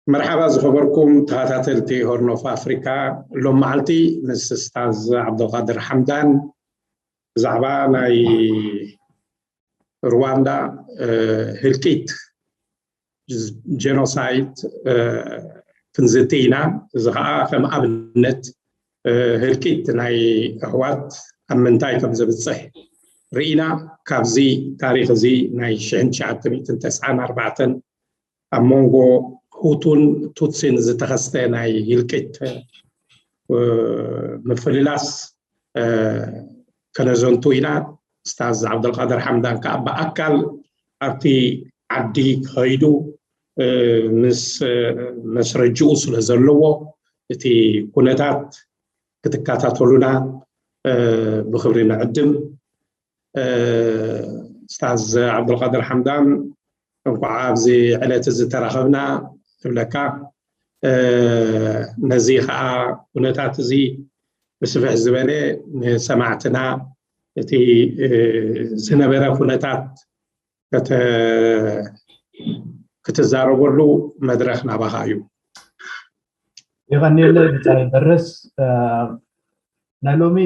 መርሓባ ዝኸበርኩም ተኸታተልቲ ሆርን ኦፍ ኣፍሪካ። ሎም መዓልቲ ምስ ስታዝ ዓብዱልቃድር ሓምዳን ብዛዕባ ናይ ሩዋንዳ ህልቂት፣ ጀኖሳይድ ክንዝቲ ኢና። እዚ ከዓ ከም ኣብነት ህልቂት ናይ ኣሕዋት ኣብ ምንታይ ከም ዘብፅሕ ርኢና። ካብዚ ታሪክ እዚ ናይ ሽሕን ትሽዓተ ሚእትን ተስዓን ኣርባዕተን ኣብ መንጎ ሁቱን ቱትሲን ዝተኸስተ ናይ ህልቂት ምፍልላስ ከነዘንቱ ኢና። ስታዝ ዓብደልቃድር ሓምዳን ከዓ ብኣካል ኣብቲ ዓዲ ከይዱ ምስ መስረጅኡ ስለ ዘለዎ እቲ ኩነታት ክትከታተሉና ብክብሪ ንዕድም። ስታዝ ዓብደልቃድር ሓምዳን፣ እንኳዕ ኣብዚ ዕለት እዚ ተራኸብና እብለካ። ነዚ ከዓ ኩነታት እዚ ብስፍሕ ዝበለ ንሰማዕትና እቲ ዝነበረ ኩነታት ክትዛረበሉ መድረክ ናባኻ እዩ። የቐንየለይ ብጻይ በረስ። ናይ ሎሚ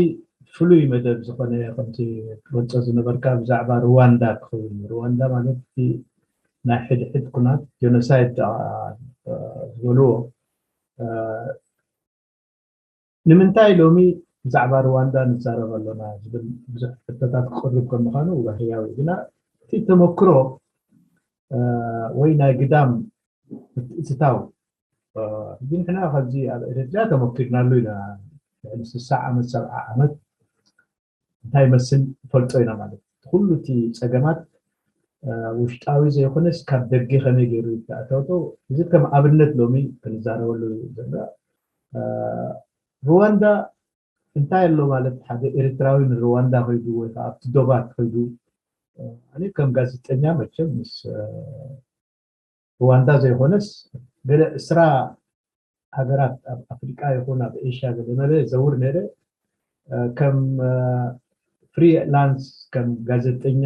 ፍሉይ መደብ ዝኾነ ከምቲ ትገልጾ ዝነበርካ ብዛዕባ ሩዋንዳ ክኸውን እዩ። ሩዋንዳ ማለት እቲ ናይ ሕድሕድ ኩናት ጀኖሳይድ ዝበልዎ። ንምንታይ ሎሚ ብዛዕባ ሩዋንዳ ንዛረብ ኣሎና ዝብል ብዙሕ ሕቶታት ክቕርብ ከም ምዃኑ ባህርያዊ። ግና እቲ ተመክሮ ወይ ናይ ግዳም ምትእትታው፣ ሕጂ ንሕና ካብዚ ኣብ ኤርትራ ተመኪርናሉ ኢና። ልዕሊ ስሳ ዓመት፣ ሰብዓ ዓመት እንታይ መስል ንፈልጦ ኢና ማለት እዩ። ኩሉ እቲ ጸገማት ውሽጣዊ ዘይኮነስ ካብ ደገ ከመይ ገይሩ ይተኣታቶ፣ እዚ ከም ኣብነት ሎሚ ክንዛረበሉ ዘለና። ሩዋንዳ እንታይ ኣሎ ማለት ሓደ ኤርትራዊ ንሩዋንዳ ከይዱ ወይ ከዓ ኣብቲ ዶባት ከይዱ፣ ኣነ ከም ጋዜጠኛ መቸም ምስ ሩዋንዳ ዘይኮነስ ገለ ዕስራ ሃገራት ኣብ ኣፍሪቃ ይኹን ኣብ ኤሽያ ገለ መለ ዘውር ነይረ። ከም ፍሪላንስ ከም ጋዜጠኛ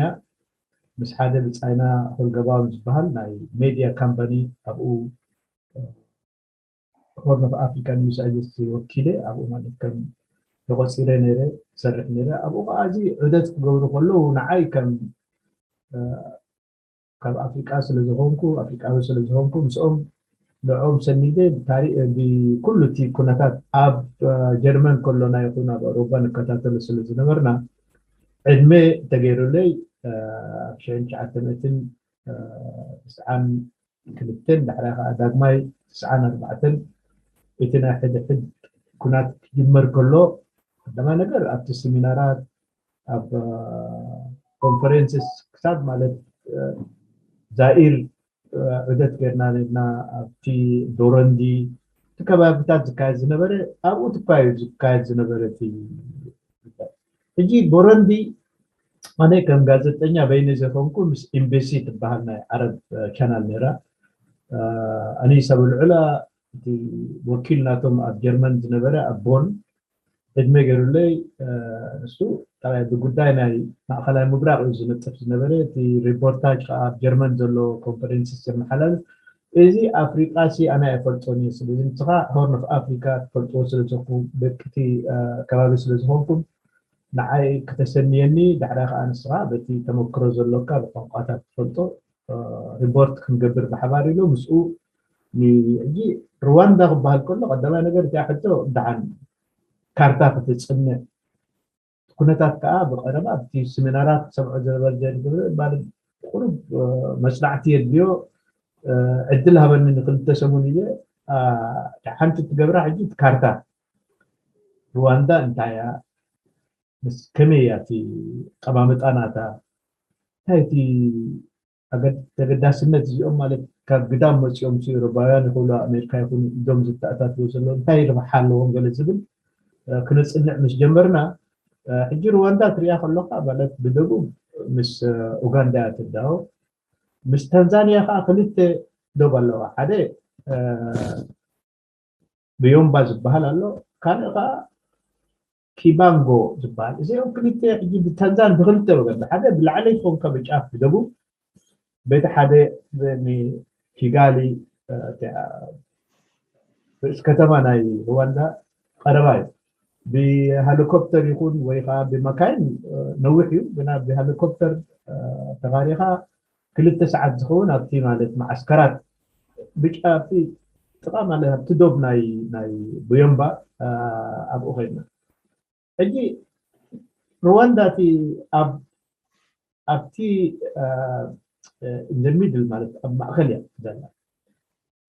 ምስ ሓደ ብጻይና ሆልገባውን ዝበሃል ናይ ሜድያ ካምፓኒ ኣብኡ ሆርን ኦፍ ኣፍሪካ ኒውስ ኣጀንሲ ወኪለ ኣብኡ ማለት ከም ተቆፂረ ነይረ፣ ሰርሕ ነይረ። ኣብኡ ከዓ እዚ ዑደት ክገብሩ ከለዉ ንዓይ ከም ካብ ኣፍሪቃ ስለዝኾንኩ ኣፍሪቃዊ ስለዝኾንኩ ምስኦም ንዕኦም ሰኒደ ብኩሉ እቲ ኩነታት ኣብ ጀርመን ከሎና ይኹን ኣብ ኣውሮፓ ንከታተሎ ስለዝነበርና ዕድመ ተገይሩለይ ኣብ ሽሕን ትሽዓተ ሚእትን ተስዓን ክልተን ዳሕራይ ከዓ ዳግማይ ተስዓን ኣርባዕተን እቲ ናይ ሕድሕድ ኩናት ክጅመር ከሎ ቀዳማይ ነገር ኣብቲ ስሚናራት ኣብ ኮንፈረንስስ ክሳብ ማለት ዛኢር ዑደት ገርና ነርና ኣብቲ ዶረንዲ እቲ ከባብታት ዝካየድ ዝነበረ ኣብኡ ትኳ እዩ ዝካየድ ዝነበረ እቲ ሕጂ ቦረንዲ ኣነ ከም ጋዜጠኛ በይነ ዘይኮንኩ ምስ ኤምቢሲ ትበሃል ናይ ዓረብ ቻናል ነራ ኣነ ሰብ ልዑላ እቲ ወኪል ናቶም ኣብ ጀርመን ዝነበረ ኣብ ቦን ዕድመ ገይሩለይ እሱ ብጉዳይ ናይ ማእኸላይ ምብራቕ እዩ ዝነጥፍ ዝነበረ እቲ ሪፖርታጅ ከዓ ኣብ ጀርመን ዘሎ ኮንፈረንስ ዘመሓላልፍ እዚ ኣፍሪቃ ሲ ኣነ ኣይፈልጦን እየ ስለዚ ንስኻ ሆርን ኦፍ ኣፍሪካ ትፈልጥዎ ስለዘኹ ደቅቲ ከባቢ ስለዝኾንኩም ንዓይ ክተሰንየኒ ዳሕራ ከዓ ንስኻ በቲ ተመክሮ ዘሎካ ብቋንቋታት ትፈልጦ ሪፖርት ክንገብር ብሓባር ኢሉ ምስኡ ሕጂ ሩዋንዳ ክበሃል ከሎ ቀዳማይ ነገር እቲኣ ሕቶ ደሓን ካርታ ክትፅንዕ ኩነታት ከዓ ብቀረባ ኣብቲ ስሚናራት ሰምዖ ዝነበረ ዘድግብር ማለት ቁሩብ መፅናዕቲ የድልዮ ዕድል ሃበኒ ንክልተ ሰሙን ኢለ ሓንቲ ትገብራ ሕጂ ካርታ ሩዋንዳ እንታይ እያ ምስ ከመይ እያ እቲ ቀማምጣ ናታ እንታይ እቲ ተገዳስነት እዚኦም ማለት ካብ ግዳም መፂኦም ሲ ኤውሮፓውያን ይኽእሉ ኣሜሪካ ይኹኑ ኢዶም ዝተኣታትዎ ዘለዉ እንታይ ረብሓ ኣለዎም ገለ ዝብል ክነፅንዕ ምስ ጀመርና ሕጂ ሩዋንዳ ትሪኣ ከለካ ማለት ብደቡብ ምስ ኡጋንዳ እያ ትዳወብ ምስ ታንዛንያ ከዓ ክልተ ዶብ ኣለዋ ሓደ ብዮምባ ዝበሃል ኣሎ ካልእ ከዓ ኪባንጎ ዝበሃል እዚኦም ክልተ ሕጂ ብታንዛን ብክልተ ወገን ሓደ ብላዕሊ ትኾንካ ብጫፍ ብደቡብ በቲ ሓደ ኪጋሊ ርእስ ከተማ ናይ ሩዋንዳ ቀረባ እዩ። ብሄሊኮፕተር ይኹን ወይ ከዓ ብመካይን ነዊሕ እዩ፣ ግና ብሄሊኮፕተር ተኻሪኻ ክልተ ሰዓት ዝኸውን ኣብቲ ማለት መዓስከራት ብጫ ኣብቲ ጥቓ ማለት ኣብቲ ዶብ ናይ ናይ ቡዮምባ ኣብኡ ኸድና። ሕጂ ሩዋንዳ እቲ ኣብ ኣብቲ ኢንደሚድል ማለት ኣብ ማእኸል እያ ዘላ።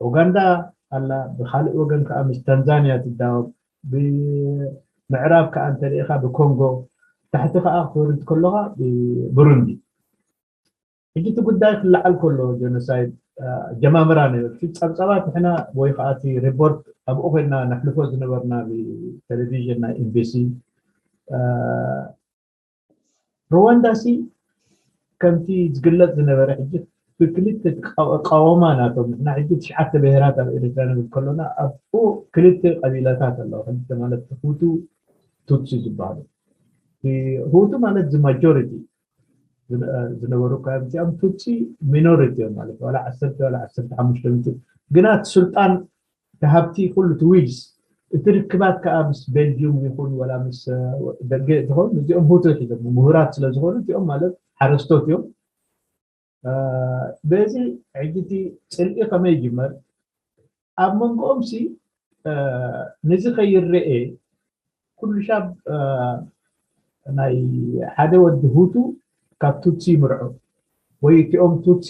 ኡጋንዳ ኣላ፣ ብካልእ ወገን ከዓ ምስ ታንዛንያ ትዳወብ፣ ብምዕራብ ከዓ እንተሪኢኻ ብኮንጎ፣ ታሕቲ ከዓ ክትወርድ ከለኻ ብቡሩንዲ። ሕጂ እቲ ጉዳይ ክለዓል ከሎ ጀኖሳይድ ኣጀማምራ ነይሩ። እቲ ፀብፀባት ንሕና ወይ ከዓ እቲ ሪፖርት ኣብኡ ኮይና ነሕልፎ ዝነበርና ብቴሌቪዥን ናይ ኤምቢሲ ሩዋንዳ ሲ ከምቲ ዝግለጽ ዝነበረ ሕጂ ብክልተ ቃወማ ናቶም ንሕና ሕጂ ትሽዓተ ብሄራት ኣብ ኤርትራ ንብል ከሎና ኣብኡ ክልተ ቀቢላታት ኣለዉ። ክልተ ማለት ሁቱ ቱትሲ ዝበሃሉ። እቲ ሁቱ ማለት እዚ ማጆሪቲ ዝነ- ዝነበሩ እኳ እዮም። እዚኦም ቱትሲ ሚኖሪቲ እዮም ማለት ዋላ ዓሰርተ ዋላ ዓሰርተ ሓሙሽተ ሚእቲ ግና እቲ ስልጣን እቲ ሃብቲ ኩሉ እቲ ዊልስ እቲ ርክባት ከዓ ምስ ቤልጅዩም ይኹን ወላ ምስ ደገ ትኸውን እዚኦም ሁቱ ሒዞም ምሁራት ስለ ዝኾኑ እዚኦም ማለት ሓረስቶት እዮም። በዚ ሕጂ እቲ ፅልኢ ከመይ ይጅመር ኣብ መንጎኦም ሲ ነዚ ከይረኤ ኩሉ ሻብ ናይ ሓደ ወዲ ሁቱ ካብ ቱትሲ ይምርዖ ወይ እቲኦም ቱትሲ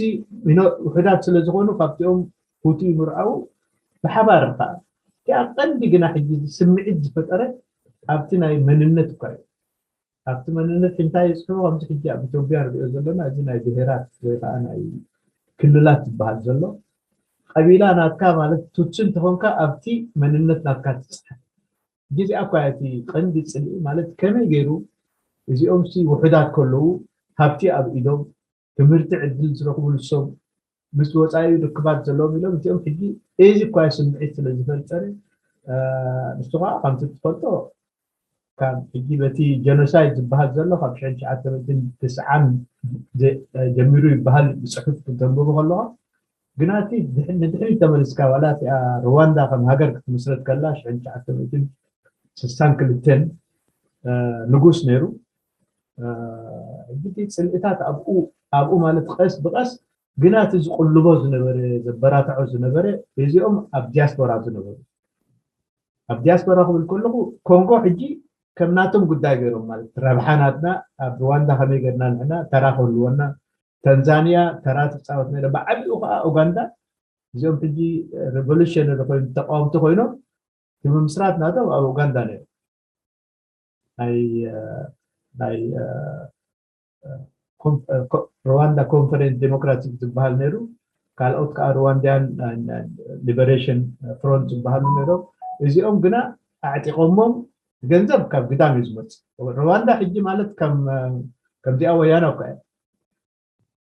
ውሑዳት ስለ ዝኾኑ ካብቲኦም ሁቱ ይምርዓው ብሓባር ከዓ እቲኣ ቀንዲ ግና ሕጂ ስምዒት ዝፈጠረ ኣብቲ ናይ መንነት እኳ እዩ። ኣብቲ መንነት እንታይ ይፅሕፉ ከምዚ ሕጂ ኣብ ኢትዮጵያ ንሪኦ ዘለና እዚ ናይ ብሄራት ወይ ከዓ ናይ ክልላት ዝበሃል ዘሎ ቀቢላ ናትካ ማለት ቱትሲ እንተኾንካ ኣብቲ መንነት ናትካ ትፅሓፍ። ግዜ እኳ እቲ ቀንዲ ፅልኢ ማለት ከመይ ገይሩ እዚኦም ሲ ውሑዳት ከለዉ ሃብቲ ኣብ ኢዶም ትምህርቲ ዕድል ዝረኽቡ ንሶም ምስ ወፃኢ ርክባት ዘለዎም ኢሎም እዚኦም ሕጂ እዚ እኳ ስምዒት ስለ ዝፈጠረ ንሱ ከዓ ከምቲ ትፈልጦ ካብ ሕጂ በቲ ጀኖሳይድ ዝበሃል ዘሎ ካብ ሽሕን ትሽዓተ ሚእትን ትስዓን ጀሚሩ ይበሃል ብፅሑፍ ክተንብቦ ከለካ ግና እቲ ንድሕሪት ተመሊስካ ዋላ እቲኣ ሩዋንዳ ከም ሃገር ክትምስረት ከላ ሽሕን ትሽዓተ ሚእትን ስሳን ክልተን ንጉስ ነይሩ። ሕጂ እቲ ፅልኢታት ኣብኡ ኣብኡ ማለት ቀስ ብቀስ ግና እቲ ዝቅልቦ ዝነበረ ዘበራትዖ ዝነበረ እዚኦም ኣብ ዲያስፖራ ዝነበሩ ኣብ ዲያስፖራ ክብል ከለኹ ኮንጎ ሕጂ ከም ናቶም ጉዳይ ገይሮም ማለት ረብሓ ናትና ኣብ ሩዋንዳ ከመይ ገርና ንሕና ተራ ክህልወና ታንዛንያ ተራ ትፃወት ነረ ብዓቢኡ ከዓ ኡጋንዳ እዚኦም ሕጂ ሬቮሉሽነሪ ኮይኑ ተቃወምቲ ኮይኖም እቲ ምምስራት ናቶም ኣብ ኡጋንዳ ነይሩ ናይ ናይ ሩዋንዳ ኮንፈረንስ ዴሞክራቲክ ዝበሃል ነይሩ ካልኦት ከዓ ሩዋንዳያን ሊበሬሽን ፍሮንት ዝበሃሉ ነይሮም እዚኦም ግና ኣዕጢቆሞም ገንዘብ ካብ ግዳም እዩ ዝመፅእ ሩዋንዳ ሕጂ ማለት ከምዚኣ ወያና እኳ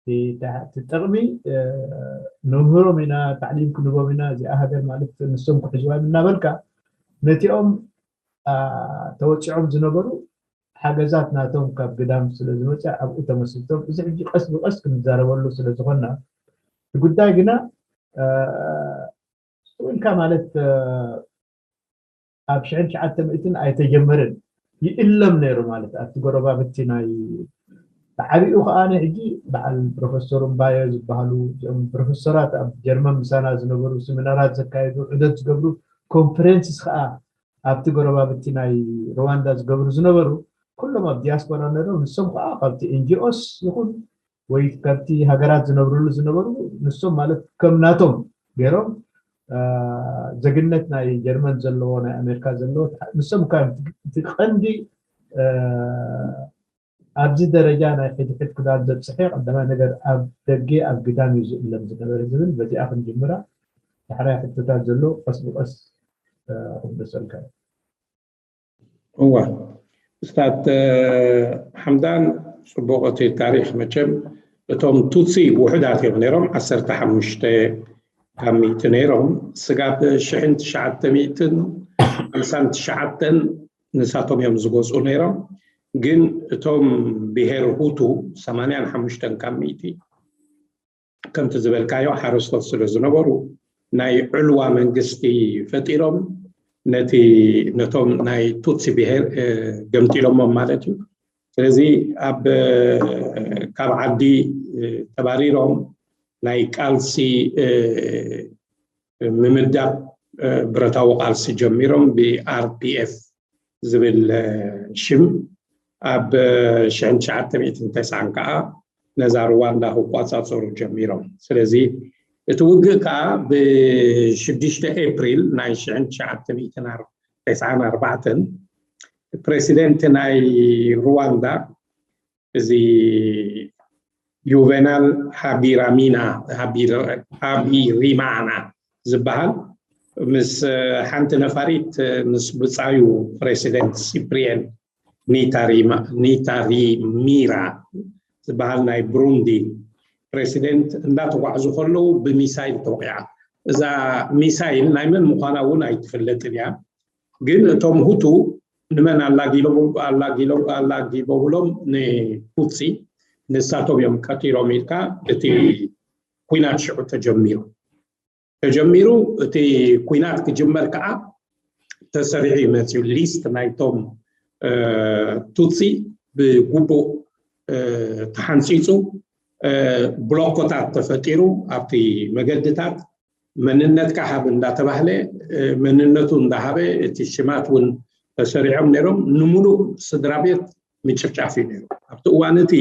እያ እቲ ጥቕሚ ንምህሮም ኢና ታዕሊም ክንቦም ኢና እዚኣ ሃገር ማለት ንሶም ክሕዝዋ እናበልካ ነቲኦም ተወፂዖም ዝነበሩ ሓገዛት ናቶም ካብ ግዳም ስለ ዝመፀ ኣብኡ ተመስርቶም እዚ ሕጂ ቀስ ብቀስ ክንዛረበሉ ስለ ዝኾንና እቲ ጉዳይ ግና ኢልካ ማለት ኣብ ሽሕን ትሽዓተ ሚእትን ኣይተጀመረን ይእለም ነይሩ ማለት ኣብቲ ጎረባብቲ ናይ ብዓቢኡ ከዓ ሕጂ በዓል ፕሮፌሰር እምባዮ ዝበሃሉ እዚኦም ፕሮፌሰራት ኣብ ጀርመን ምሳና ዝነበሩ ስሚናራት ዘካየዱ ዑደት ዝገብሩ ኮንፈረንስስ ከዓ ኣብቲ ጎረባብቲ ናይ ሩዋንዳ ዝገብሩ ዝነበሩ ኩሎም ኣብ ዲያስፖራ ነይሮም ንሶም ከዓ ካብቲ ኤንጂኦስ ይኹን ወይ ካብቲ ሃገራት ዝነብርሉ ዝነበሩ ንሶም ማለት ከም ናቶም ገይሮም ዜግነት ናይ ጀርመን ዘለዎ ናይ ኣሜሪካ ዘለዎ ንሶም ካብ እቲ ቀንዲ ኣብዚ ደረጃ ናይ ሕድሕድ ክዳን ዘብፅሐ ቀዳማይ ነገር ኣብ ደገ ኣብ ግዳም እዩ ዝእለም ዝነበረ ዝብል በዚኣ ክንጅምራ ዳሕራይ ሕቶታት ዘሎ ቀስ ብቀስ ክምለሰልካ እዩ እዋ እስታት ሓምዳን ፅቡቅ እቲ ታሪክ መቸም እቶም ቱትሲ ውሑዳት እዮም ነይሮም ዓሰርተ ሓሙሽተ ካብ ሚእቲ ነይሮም ስጋብ ሽሕን ትሽዓተ ሚእትን ሓምሳን ትሽዓተን ንሳቶም እዮም ዝጎፅኡ ነይሮም ግን እቶም ብሄር ሁቱ ሰማንያን ሓሙሽተን ካብ ሚእቲ ከምቲ ዝበልካዮ ሓረስቶት ስለ ዝነበሩ ናይ ዕልዋ መንግስቲ ፈጢሮም ነቲ ነቶም ናይ ቱትሲ ብሄር ገምጢሎሞም ማለት እዩ። ስለዚ ኣብ ካብ ዓዲ ተባሪሮም ናይ ቃልሲ ምምዳብ ብረታዊ ቃልሲ ጀሚሮም ብ R P F ዝብል ሽም ኣብ ሽሕን ትሽዓተ ሚእትን ተስዓን ከዓ ነዛ ሩዋንዳ ክቋፃፀሩ ጀሚሮም። ስለዚ እቲ ውግእ ከዓ ብሽዱሽተ ኤፕሪል ናይ ሽሕን ትሽዓተ ሚእትን ተስዓን ኣርባዕተን ፕሬሲደንት ናይ ሩዋንዳ እዚ ዩቨናል ሃቢራሚና ሃቢራማና ዝበሃል ምስ ሓንቲ ነፋሪት ምስ ብፃዩ ፕሬሲደንት ሲፕሪየን ኒታሪሚራ ዝበሃል ናይ ብሩንዲ ፕሬሲደንት እንዳተጓዕዙ ከለዉ ብሚሳይል ተወቂዓ። እዛ ሚሳይል ናይ መን ምዃና እውን ኣይትፍለጥን እያ። ግን እቶም ሁቱ ንመን ኣላጊበብሎም ንቱትሲ ንሳቶም እዮም ቀቲሎም ኢልካ እቲ ኩናት ሽዑ ተጀሚሩ ተጀሚሩ እቲ ኩናት ክጅመር ከዓ ተሰሪዑ ይመፅዩ ሊስት ናይቶም ቱትሲ ብግቡእ ተሓንፂፁ ብሎኮታት ተፈጢሩ ኣብቲ መገድታት መንነትካ ሃብ እንዳተባህለ መንነቱ እንዳሃበ እቲ ሽማት እውን ተሰሪዖም ነይሮም። ንሙሉእ ስድራ ቤት ምጭፍጫፍ እዩ ነይሩ። ኣብቲ እዋን እቲ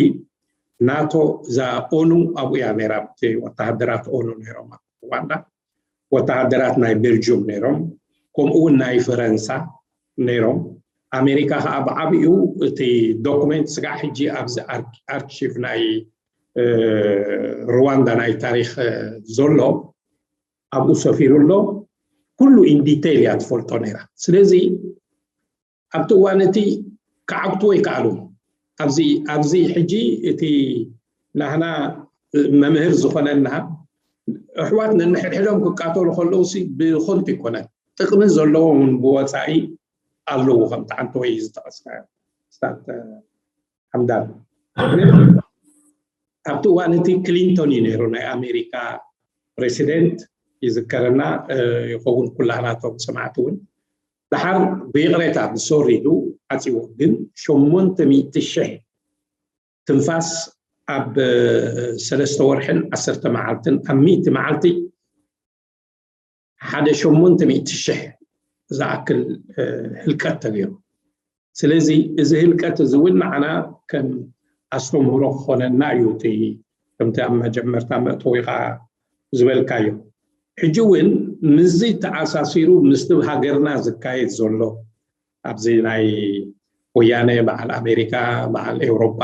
ናቶ እዛ ኦኑ ኣብኡ እያ ነይራ። ኣብቲ ወተሃደራት ኦኑ ነይሮም ኣብ ሩዋንዳ ወተሃደራት ናይ ቤልጅዩም ነይሮም፣ ከምኡ እውን ናይ ፈረንሳ ነይሮም። ኣሜሪካ ከዓ ብዓብኡ እቲ ዶኩሜንት ስጋዕ ሕጂ ኣብዚ ኣርኪቭ ናይ ሩዋንዳ ናይ ታሪክ ዘሎ ኣብኡ ሰፊሩ ኣሎ። ኩሉ ኢንዲቴይል እያ ትፈልጦ ነይራ። ስለዚ ኣብቲ እዋን እቲ ክዓግትዎ ይከኣሉ። ኣብዚ ኣብዚ ሕጂ እቲ ናህና መምህር ዝኾነና ኣሕዋት ነንሕድሕዶም ክቃተሉ ከለዉ ሲ ብኾንቱ ይኮነን ጥቅሚ ዘለዎም እውን ብወፃኢ ኣለዉ ከምቲ ዓንተ ወይ ዝጠቀስናዮ ስታት ሓምዳን ኣብቲ እዋን እቲ ክሊንቶን እዩ ነይሩ ናይ ኣሜሪካ ፕሬሲደንት ይዝከረና ይኸውን ኩላህናቶም ሰማዕቲ እውን ደሓር ብይቕሬታ ብሶሪ ኢሉ ዓፂዎ ግን ሸሞንተ ሚእቲ ሽሕ ትንፋስ ኣብ ሰለስተ ወርሕን ዓሰርተ መዓልትን ኣብ ሚእቲ መዓልቲ ሓደ ሸሞንተ ሚእቲ ሽሕ ዝኣክል ህልቀት ተገይሩ። ስለዚ እዚ ህልቀት እዚ እውን ንዓና ከም ኣስተምህሮ ክኾነና እዩ እቲ ከምቲ ኣብ መጀመርታ መእተዊኻ ዝበልካዮ። ሕጂ እውን ምስዚ ተኣሳሲሩ ምስቲ ሃገርና ዝካየድ ዘሎ ኣብዚ ናይ ወያነ በዓል ኣሜሪካ በዓል ኤውሮጳ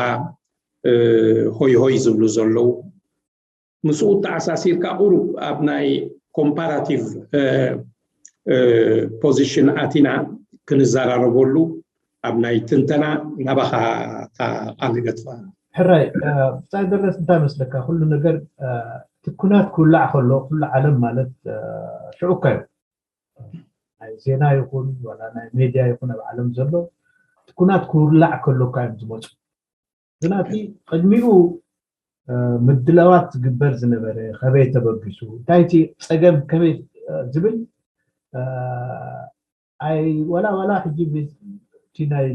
ሆይ ሆይ ዝብሉ ዘለዉ ምስኡ ተኣሳሲርካ ቁሩብ ኣብ ናይ ኮምፓራቲቭ ፖዚሽን ኣቲና ክንዘራረበሉ ኣብ ናይ ትንተና ናባኻ ቃል ይገጥፋ። ሕራይ ብፃይ ደረስ እንታይ መስለካ ኩሉ ነገር እቲ ኩናት ክውላዕ ከሎ ኩሉ ዓለም ማለት ሽዑካ እዩ ናይ ዜና ይኹን ዋላ ናይ ሜድያ ይኹን ኣብ ዓለም ዘሎ እቲ ኩናት ክውላዕ ከሎካ እዮም ዝመፁ ግናቲ ቅድሚኡ ምድላዋት ዝግበር ዝነበረ ከበይ ተበጊሱ እንታይ እቲ ፀገም ከመይ ዝብል ኣይ ዋላ ዋላ ሕጂ እቲ ናይ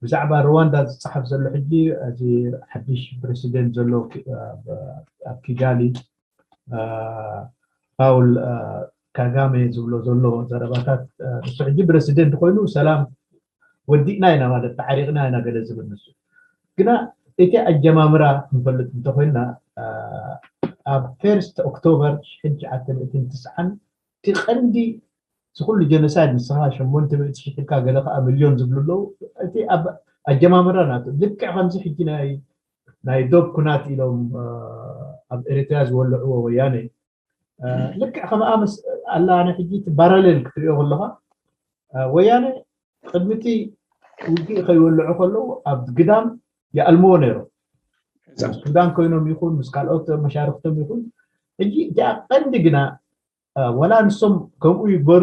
ብዛዕባ ሩዋንዳ ዝፀሓፍ ዘሎ ሕጂ እዚ ሓድሽ ፕሬሲደንት ዘሎ ኣብ ኪጋሊ ፓውል ካጋሜ ዝብሎ ዘሎ ዘረባታት ንሱ ሕጂ ፕሬሲደንት ኮይኑ ሰላም ወዲእና ኢና ማለት ተዓሪቕና ኢና ገለ ዝብል ንሱ ግና እቲ ኣጀማምራ ክንፈልጥ እንተኮይና ኣብ ፈርስት ኦክቶበር ሽሕን ትሽዓተ ሚእትን ትስዓን እቲ ቀንዲ እቲ ኩሉ ጀኖሳይድ ንስኻ ሸሞንተ ሚእቲ ሽሕ ኢልካ ገለ ከዓ ሚልዮን ዝብሉ ኣለዉ እቲ ኣብ ኣጀማምራ ናቱ ልክዕ ከምዚ ሕጂ ናይ ናይ ዶብ ኩናት ኢሎም ኣብ ኤሪትርያ ዝወልዕዎ ወያነ ልክዕ ከምኣ ምስ ኣላ ኣነ ሕጂ እቲ ባራሌል ክትሪኦ ከለካ ወያነ ቅድሚ እቲ ውግእ ከይወልዑ ከለዉ ኣብ ግዳም ይኣልምዎ ነይሮም ሱዳን ኮይኖም ይኹን ምስ ካልኦት መሻርክቶም ይኹን ሕጂ እቲኣ ቀንዲ ግና ወላ ንሶም ከምኡ ይግበሩ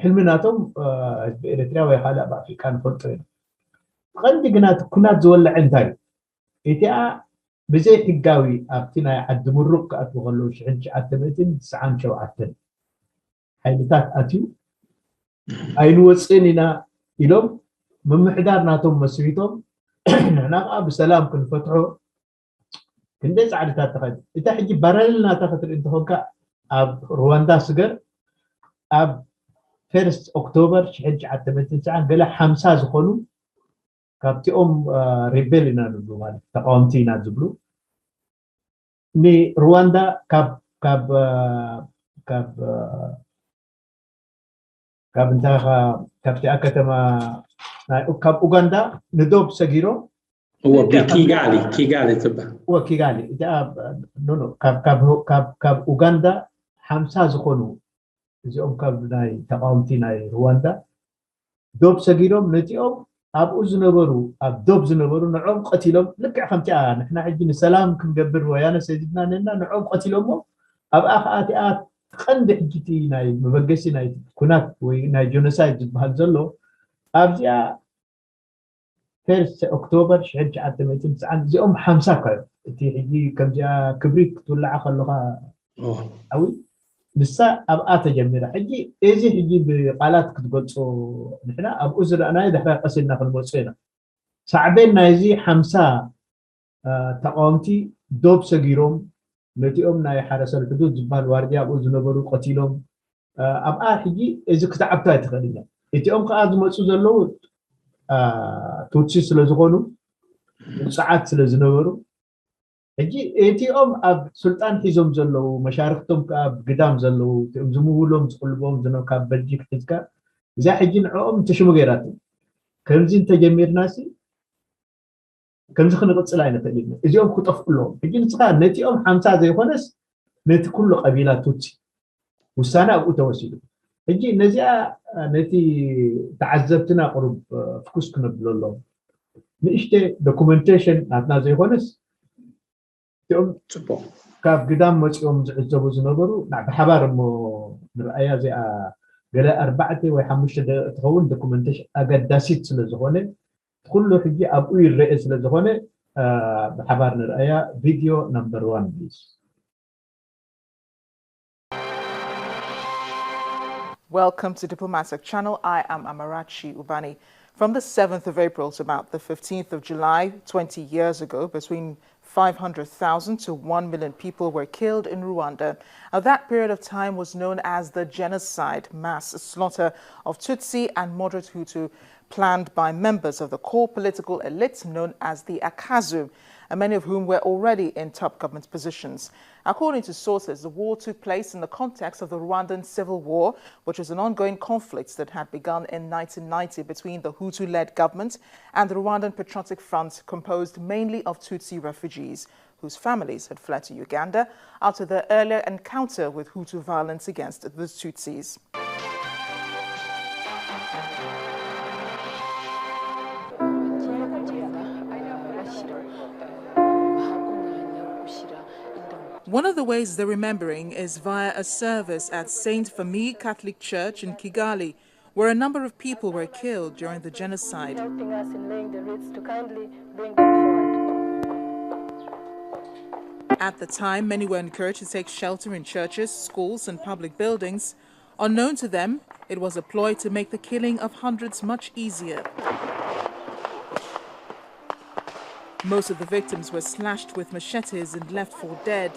ሕልሚ ናቶም ህዝቢ ኤሪትርያ ወይ ካልእ ኣብ ኣፍሪቃ ንፈልጦ ኢና ቀንዲ ግና እቲ ኩናት ዝወልዐ እንታይ እዩ እቲኣ ብዘይ ሕጋዊ ኣብቲ ናይ ዓዲ ምሩቕ ክኣትዉ ከለዉ ሽሕን ትሽዓተ ሚእትን ትስዓን ሸውዓተን ሓይልታት ኣትዩ ኣይንወፅእን ኢና ኢሎም ምምሕዳር ናቶም መስሪቶም ንሕና ከዓ ብሰላም ክንፈትሖ ክንደይ ፃዕድታት ተኸ እታ ሕጂ ባራለል ናታ ክትርኢ እንተኾንካ ኣብ ሩዋንዳ ስገር ኣብ ፈርስት ኦክቶበር ሽሕን ትሽዓተ ሚእትን ትስዓን ገለ ሓምሳ ዝኾኑ ካብቲኦም ሪቤል ኢና ንብሉ ማለት ተቃወምቲ ኢና ዝብሉ ንሩዋንዳ ካብ ካብ ካብ ካብ እንታይ ካብቲኣ ከተማ ካብ ኡጋንዳ ንዶብ ሰጊሮም እወ ኪጋሊ ኪጋሊ ትበሃል እወ ኪጋሊ እቲኣ ካብ ኡጋንዳ ሓምሳ ዝኾኑ እዚኦም ካብ ናይ ተቃወምቲ ናይ ሩዋንዳ ዶብ ሰጊሮም ነቲኦም ኣብኡ ዝነበሩ ኣብ ዶብ ዝነበሩ ንዕኦም ቀቲሎም ልክዕ ከምቲኣ ንሕና ሕጂ ንሰላም ክንገብር ወያነ ሰዲድና ነና ንዕኦም ቀቲሎሞ ኣብኣ ከዓ እቲኣ ቀንዲ ሕጂ እቲ ናይ መበገሲ ናይ ኩናት ወይ ናይ ጀኖሳይድ ዝበሃል ዘሎ ኣብዚኣ ፈርስት ኦክቶበር ሽሕን ትሽዓተ ሚእትን ትስዓን እዚኦም ሓምሳ እኳ እዮም እቲ ሕጂ ከምዚኣ ክብሪት ክትውልዓ ከለካ ሓዊ ንሳ ኣብኣ ተጀሚራ ሕጂ እዚ ሕጂ ብቃላት ክትገልፆ ንሕና ኣብኡ ዝረኣናዮ ድሕራይ ቀሲልና ክንመፁ ኢና ሳዕቤን ናይዚ ሓምሳ ተቃወምቲ ዶብ ሰጊሮም ነቲኦም ናይ ሓረሰል ሕዱድ ዝበሃል ዋርድያ ኣብኡ ዝነበሩ ቀቲሎም ኣብኣ ሕጂ እዚ ክትዓብቶ ኣይትኽእልን እያ እቲኦም ከዓ ዝመፁ ዘለዉ ቱትሲ ስለዝኾኑ ውፅዓት ስለዝነበሩ ሕጂ እቲኦም ኣብ ስልጣን ሒዞም ዘለዉ መሻርክቶም ከዓ ኣብ ግዳም ዘለዉ እቲኦም ዝምውሎም ዝቅልቦም ዝነ ካብ በልጂክ ሒዝካ እዚኣ ሕጂ ንዕኦም ተሽሙ ገይራቶ ከምዚ እንተጀሚርና ሲ ከምዚ ክንቅፅል ኣይንኽእል ኢና እዚኦም ክጠፍኡ ኣለዎም ሕጂ ንስኻ ነቲኦም ሓምሳ ዘይኮነስ ነቲ ኩሉ ቀቢላ ቱትሲ ውሳነ ኣብኡ ተወሲዱ ሕጂ ነዚኣ ነቲ ተዓዘብትና ቅሩብ ፍኩስ ክነብሎ ኣለዎም ንእሽተ ዶኩመንቴሽን ናትና ዘይኮነስ እቲኦም ፅቡቅ ካብ ግዳም መፂኦም ዝዕዘቡ ዝነበሩ ብሓባር እሞ ንርኣያ እዚኣ ገለ ኣርባዕተ ወይ ሓሙሽተ ትኸውን ዶኩመንቴሽን ኣገዳሲት ስለዝኾነ ኩሉ ሕጂ ኣብኡ ይረአ ስለዝኾነ ብሓባር ንርኣያ ቪድዮ number one please Welcome to Diplomatic Channel. I am Amarachi Ubani. From the seventh of April to about the fifteenth of July, twenty years ago, between five hundred thousand to one million people were killed in Rwanda. Now, that period of time was known as the genocide, mass slaughter of Tutsi and moderate Hutu, planned by members of the core political elite known as the Akazu, and many of whom were already in top government positions. According to sources, the war took place in the context of the Rwandan civil war, which was an ongoing conflict that had begun in nineteen ninety between the Hutu-led government and the Rwandan Patriotic Front, composed mainly of Tutsi refugees, whose families had fled to Uganda after their earlier encounter with Hutu violence against the Tutsis. One of the ways they're remembering is via a service at Saint Famille Catholic Church in Kigali, where a number of people were killed during the genocide. At the time, many were encouraged to take shelter in churches, schools, and public buildings. Unknown to them, it was a ploy to make the killing of hundreds much easier. Most of the victims were slashed with machetes and left for dead.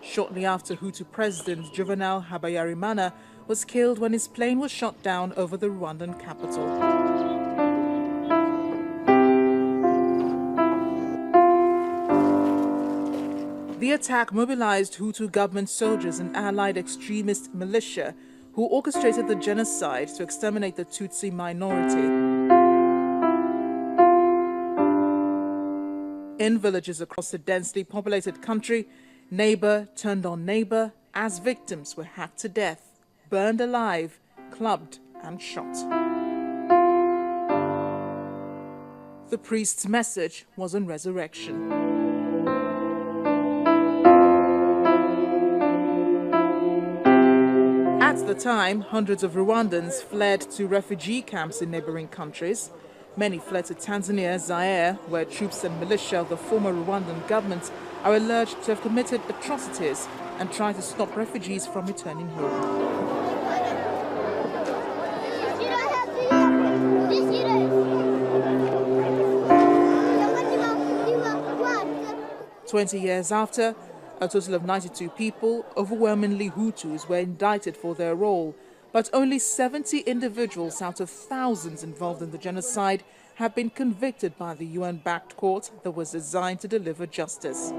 Shortly after, Hutu President Juvenal Habyarimana was killed when his plane was shot down over the Rwandan capital. The attack mobilized Hutu government soldiers and allied extremist militia who orchestrated the genocide to exterminate the Tutsi minority. In villages across the densely populated country, neighbor turned on neighbor as victims were hacked to death, burned alive, clubbed, and shot. The priest's message was on resurrection. At the time, hundreds of Rwandans fled to refugee camps in neighboring countries. Many fled to Tanzania, Zaire, where troops and militia of the former Rwandan government are alleged to have committed atrocities and tried to stop refugees from returning home. Twenty years after, a total of ninety-two people, overwhelmingly Hutus, were indicted for their role, but only seventy individuals out of thousands involved in the genocide have been convicted by the U N-backed court that was designed to deliver justice.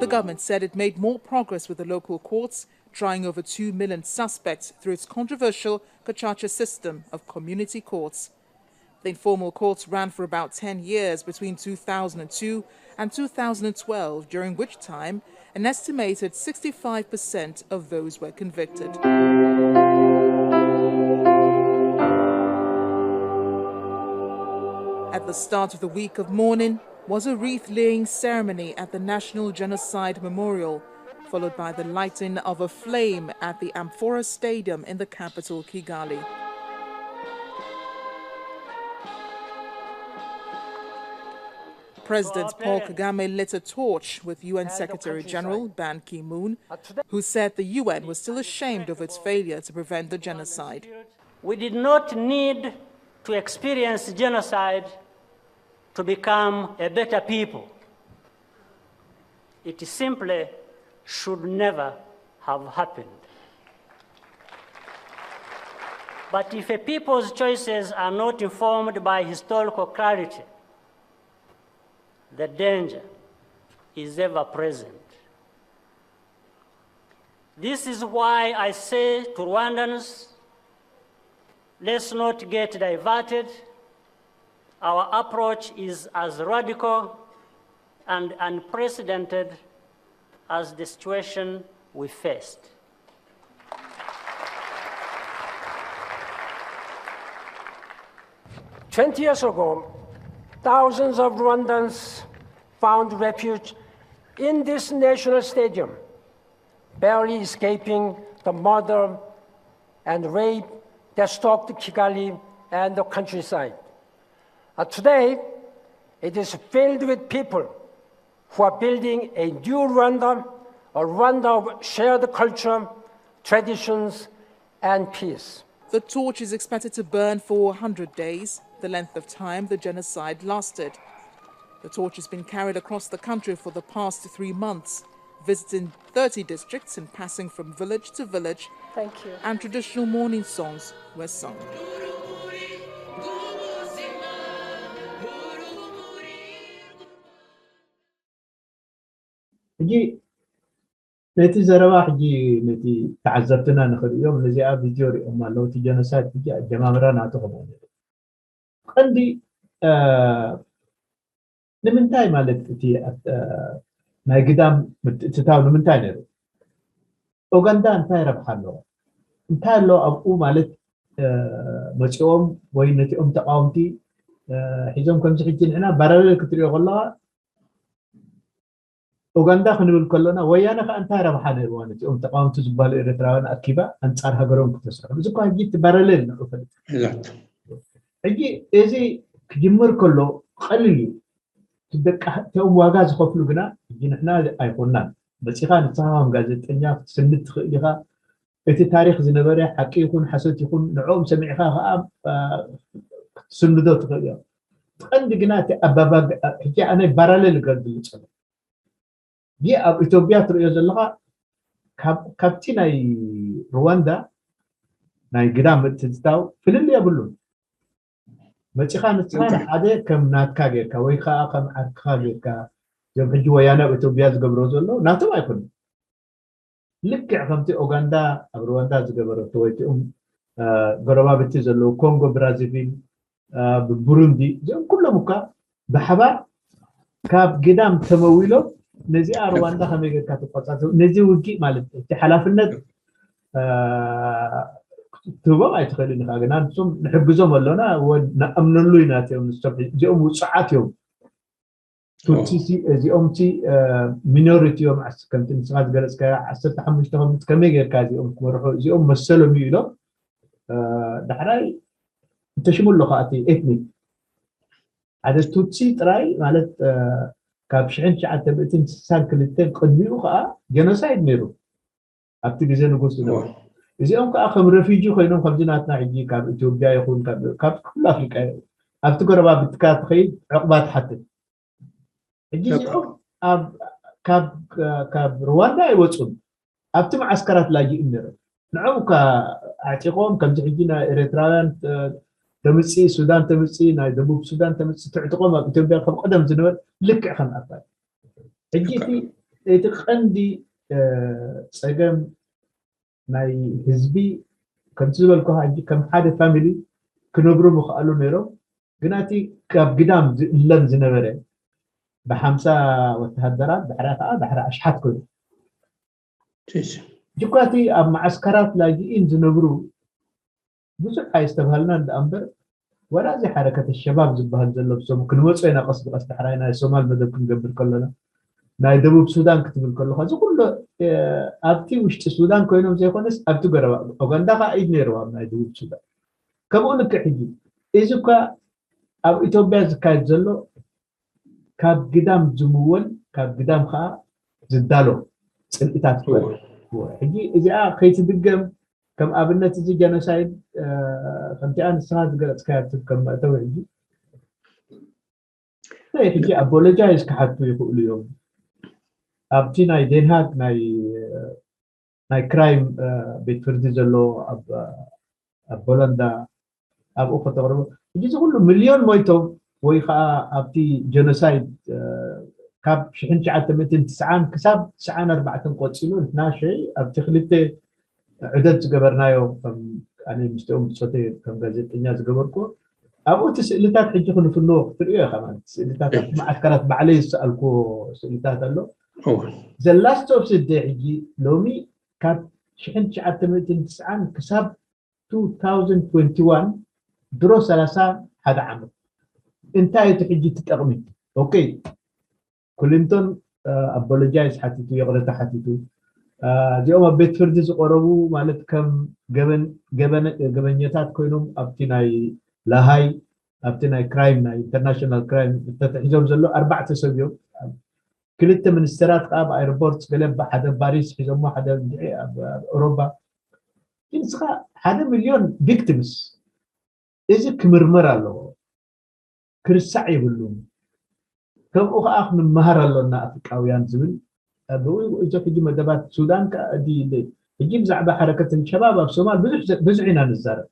The government said it made more progress with the local courts, trying over two million suspects through its controversial Gacaca system of community courts. The informal courts ran for about ten years, between two thousand two and two thousand twelve, during which time an estimated sixty-five percent of those were convicted. At the start of the week of mourning was a wreath-laying ceremony at the National Genocide Memorial, followed by the lighting of a flame at the Amphora Stadium in the capital, Kigali. President Paul Kagame lit a torch with U N Secretary General Ban Ki-moon, who said the U N was still ashamed of its failure to prevent the genocide. We did not need to experience genocide to become a better people. It simply should never have happened. But if a people's choices are not informed by historical clarity, the danger is ever present. This is why I say to Rwandans, let's not get diverted. Our approach is as radical and unprecedented as the situation we faced. Twenty years ago, thousands of Rwandans found refuge in this national stadium, barely escaping the murder and rape that stalked Kigali and the countryside. Uh, today, it is filled with people who are building a new Rwanda, a Rwanda of shared culture, traditions, and peace. The torch is expected to burn for a hundred days, the length of time the genocide lasted. The torch has been carried across the country for the past three months, visiting thirty districts and passing from village to village, Thank you. And traditional mourning songs were sung. ሕጂ ነቲ ዘረባ ሕጂ ነቲ ተዓዘብትና ንኽርእዮም ነዚኣ ቪድዮ ሪኦም ኣለዉ። እቲ ጀኖሳይድ ሕጂ ኣጀማምራ ናቱ ከምኡ ነይሩ። ቀንዲ እ፣ ንምንታይ ማለት እቲ እ፣ ናይ ግዳም ምትእትታው ንምንታይ ነይሩ? ኡጋንዳ እንታይ ረብሓ ኣለዎ? እንታይ ኣለዎ ኣብኡ ማለት እ፣ መፂኦም ወይ ነቲኦም ተቃወምቲ እ፣ ሒዞም ከምዚ ሕጂ ንሕና ባራለል ክትሪኦ ከለካ ኡጋንዳ ክንብል ከሎና ወያነ ከዓ እንታይ ረብሓ ነይርዋ ነቲኦም ተቃወምቲ ዝበሃሉ ኤርትራውያን ኣኪባ ኣንፃር ሃገሮም ክተስርሑ? እዚ እኳ ሕጂ እቲ ባራለል ንዑ ፈልጥ Exact. ሕጂ እዚ ክጅምር ከሎ ቀሊል እዩ። እቲ ደቂ እቲኦም ዋጋ ዝኸፍሉ ግና ሕጂ ንሕና ኣይኮናን። መፂኻ ንስኻ ከም ጋዜጠኛ ክትስንድ ትኽእል ኢኻ። እቲ ታሪክ ዝነበረ ሓቂ ይኹን ሓሶት ይኹን ንዕኦም ሰሚዕኻ ከዓ አ፣ ክትስንዶ ትኽእል እዮም። እቲ ቀንዲ ግና እቲ ኣባባግ ሕጂ ኣነ ባራሌል እገርግል ጸሎ ይ ኣብ ኢትዮጵያ ትርእዮ ዘለኻ ካብ- ካብቲ ናይ ሩዋንዳ ናይ ግዳም ምትእትታው ፍልልይ የብሉን። መፂኻ ንስኻ ሓደ ከም ናትካ ጌርካ ወይ ከዓ ከም ዓርክኻ ጌርካ እዞም ሕጂ ወያነ ኣብ ኢትዮጵያ ዝገብሮ ዘሎ ናቶም ኣይኮኑን። ልክዕ ከምቲ ኦጋንዳ ኣብ ሩዋንዳ ዝገበረቶ ወይ እቲኦም እ፣ ጎረባብቲ ዘለዉ ኮንጎ ብራዛቪል እ፣ ብቡሩንዲ እዚኦም ኩሎም እኳ ብሓባር ካብ ግዳም ተመዊሎም ነዚኣ ሩዋንዳ ከመይ ጌርካ ትቆፃፀር ነዚ ውግእ ማለት እዩ። እቲ ሓላፍነት እ፣ ክትህቦም ኣይትኽእልን ኢኻ። ግና ንሶም ንሕግዞም ኣሎና ወ- ንኣምነሉ ኢና እቲኦም ንሶም እዚኦም ውፁዓት እዮም። ቱትሲ እዚኦም ሲ ሚኖሪቲ እዮም። ዓስ- ከምቲ ንስኻ ዝገለፅካዮ ዓሰርተ ሓሙሽተ ከምቲ ከመይ ጌርካ እዚኦም ክመርሑ እዚኦም መሰሎም እዩ ኢሎም እ፣ ዳሕራይ እንተሽሙ ኣለኹ እቲ ኤትኒክ ሓደ ቱትሲ ጥራይ ማለት ካብ ሽሕን ትሽዓተ ሚእትን ስሳን ክልተን ቅድሚኡ ከዓ ጀኖሳይድ ነይሩ ኣብቲ ግዜ ንጉስ ዝነበረ። እዚኦም ከዓ ከም ረፊጂ ኮይኖም ከምዚ ናትና ሕጂ ካብ ኢትዮጵያ ይኹን ካብ ኩሉ ኣፍሪቃ ኣብቲ ጎረባብትካ ትኸይድ ዕቕባ ትሓትት። ሕጂ እዚኦም ካብ ሩዋንዳ ኣይወፁን፣ ኣብቲ መዓስከራት ላጅእም ነይሮም። ንዕኡ እኳ ኣዕጢቖም ከምዚ ሕጂ ናይ ኤርትራውያን ተምፅእ፣ ሱዳን ተምፅእ፣ ናይ ደቡብ ሱዳን ተምፅእ ትዕጥቖም ኣብ ኢትዮጵያ ከም ቀደም ዝነበረ ልክዕ ከም ኣባይ። ሕጂ እቲ እቲ ቀንዲ ፀገም ናይ ህዝቢ ከምቲ ዝበልኩ ሕጂ ከም ሓደ ፋሚሊ ክነብሩ ምኽኣሉ ነይሮም። ግና እቲ ካብ ግዳም ዝእለም ዝነበረ ብሓምሳ ወተሃደራት ድሕራ ከዓ ድሕራ ኣሽሓት ኮይኑ ሕጂ እኳ እቲ ኣብ መዓስከራት ላጅኢን ዝነብሩ ብዙሕ ኣይስተብሃልናን ደኣ እምበር ወላ እዚ ሓረከተ ሸባብ ዝበሃል ዘሎ ብሶም ክንመፅኦ ኢና ቀስ ብቀስ ዳሕራይ ናይ ሶማል መደብ ክንገብር ከሎና ናይ ደቡብ ሱዳን ክትብል ከለካ እዚ ኩሉ ኣብቲ ውሽጢ ሱዳን ኮይኖም ዘይኮነስ ኣብቲ ገረባ ኦጋንዳ ከዓ ኢድ ነይርዋ ኣብ ናይ ደቡብ ሱዳን ከምኡ ልክዕ ሕጂ እዚ እኳ ኣብ ኢትዮጵያ ዝካየድ ዘሎ ካብ ግዳም ዝምወል ካብ ግዳም ከዓ ዝዳሎ ፅልኢታት ይኮነ ሕጂ እዚኣ ከይትድገም ከም ኣብነት እዚ ጀኖሳይድ ከምቲኣ ንስኻ ዝገለፅካያ ከም መእተዊ ሕጂ ሕጂ ኣቦሎጃይዝ ክሓቱ ይኽእሉ እዮም ኣብቲ ናይ ዴንሃግ ናይ ናይ ክራይም ቤት ፍርዲ ዘሎ ኣብ ቦለንዳ ኣብኡ ከተቕርቡ ሕጂ እዚ ኩሉ ሚልዮን ሞይቶም ወይ ከዓ ኣብቲ ጀኖሳይድ ካብ ሽሕን ትሽዓተ ሚእትን ትስዓን ክሳብ ትስዓን ኣርባዕተን ቆፂሉ ንሕና ሸይ ኣብቲ ክልተ ዑደት ዝገበርናዮ ኣነ ምስኦም ብፆተ ከም ጋዜጠኛ ዝገበርኩ ኣብኡ እቲ ስእልታት ሕጂ ክንፍንዎ ክትሪኦ ኢኻ ማለት ስእልታት ኣብቲ መዓስከራት ባዕለይ ዝሰኣልኩዎ ስእልታት ኣሎ ዘላስት ኦፍ ስደ ሕጂ ሎሚ ካብ ሽሕን ትሽዓተ ሚእትን ትስዓን ክሳብ two thousand twenty-one ድሮ ሰላሳ ሓደ ዓመት እንታይ እቲ ሕጂ ትጠቕሚ ኦኬ ክሊንቶን ኣቦሎጃይዝ ሓቲቱ ይቕረታ ሓቲቱ እዚኦም ኣብ ቤት ፍርዲ ዝቀረቡ ማለት ከም ገበን ገበን ገበኛታት ኮይኖም ኣብቲ ናይ ላሃይ ኣብቲ ናይ ክራይም ናይ ኢንተርናሽናል ክራይም ተትሒዞም ዘሎ ኣርባዕተ ሰብ እዮም ክልተ ሚኒስተራት ከዓ ኣብ ኣይሮፖርት ገለ ሓደ ፓሪስ ሒዞሞ ሓደ ኣብ ኦሮባ ንስኻ ሓደ ሚልዮን ቪክቲምስ እዚ ክምርመር ኣለዎ ክርሳዕ የብሉን ከምኡ ከዓ ክንመሃር ኣሎና ኣፍሪቃውያን ዝብል እዚ ሕጂ መደባት ሱዳን ከዓ ሕጂ ብዛዕባ ሓረከት ሸባብ ኣብ ሶማል ብዙሕ ኢና ንዛረብ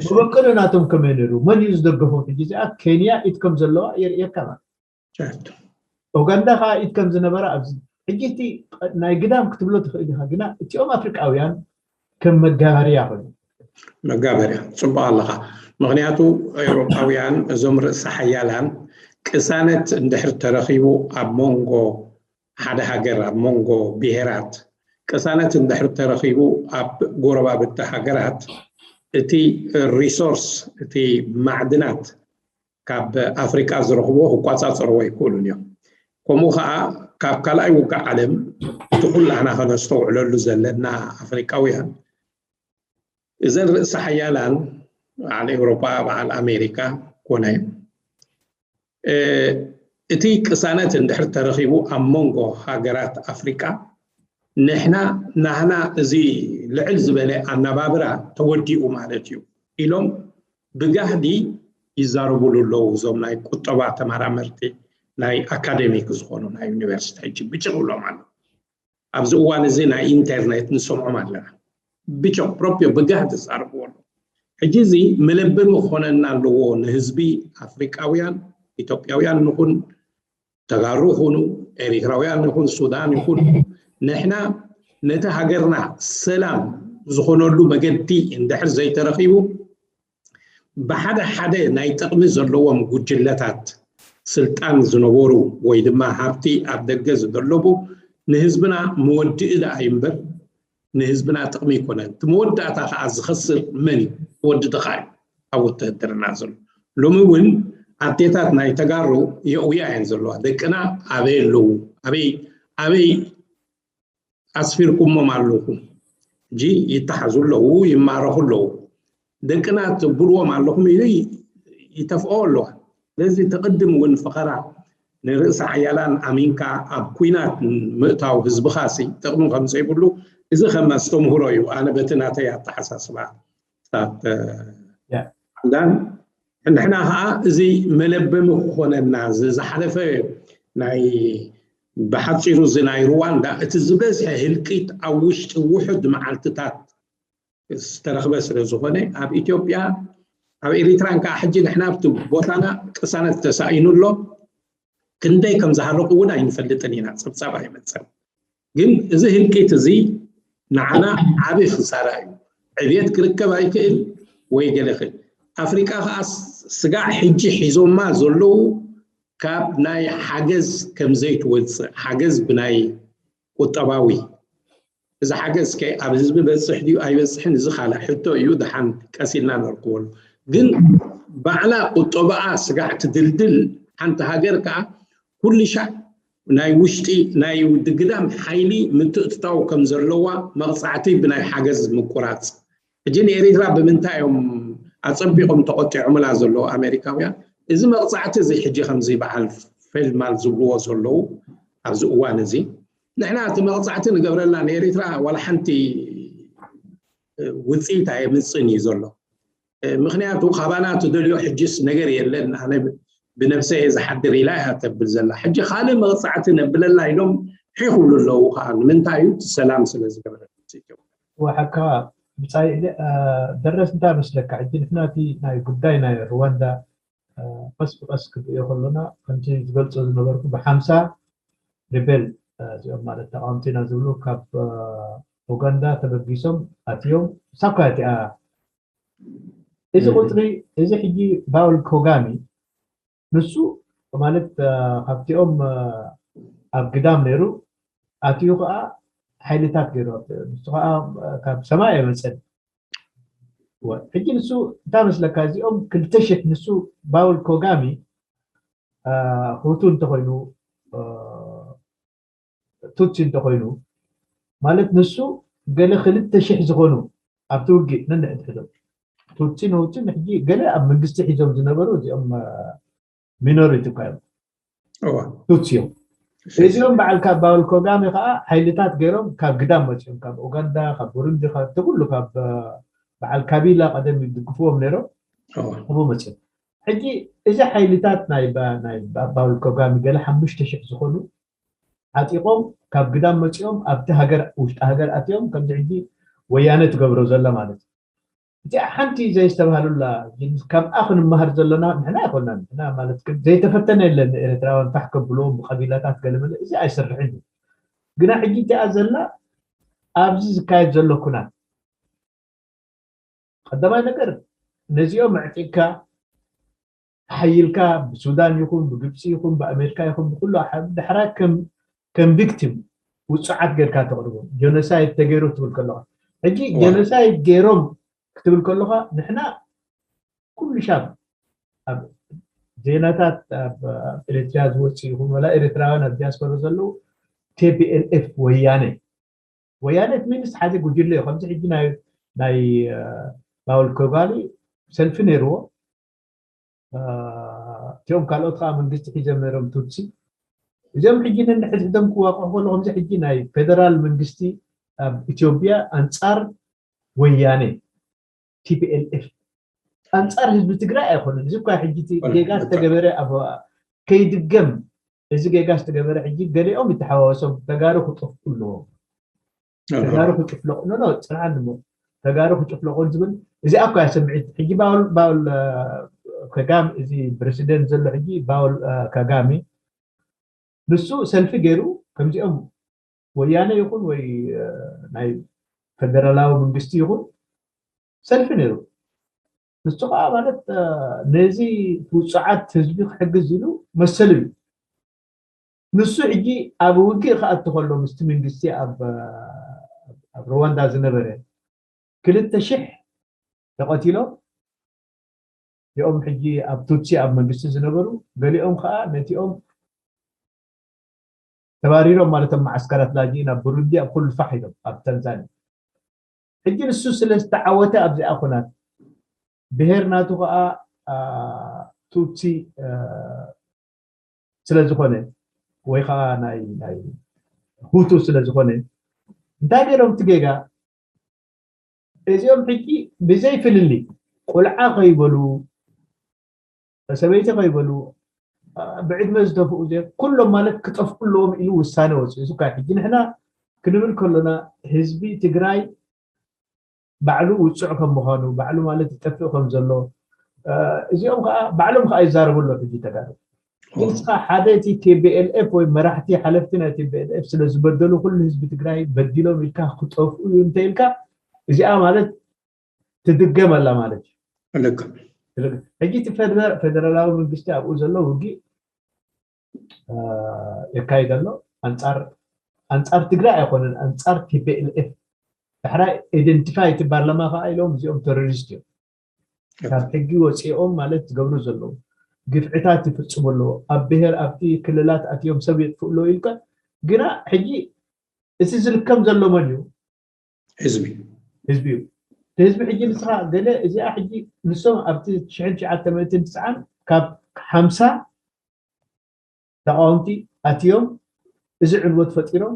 መበቀሉ ናቶም ከመይ ነይሩ መን እዩ ዝደገፎም ሕጂ እዚኣ ኬንያ ኢድ ከም ዘለዋ የርእየካ ማለት ኡጋንዳ ከዓ ኢድ ከም ዝነበራ ኣብዚ ሕጂ እቲ ናይ ግዳም ክትብሎ ትኽእል ኢኻ ግና እቲኦም ኣፍሪቃውያን ከም መጋበርያ ኮይኑ መጋበርያ ፅቡቅ ኣለኻ ምክንያቱ ኤውሮጳውያን እዞም ርእሰ ሓያላን ቅሳነት እንድሕር ተረኺቡ ኣብ መንጎ ሓደ ሃገር ኣብ መንጎ ብሄራት ቅሳነት እንድሕር ተረኺቡ ኣብ ጎረባብቲ ሃገራት እቲ ሪሶርስ እቲ ማዕድናት ካብ ኣፍሪቃ ዝረኽብዎ ክቋፃፀርዎ ኣይክእሉን እዮም ከምኡ ከዓ ካብ ካልኣይ ውግእ ዓለም እቲ ኩላህና ከነስተውዕለሉ ዘለና ኣፍሪቃውያን እዘን ርእሲ ሓያላን በዓል ኤውሮጳ በዓል ኣሜሪካ ኮነ እቲ ቅሳነት እንድሕር ተረኺቡ ኣብ መንጎ ሃገራት ኣፍሪቃ ንሕና ናህና እዚ ልዕል ዝበለ ኣነባብራ ተወዲኡ ማለት እዩ ኢሎም ብጋህዲ ይዛረቡሉ ኣለዉ እዞም ናይ ቁጠባ ተመራመርቲ ናይ ኣካደሚክ ዝኾኑ ናይ ዩኒቨርሲቲ ሕጂ ብጭቕ ብሎም ኣለዉ ኣብዚ እዋን እዚ ናይ ኢንተርኔት ንሰምዖም ኣለና ብጭቕ ፕሮፕዮ ብጋህ ዝዛረብዎ ኣለዉ ሕጂ እዚ መለበሚ ክኾነና ኣለዎ ንህዝቢ ኣፍሪቃውያን ኢትዮጵያውያን ንኹን ተጋሩ ይኹኑ ኤሪትራውያን ይኹን ሱዳን ይኹን ንሕና ነቲ ሃገርና ሰላም ዝኾነሉ መገዲ እንድሕር ዘይተረኺቡ ብሓደ ሓደ ናይ ጥቕሚ ዘለዎም ጉጅለታት ስልጣን ዝነበሩ ወይ ድማ ሃብቲ ኣብ ደገ ዝደለቡ ንህዝብና መወድኢ ደኣ ይምበር ንህዝብና ጥቕሚ ኣይኮነን። እቲ መወዳእታ ከዓ ዝኸስር መን እዩ? ወዲ ድኻ እዩ ኣብ ውትህድርና ዘሎ። ሎሚ እውን ኣዴታት ናይ ተጋሩ የእውያ እየን ዘለዋ። ደቅና ኣበይ ኣለዉ? ኣበይ ኣበይ ኣስፊርኩሞም ኣለኹም? ሕጂ ይተሓዙ ኣለዉ፣ ይማረኹ ኣለዉ። ደቅና ትብልዎም ኣለኹም ኢሉ ይተፍኦ ኣለዋ። ስለዚ ተቕድም እውን ፈኸራ ንርእሰ ሓያላን ኣሚንካ ኣብ ኩናት ምእታው ህዝብኻ ሲ ጥቕሚ ከም ዘይብሉ፣ እዚ ከም ኣስተምህሮ እዩ። ኣነ በቲ ናተይ ኣተሓሳስባ ስታት ያ። ዳን ንሕና ከዓ እዚ መለበሚ ክኾነና እዚ ዝሓለፈ ናይ ብሓፂሩ እዚ ናይ ሩዋንዳ እቲ ዝበዝሐ ህልቂት ኣብ ውሽጢ ውሑድ መዓልትታት ዝተረኽበ ስለ ዝኾነ ኣብ ኢትዮጵያ ኣብ ኤሪትራን ከዓ ሕጂ ንሕና ኣብቲ ቦታና ቅሳነት ተሳኢኑ ኣሎ። ክንደይ ከም ዝሃለቁ እውን ኣይንፈልጥን ኢና፣ ፀብፃብ ኣይመፀን። ግን እዚ ህልቂት እዚ ንዓና ዓቢ ክሳራ እዩ። ዕብየት ክርከብ ኣይክእል ወይ ገለ ክእል። ኣፍሪቃ ከዓ ስጋዕ ሕጂ ሒዞማ ዘለዉ ካብ ናይ ሓገዝ ከም ዘይትወፅእ፣ ሓገዝ ብናይ ቁጠባዊ፣ እዚ ሓገዝ ከ ኣብ ህዝቢ በፅሕ ድዩ ኣይበፅሕን፣ እዚ ካልእ ሕቶ እዩ። ደሓን ቀስ ኢልና ነርክበሉ። ግን ባዕላ ቁጠባኣ ስጋዕ ትድልድል ሓንቲ ሃገር ከዓ ኩሉ ሻዕ ናይ ውሽጢ ናይ ድግዳም ሓይሊ ምትእትታው ከም ዘለዋ መቕፃዕቲ ብናይ ሓገዝ ምቁራፅ። ሕጂ ንኤሪትራ ብምንታይ እዮም ኣፀቢቖም ተቆጢዖምላ ዘለዉ ኣሜሪካውያን? እዚ መቕፃዕቲ እዚ ሕጂ ከምዚ በዓል ፌልማል ዝብልዎ ዘለዉ ኣብዚ እዋን እዚ ንሕና እቲ መቕፃዕቲ ንገብረላ ንኤሪትራ ዋላ ሓንቲ ውፅኢት ኣየምፅን እዩ ዘሎ። ምክንያቱ ካባና ትደልዮ ሕጅስ ነገር የለን። ኣነ ብነብሰ እየ ዝሓድር ኢላ እያ ተብል ዘላ። ሕጂ ካልእ መቕፃዕቲ ነብለላ ኢሎም ሒኽ ብሉ ኣለዉ ከዓ። ንምንታይ እዩ? እቲ ሰላም ስለ ዝገበረ። ወሓካ ብጻይ ደረስ እንታይ መስለካ? ሕጂ ንሕና እቲ ናይ ጉዳይ ናይ ሩዋንዳ ቀስ ብቀስ ክትሪኦ ከሎና ከምቲ ዝገልጾ ዝነበርኩ ብሓምሳ ሪቤል እዚኦም ማለት ተቃወምቲ ኢና ዝብሉ ካብ ኡጋንዳ ተበጊሶም ኣትዮም ሳኳ እቲኣ እዚ ቁፅሪ እዚ ሕጂ ባውል ኮጋሚ ንሱ ማለት ካብቲኦም ኣብ ግዳም ነይሩ ኣትዩ ከዓ ሓይልታት ገይሩ ንሱ ከዓ ካብ ሰማይ ኣይመፀን። ሕጂ ንሱ እንታይ መስለካ እዚኦም ክልተ ሽሕ ንሱ ባውል ኮጋሚ ሁቱ እንተኮይኑ ቱትሲ እንተኮይኑ ማለት ንሱ ገለ ክልተ ሽሕ ዝኾኑ ኣብቲ ውግእ ነንሕድሕዶም ቱትሲ ንሁትሲ ሕጂ ገለ ኣብ መንግስቲ ሒዞም ዝነበሩ እዚኦም ሚኖሪቲ እኳ እዮም ቱትሲ እዮም። እዚኦም በዓል ካብ ባውል ኮጋሚ ከዓ ሓይልታት ገይሮም ካብ ግዳም መፅኦም ካብ ኡጋንዳ ካብ ቡሩንዲ ካብቲ ኩሉ ካብ በዓል ካቢላ ቀደም ይድግፍዎም ነይሮም ኣብኡ መፅኦም። ሕጂ እዚ ሓይልታት ናይ ባውል ኮጋሚ ገለ ሓሙሽተ ሽሕ ዝኾኑ ዓጢቖም ካብ ግዳም መፂኦም ኣብቲ ሃገር ውሽጢ ሃገር ኣትዮም ከምዚ ሕጂ ወያነ ትገብሮ ዘላ ማለት እዩ። እቲኣ ሓንቲ ዘይስተብሃሉላ ካብኣ ክንመሃር ዘለና ንሕና ኣይኮናን ንሕና ማለት ዘይተፈተነ የለን። ኤርትራውያን ፋሕ ከብልዎም ብቀቢላታት ገለመለ እዚ ኣይሰርሕን እዩ። ግና ሕጂ እቲኣ ዘላ ኣብዚ ዝካየድ ዘሎ ኩናት ቀዳማይ ነገር ነዚኦም ኣዕጢቕካ ተሓይልካ ብሱዳን ይኹን ብግብፂ ይኹን ብኣሜሪካ ይኹን ብኩሉ ዳሕራይ ከም ቪክቲም ውፁዓት ጌርካ ተቕርቦም ጀኖሳይድ ተገይሩ ትብል ከለካ ሕጂ ጀኖሳይድ ገይሮም ክትብል ከለካ ንሕና ኩሉ ሻብ ኣብ ዜናታት ኣብ ኤርትራ ዝወፅ ይኹን ወላ ኤርትራውያን ኣብ ዲያስፖራ ዘለዉ ቲፒኤልኤፍ ወያነ ወያነ ሚንስ ሓደ ጉጅለ እዩ ከምዚ ሕጂ ናይ ባውል ኮጋሊ ሰልፊ ነይርዎ እቲኦም ካልኦት ከዓ መንግስቲ ሒዞም ነይሮም ቱትሲ እዚኦም ሕጂ ነንሕድሕዶም ክዋቅዑ ከሎ ከምዚ ሕጂ ናይ ፌደራል መንግስቲ ኣብ ኢትዮጵያ ኣንፃር ወያነ ቲፒኤልኤፍ ኣንፃር ህዝቢ ትግራይ ኣይኮነን። እዚ እኳ ሕጂ ጌጋ ዝተገበረ ኣብ ከይድገም እዚ ጌጋ ዝተገበረ ሕጂ ገሊኦም ይተሓዋወሶም ተጋሩ ክጠፍኡ ኣለዎም። ተጋሩ ክጭፍለቑ ኖ ኖ ፅንዓን ድሞ ተጋሩ ክጭፍለቑ ዝብል እዚኣ እኳ እያ ስምዒት ሕጂ ባውል ባውል ከጋም እዚ ፕረሲደንት ዘሎ ሕጂ ባውል ከጋሚ ንሱ ሰልፊ ገይሩ ከምዚኦም ወያነ ይኹን ወይ ናይ ፈደራላዊ መንግስቲ ይኹን ሰልፊ ነይሩ። ንሱ ከዓ ማለት ነዚ ውፅዓት ህዝቢ ክሕግዝ ኢሉ መሰሉ እዩ። ንሱ ሕጂ ኣብ ውግእ ክኣቱ ከሎ ምስቲ መንግስቲ ኣብ ሩዋንዳ ዝነበረ ክልተ ሽሕ ተቐቲሎም እዚኦም ሕጂ ኣብ ቱትሲ ኣብ መንግስቲ ዝነበሩ ገሊኦም ከዓ ነቲኦም ተባሪሮም ማለቶም መዓስከራት ላጂ ናብ ብሩንዲ ኣብ ኩሉ ፋሕ ኢሎም ኣብ ታንዛኒ ሕጂ ንሱ ስለ ዝተዓወተ ኣብዚኣ ኩናት ብሄር ናቱ ከዓ ቱትሲ ስለዝኾነ ወይ ከዓ ናይ ናይ ሁቱ ስለዝኾነ እንታይ ገይሮም እቲ ጌጋ እዚኦም ሕጂ ብዘይ ፍልልይ ቆልዓ ከይበሉ ሰበይቲ ከይበሉ ብዕድመ ዝደፍኡ ኩሎም ማለት ክጠፍኡ ኣለዎም ኢሉ ውሳነ ወፅኡ። እዚ እኳ ሕጂ ንሕና ክንብል ከሎና ህዝቢ ትግራይ ባዕሉ ውፁዕ ከም ምዃኑ ባዕሉ ማለት ይጠፍእ ከም ዘሎ እዚኦም ከዓ ባዕሎም ከዓ ይዛረቡ ኣለዉ። ሕጂ ተጋሩ ንስኻ ሓደ እቲ ቲቢኤልኤፍ ወይ መራሕቲ ሓለፍቲ ናይ ቲቢኤልኤፍ ስለ ዝበደሉ ኩሉ ህዝቢ ትግራይ በዲሎም ኢልካ ክጠፍኡ እዩ እንተ ኢልካ እዚኣ ማለት ትድገም ኣላ ማለት እዩ። ሕጂ እቲ ፌደራላዊ መንግስቲ ኣብኡ ዘሎ ውግእ የካይድ ኣሎ ኣንፃር ትግራይ ኣይኮነን ኣንፃር ቲቢኤልኤፍ። ዳሕራይ ኢደንቲፋይ እቲ ፓርላማ ከዓ ኢሎም እዚኦም ቴሮሪስት እዮም ካብ ሕጊ ወፂኦም ማለት ዝገብሩ ዘለዉ ግፍዕታት ይፍፅሙ ኣለዉ ኣብ ብሄር ኣብቲ ክልላት ኣትዮም ሰብ የጥፍኡ ኣለዉ ኢልካ ግና ሕጂ እቲ ዝልከም ዘሎ መን እዩ? ህዝቢ ህዝቢ እዩ። ህዝቢ ሕጂ ንስኻ ገለ እዚኣ ሕጂ ንሶም ኣብቲ ሽሕን ትሽዓተ ሚእትን ትስዓን ካብ ሓምሳ ተቃወምቲ ኣትዮም እዚ ዕንወት ፈጢሮም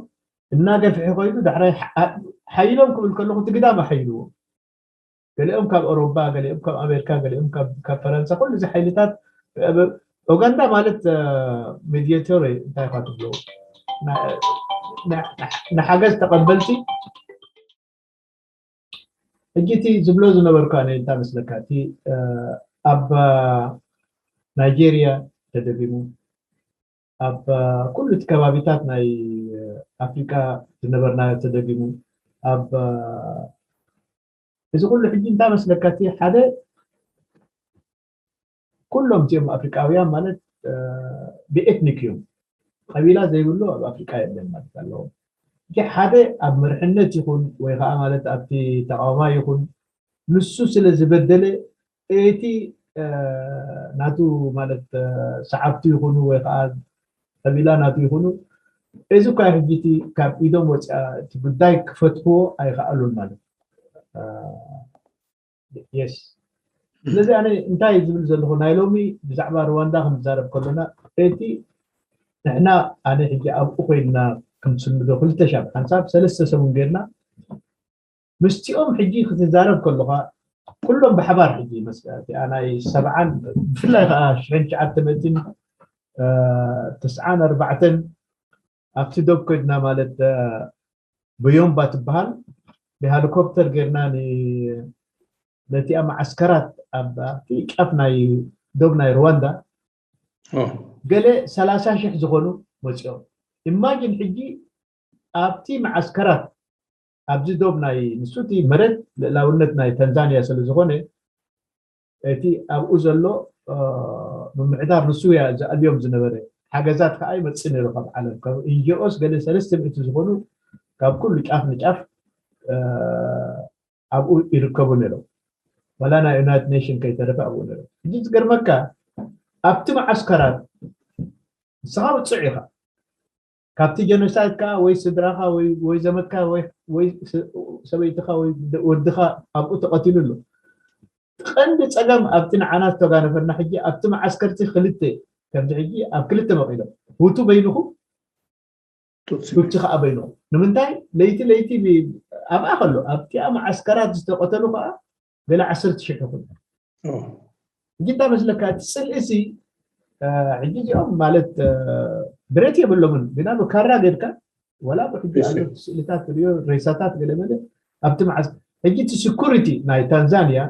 እናገፍሐ ኮይኑ ዳሕራይ ሓይሎም ክብል ከለኹ እቲ ግዳም ኣሓይልዎ ገሊኦም ካብ ኣውሮፓ ገሊኦም ካብ ኣሜሪካ ገሊኦም ካብ ፈረንሳ ኩሉ እዚ ሓይልታት ኡጋንዳ ማለት ሜዲየተር እንታይ ካ ትብሎ ንሓገዝ ተቐበልቲ ሕጂ እቲ ዝብሎ ዝነበርኩ ኣነ እንታይ መስለካ እቲ ኣብ ናይጄርያ ተደጊሙ ኣብ ኩሉ እቲ ከባቢታት ናይ ኣፍሪቃ ዝነበርናዮ ተደጊሙ ኣብ እዚ ኩሉ ሕጂ እንታይ መስለካ እቲ ሓደ ኩሎም እዚኦም ኣፍሪቃውያን ማለት ብኤትኒክ እዮም ቀቢላ ዘይብሉ ኣብ ኣፍሪቃ የለን ማለት ኣለዎም እቲ ሓደ ኣብ መርሕነት ይኹን ወይ ከዓ ማለት ኣብቲ ተቃዋማይ ይኹን ንሱ ስለ ዝበደለ እቲ ናቱ ማለት ሰዓብቱ ይኹኑ ወይ ከዓ ቀቢላ ናቱ ይኹኑ እዚ እኳ ሕጂ እቲ ካብ ኢዶም ወፅኣ እቲ ጉዳይ ክፈትሕዎ ኣይከኣሉን ማለት የስ ስለዚ ኣነ እንታይ ዝብል ዘለኹ ናይ ሎሚ ብዛዕባ ሩዋንዳ ክንዛረብ ከሎና እቲ ንሕና ኣነ ሕጂ ኣብኡ ኮይንና ክንስንዶ ክልተ ሻብ ሓንሳብ ሰለስተ ሰሙን ጌርና ምስቲኦም ሕጂ ክትዛረብ ከለኻ ኩሎም ብሓባር ሕጂ መስለቲ ናይ ሰብዓን ብፍላይ ከዓ ሽሕን ትሽዓተ ሚእትን ተስዓን ኣርባዕተን ኣብቲ ዶብ ኮይድና ማለት ብዮምባ ትበሃል ብሄሊኮፕተር ጌርና ነቲኣ መዓስከራት ኣብቲ ጫፍ ናይ ዶብ ናይ ሩዋንዳ ገለ ሰላሳ ሽሕ ዝኾኑ መፂኦም ኢማጂን ሕጂ ኣብቲ መዓስከራት ኣብዚ ዶብ ናይ ንሱ እቲ መሬት ልእላውነት ናይ ታንዛንያ ስለ ዝኾነ እቲ ኣብኡ ዘሎ ምምሕዳር ንሱ ያ ዝኣልዮም ዝነበረ ሓገዛት ከዓ ይመፅእ ነይሩ ካብ ዓለም ካብ ኢንጂኦስ ገለ ሰለስተ ሚእቲ ዝኾኑ ካብ ኩሉ ጫፍ ንጫፍ ኣብኡ ይርከቡ ነይሮም ዋላ ናይ ዩናይትድ ኔሽን ከይተረፈ ኣብኡ ነይሮም ሕጂ ዝገርመካ ኣብቲ መዓስከራት ንስኻ ውፅዕ ኢኻ ካብቲ ጀኖሳይድ ከዓ ወይ ስድራኻ ወይ ዘመድካ ወይ ሰበይትኻ ወይ ወድኻ ኣብኡ ተቐቲሉ ኣሎ ቀንዲ ፀገም ኣብቲ ንዓና ዝተጋነፈና ሕጂ ኣብቲ መዓስከርቲ ክልተ ከምዚ ሕጂ ኣብ ክልተ መቒሎም ሁቱ በይንኹም ቱትሲ ከዓ በይንኹም ንምንታይ ለይቲ ለይቲ ኣብኣ ከሎ ኣብቲኣ መዓስከራት ዝተቐተሉ ከዓ ገለ ዓሰርተ ሽሕ ይኹን ሕጂ እንታይ መስለካ እቲ ፅልኢ ሲ ሕጂ እዚኦም ማለት ብረት የብሎምን ግና ብካራ ጌርካ ወላ ብሕጂ ኣሎ ስእልታት ሪኦ ሬሳታት ገለ መለ ኣብቲ መዓስ ሕጂ እቲ ስኩሪቲ ናይ ታንዛንያ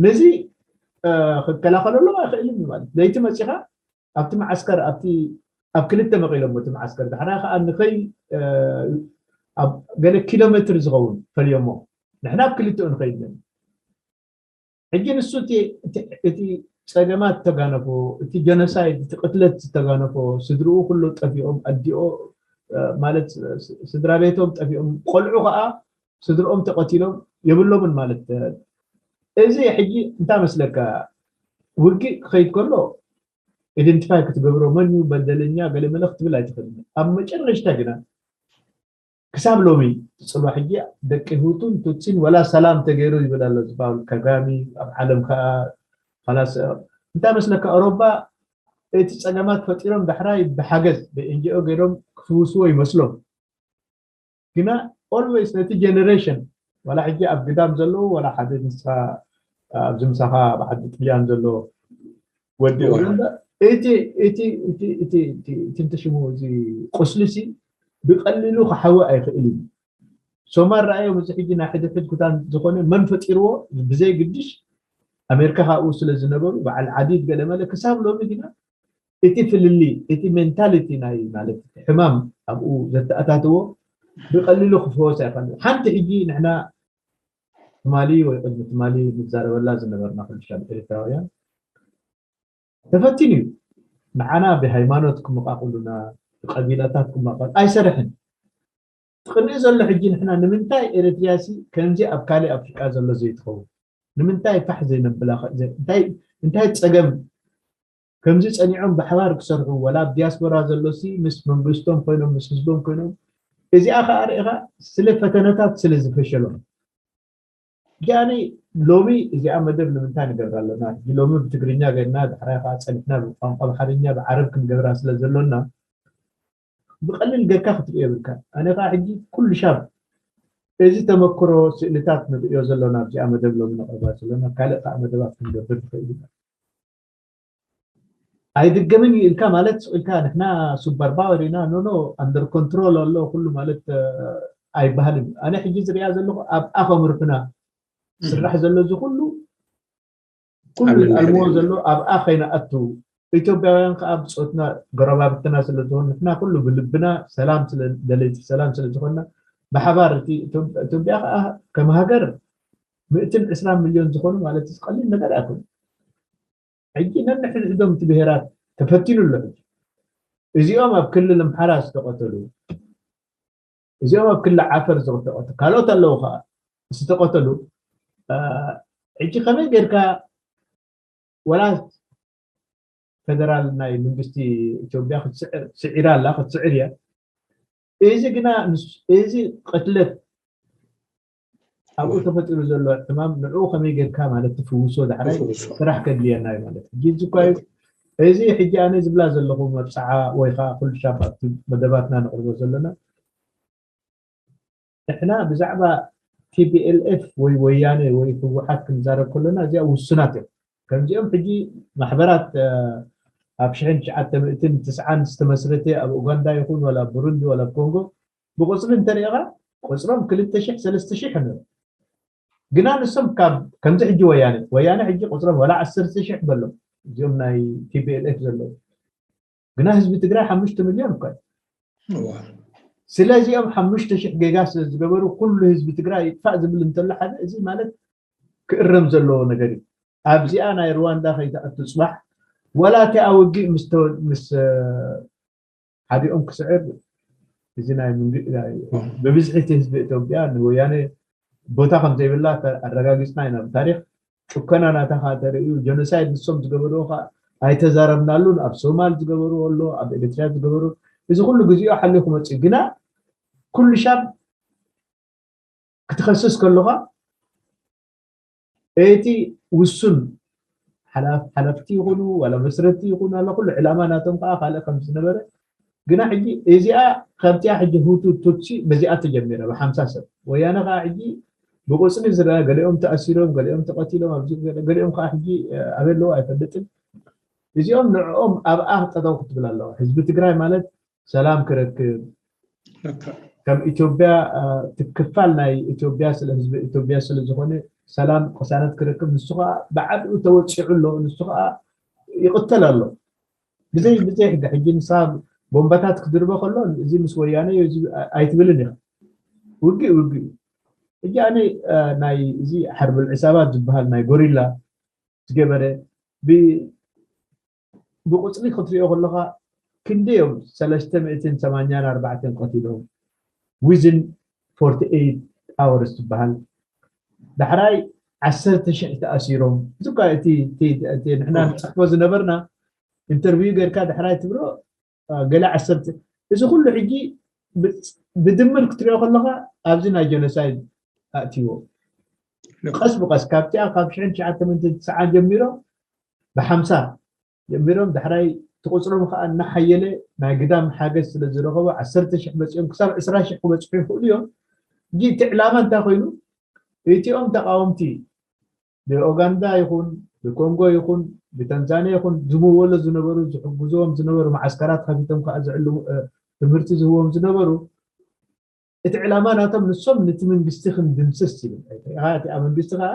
ነዚ ክከላኸለሎም ኣይኽእልን ማለት ለይቲ መፂኻ ኣብቲ መዓስከር ኣብቲ ኣብ ክልተ መቒሎም እቲ መዓስከር ዳሕራ ከዓ ንኸይ ገለ ኪሎ ሜትር ዝኸውን ፈልዮሞ ንሕና ኣብ ክልተኡ ንኸይድ ሕጂ ንሱ እቲ ፀገማት ዝተጋነፎ እቲ ጀኖሳይድ እቲ ቅትለት ዝተጋነፎ ስድርኡ ኩሎ ጠፊኦም ኣዲኦ ማለት ስድራ ቤቶም ጠፊኦም ቆልዑ ከዓ ስድርኦም ተቐቲሎም የብሎምን ማለት እዚ ሕጂ እንታይ መስለካ ውግእ ክኸይድ ከሎ ኢደንቲፋይ ክትገብሮ መን እዩ በደለኛ ገለ መለ ክትብል ኣይትኽእል ኣብ መጨረሽታ ግና ክሳብ ሎሚ ትፅልዋ ሕጂ ደቂ ሁቱን ቱትሲን ወላ ሰላም ተገይሩ ይብል ኣሎ ዝበሃል ከጋሚ ኣብ ዓለም ከዓ ላስ እንታይ መስለካ፣ ኣውሮፓ እቲ ፀገማት ፈጢሮም ዳሕራይ ብሓገዝ ብኤንጂኦ ገይሮም ክፍውስዎ ይመስሎም። ግና always ነቲ ጀነሬሽን፣ ዋላ ሕጂ ኣብ ግዳም ዘለዉ ዋላ ሓደ ንስኻ ኣብዚ ምሳኻ ኣብ ዓዲ ጥልያን ዘሎ ወዲ እቲ እቲ እቲ እቲ እቲ እቲ እንተ ሽሙ እዚ ቁስሊ ሲ ብቐሊሉ ክሓዊ ኣይኽእል እዩ። ሶማል ረኣዮም፣ እዚ ሕጂ ናይ ሕድሕድ ኩታን ዝኾነ መን ፈጢርዎ ብዘይ ግድሽ ኣሜሪካ ካብኡ ስለ ዝነበሩ በዓል ዓዲድ ገለመለ ክሳብ ሎሚ ግና እቲ ፍልሊ እቲ ሜንታሊቲ ናይ ማለት ሕማም ኣብኡ ዘተኣታትዎ ብቐሊሉ ክፍወስ ኣይኸእል። ሓንቲ ሕጂ ንሕና ትማሊ ወይ ቅድሚ ትማሊ ንዛረበላ ዝነበርና ኩሉ ሻብ ኤርትራውያን ተፈቲኑ እዩ። ንዓና ብሃይማኖት ክመቃቅሉና፣ ብቀቢላታት ክመቃቀሉ ኣይሰርሕን። ትቕንኢ ዘሎ ሕጂ ንሕና ንምንታይ ኤርትርያ ሲ ከምዚ ኣብ ካልእ ኣፍሪቃ ዘሎ ዘይትኸውን? ንምንታይ ፋሕ ዘይነብላ? እንታይ ጸገም ከምዚ ጸኒዖም ብሓባር ክሰርሑ፣ ወላ ኣብ ዲያስፖራ ዘሎ ሲ ምስ መንግስቶም ኮይኖም ምስ ህዝቦም ኮይኖም፣ እዚኣ ከኣ ርኢኻ ስለ ፈተነታት ስለ ዝፈሸሎም። ጃኒ ሎሚ እዚኣ መደብ ንምንታይ ንገብራ ኣለና? ሕጂ ሎሚ ብትግርኛ ገርና ድሕራይ ከዓ ጸኒሕና ብቋንቋ ኣምሓርኛ ብዓረብ ክንገብራ ስለ ዘሎና ብቐሊል ገርካ ክትርእዮ የብልካ። ኣነ ከዓ ሕጂ ኩሉ ሻብ እዚ ተመክሮ ስእልታት ንርእዮ ዘሎና ኣብዚኣ መደብ ሎሚ ነቕርባ ዘለና ካልእ ከዓ መደባት ክንገብር ንኽእል ኢና። ኣይድገምን እዩ ኢልካ ማለት ስቕ ኢልካ ንሕና ሱፐር ፓወር ኢና ኖኖ ኣንደር ኮንትሮል ኣሎ ኩሉ ማለት ኣይበሃልን እዩ። ኣነ ሕጂ ዝሪኣ ዘለኹ ኣብኣ ከምርሑና ስራሕ ዘሎ እዚ ኩሉ ኩሉ ዝኣልምዎ ዘሎ ኣብኣ ከይንኣቱ ኢትዮጵያውያን ከዓ ብፆትና ጎረባብትና ስለ ዝኾኑ ንሕና ኩሉ ብልብና ሰላም ስለ ደለይቲ ሰላም ስለ ዝኾንና ብሓባር እቲ ኢትዮጵያ ከዓ ከም ሃገር ምእትን ዕስራን ሚልዮን ዝኾኑ ማለት እዚ ቀሊል ነገር ኣይኮኑ። ሕጂ ነንሕድሕዶም እቲ ብሄራት ተፈቲኑ ኣሎ። ሕጂ እዚኦም ኣብ ክልል ኣምሓራ ዝተቐተሉ እዚኦም ኣብ ክልል ዓፈር ዝተቐተሉ ካልኦት ኣለዉ ከዓ ዝተቐተሉ ሕጂ ከመይ ጌርካ ወላ ፈደራል ናይ መንግስቲ ኢትዮጵያ ክትስዕር ስዒራ ኣላ ክትስዕር እያ። እዚ ግና እዚ ቅትለት ኣብኡ ተፈጢሩ ዘሎ ሕማም ንዕኡ ከመይ ጌርካ ማለት ትፍውሶ ዳሕራይ ስራሕ ከድልየና እዩ ማለት ሕጂ እዚ እኳ እዩ። እዚ ሕጂ ኣነ ዝብላ ዘለኹ መብፅዓ ወይ ከዓ ኩሉ ሻብ ኣብቲ መደባትና ንቅርቦ ዘለና ንሕና ብዛዕባ ቲፒኤልኤፍ ወይ ወያነ ወይ ህወሓት ክንዛረብ ከለና እዚኣ ውሱናት እዮም። ከምዚኦም ሕጂ ማሕበራት ኣብ ሽሕን ትሽዓተ ሚእትን ትስዓን ዝተመስረተ ኣብ ኡጋንዳ ይኹን ዋላ ኣብ ቡሩንዲ ዋላ ኣብ ኮንጎ ብቁፅሪ እንተሪእኻ ቁፅሮም ክልተ ሽሕ ሰለስተ ሽሕ እዮም። ግና ንሶም ካብ ከምዚ ሕጂ ወያነ ወያነ ሕጂ ቁፅሮም ዋላ ዓሰርተ ሽሕ በሎም እዚኦም ናይ ቲፒኤልኤፍ ዘለዉ ግና ህዝቢ ትግራይ ሓሙሽተ ሚልዮን እኳ እዩ። ስለዚኦም ሓሙሽተ ሽሕ ጌጋ ስለ ዝገበሩ ኩሉ ህዝቢ ትግራይ ይጥፋእ ዝብል እንተሎ ሓደ እዚ ማለት ክእረም ዘለዎ ነገር እዩ። ኣብዚኣ ናይ ሩዋንዳ ከይትኣቱ ፅባሕ ዋላ እቲ ኣብ ውግእ ምስ ሓዲኦም ክስዕር እዚ ናይ ብብዝሒ እቲ ህዝቢ ኢትዮጵያ ንወያነ ቦታ ከም ዘይብላ ኣረጋጊፅና ኢና ብታሪክ። ጭኮና ናታ ከዓ ተርእዩ ጀኖሳይድ ንሶም ዝገበርዎ ከዓ ኣይተዛረብናሉን። ኣብ ሶማል ዝገበርዎ ኣሎ፣ ኣብ ኤርትራ ዝገበሩ እዚ ኩሉ ግዚኡ ሓልዩ ክመፅእ ግና ኩሉ ሻብ ክትኸስስ ከለኻ እቲ ውሱን ሓላፍቲ ይኹኑ ዋላ መስረቲ ይኹኑ ኣላ ኩሉ ዕላማ ናቶም ከዓ ካልእ ከም ዝነበረ ግና ሕጂ እዚኣ ከምቲኣ ሕጂ ሁቱ ቱትሲ በዚኣ ተጀሚረ ብሓምሳ ሰብ ወያነ ከዓ ሕጂ ብቁፅሪ ዝረአ ገሊኦም ተኣሲሮም ገሊኦም ተቐቲሎም ኣብዚ ገሊኦም ከዓ ሕጂ ኣበይ ኣለዉ ኣይፈልጥን። እዚኦም ንዕኦም ኣብኣ ጠጠው ክትብል ኣለዋ። ህዝቢ ትግራይ ማለት ሰላም ክረክብ ከም ኢትዮጵያ ትክፋል ናይ ኢትዮጵያ ስለ ህዝቢ ኢትዮጵያ ስለ ዝኾነ ሰላም ቅሳነት ክረክብ ንሱ ከዓ ብዓቢኡ ተወፂዑ ኣሎ። ንሱ ከዓ ይቕተል ኣሎ ብዘይ ብዘይ ሕጊ። ሕጂ ንሳ ቦምባታት ክድርበ ከሎ እዚ ምስ ወያነ እዩ እዚ ኣይትብልን ኢኻ። ውግእ ውግእ እዩ። ሕጂ ኣነ ናይ እዚ ሓርብል ዕሳባት ዝበሃል ናይ ጎሪላ ዝገበረ ብቁፅሪ ክትሪኦ ከለካ ክንደዮም ሰለስተ ሚእትን ሰማንያን ኣርባዕተን ቀቲሎም within forty eight hours ዝበሃል ዳሕራይ ዓሰርተ ሽሕ ተኣሲሮም እዚ እኳ እቲ ንሕና ንፅሕፎ ዝነበርና ኢንተርቪው ጌርካ ዳሕራይ ትብሎ ገለ ዓሰርተ እዚ ኩሉ ሕጂ ብድምር ክትሪኦ ከለካ ኣብዚ ናይ ጀኖሳይድ ኣእትዎ ቀስ ብቀስ ካብቲኣ ካብ ሽሕን ትሽዓተ ሚእትን ትስዓን ጀሚሮም ብሓምሳ ጀሚሮም፣ ዳሕራይ እቲ ቁፅሮም ከዓ እናሓየለ ናይ ግዳም ሓገዝ ስለ ዝረኸቡ ዓሰርተ ሽሕ መፂኦም ክሳብ ዕስራ ሽሕ ክበፅሑ ይኽእሉ እዮም። ሕጂ እቲ ዕላማ እንታይ ኮይኑ? እቲኦም ተቃወምቲ ብኦጋንዳ ይኹን ብኮንጎ ይኹን ብታንዛኒያ ይኹን ዝምወሎ ዝነበሩ ዝሕግዝዎም ዝነበሩ መዓስከራት ከፊቶም ከዓ ዝዕልሙ ትምህርቲ ዝህዎም ዝነበሩ እቲ ዕላማ ናቶም ንሶም ነቲ መንግስቲ ክንድምስስ ይብል። እቲኣ መንግስቲ ከዓ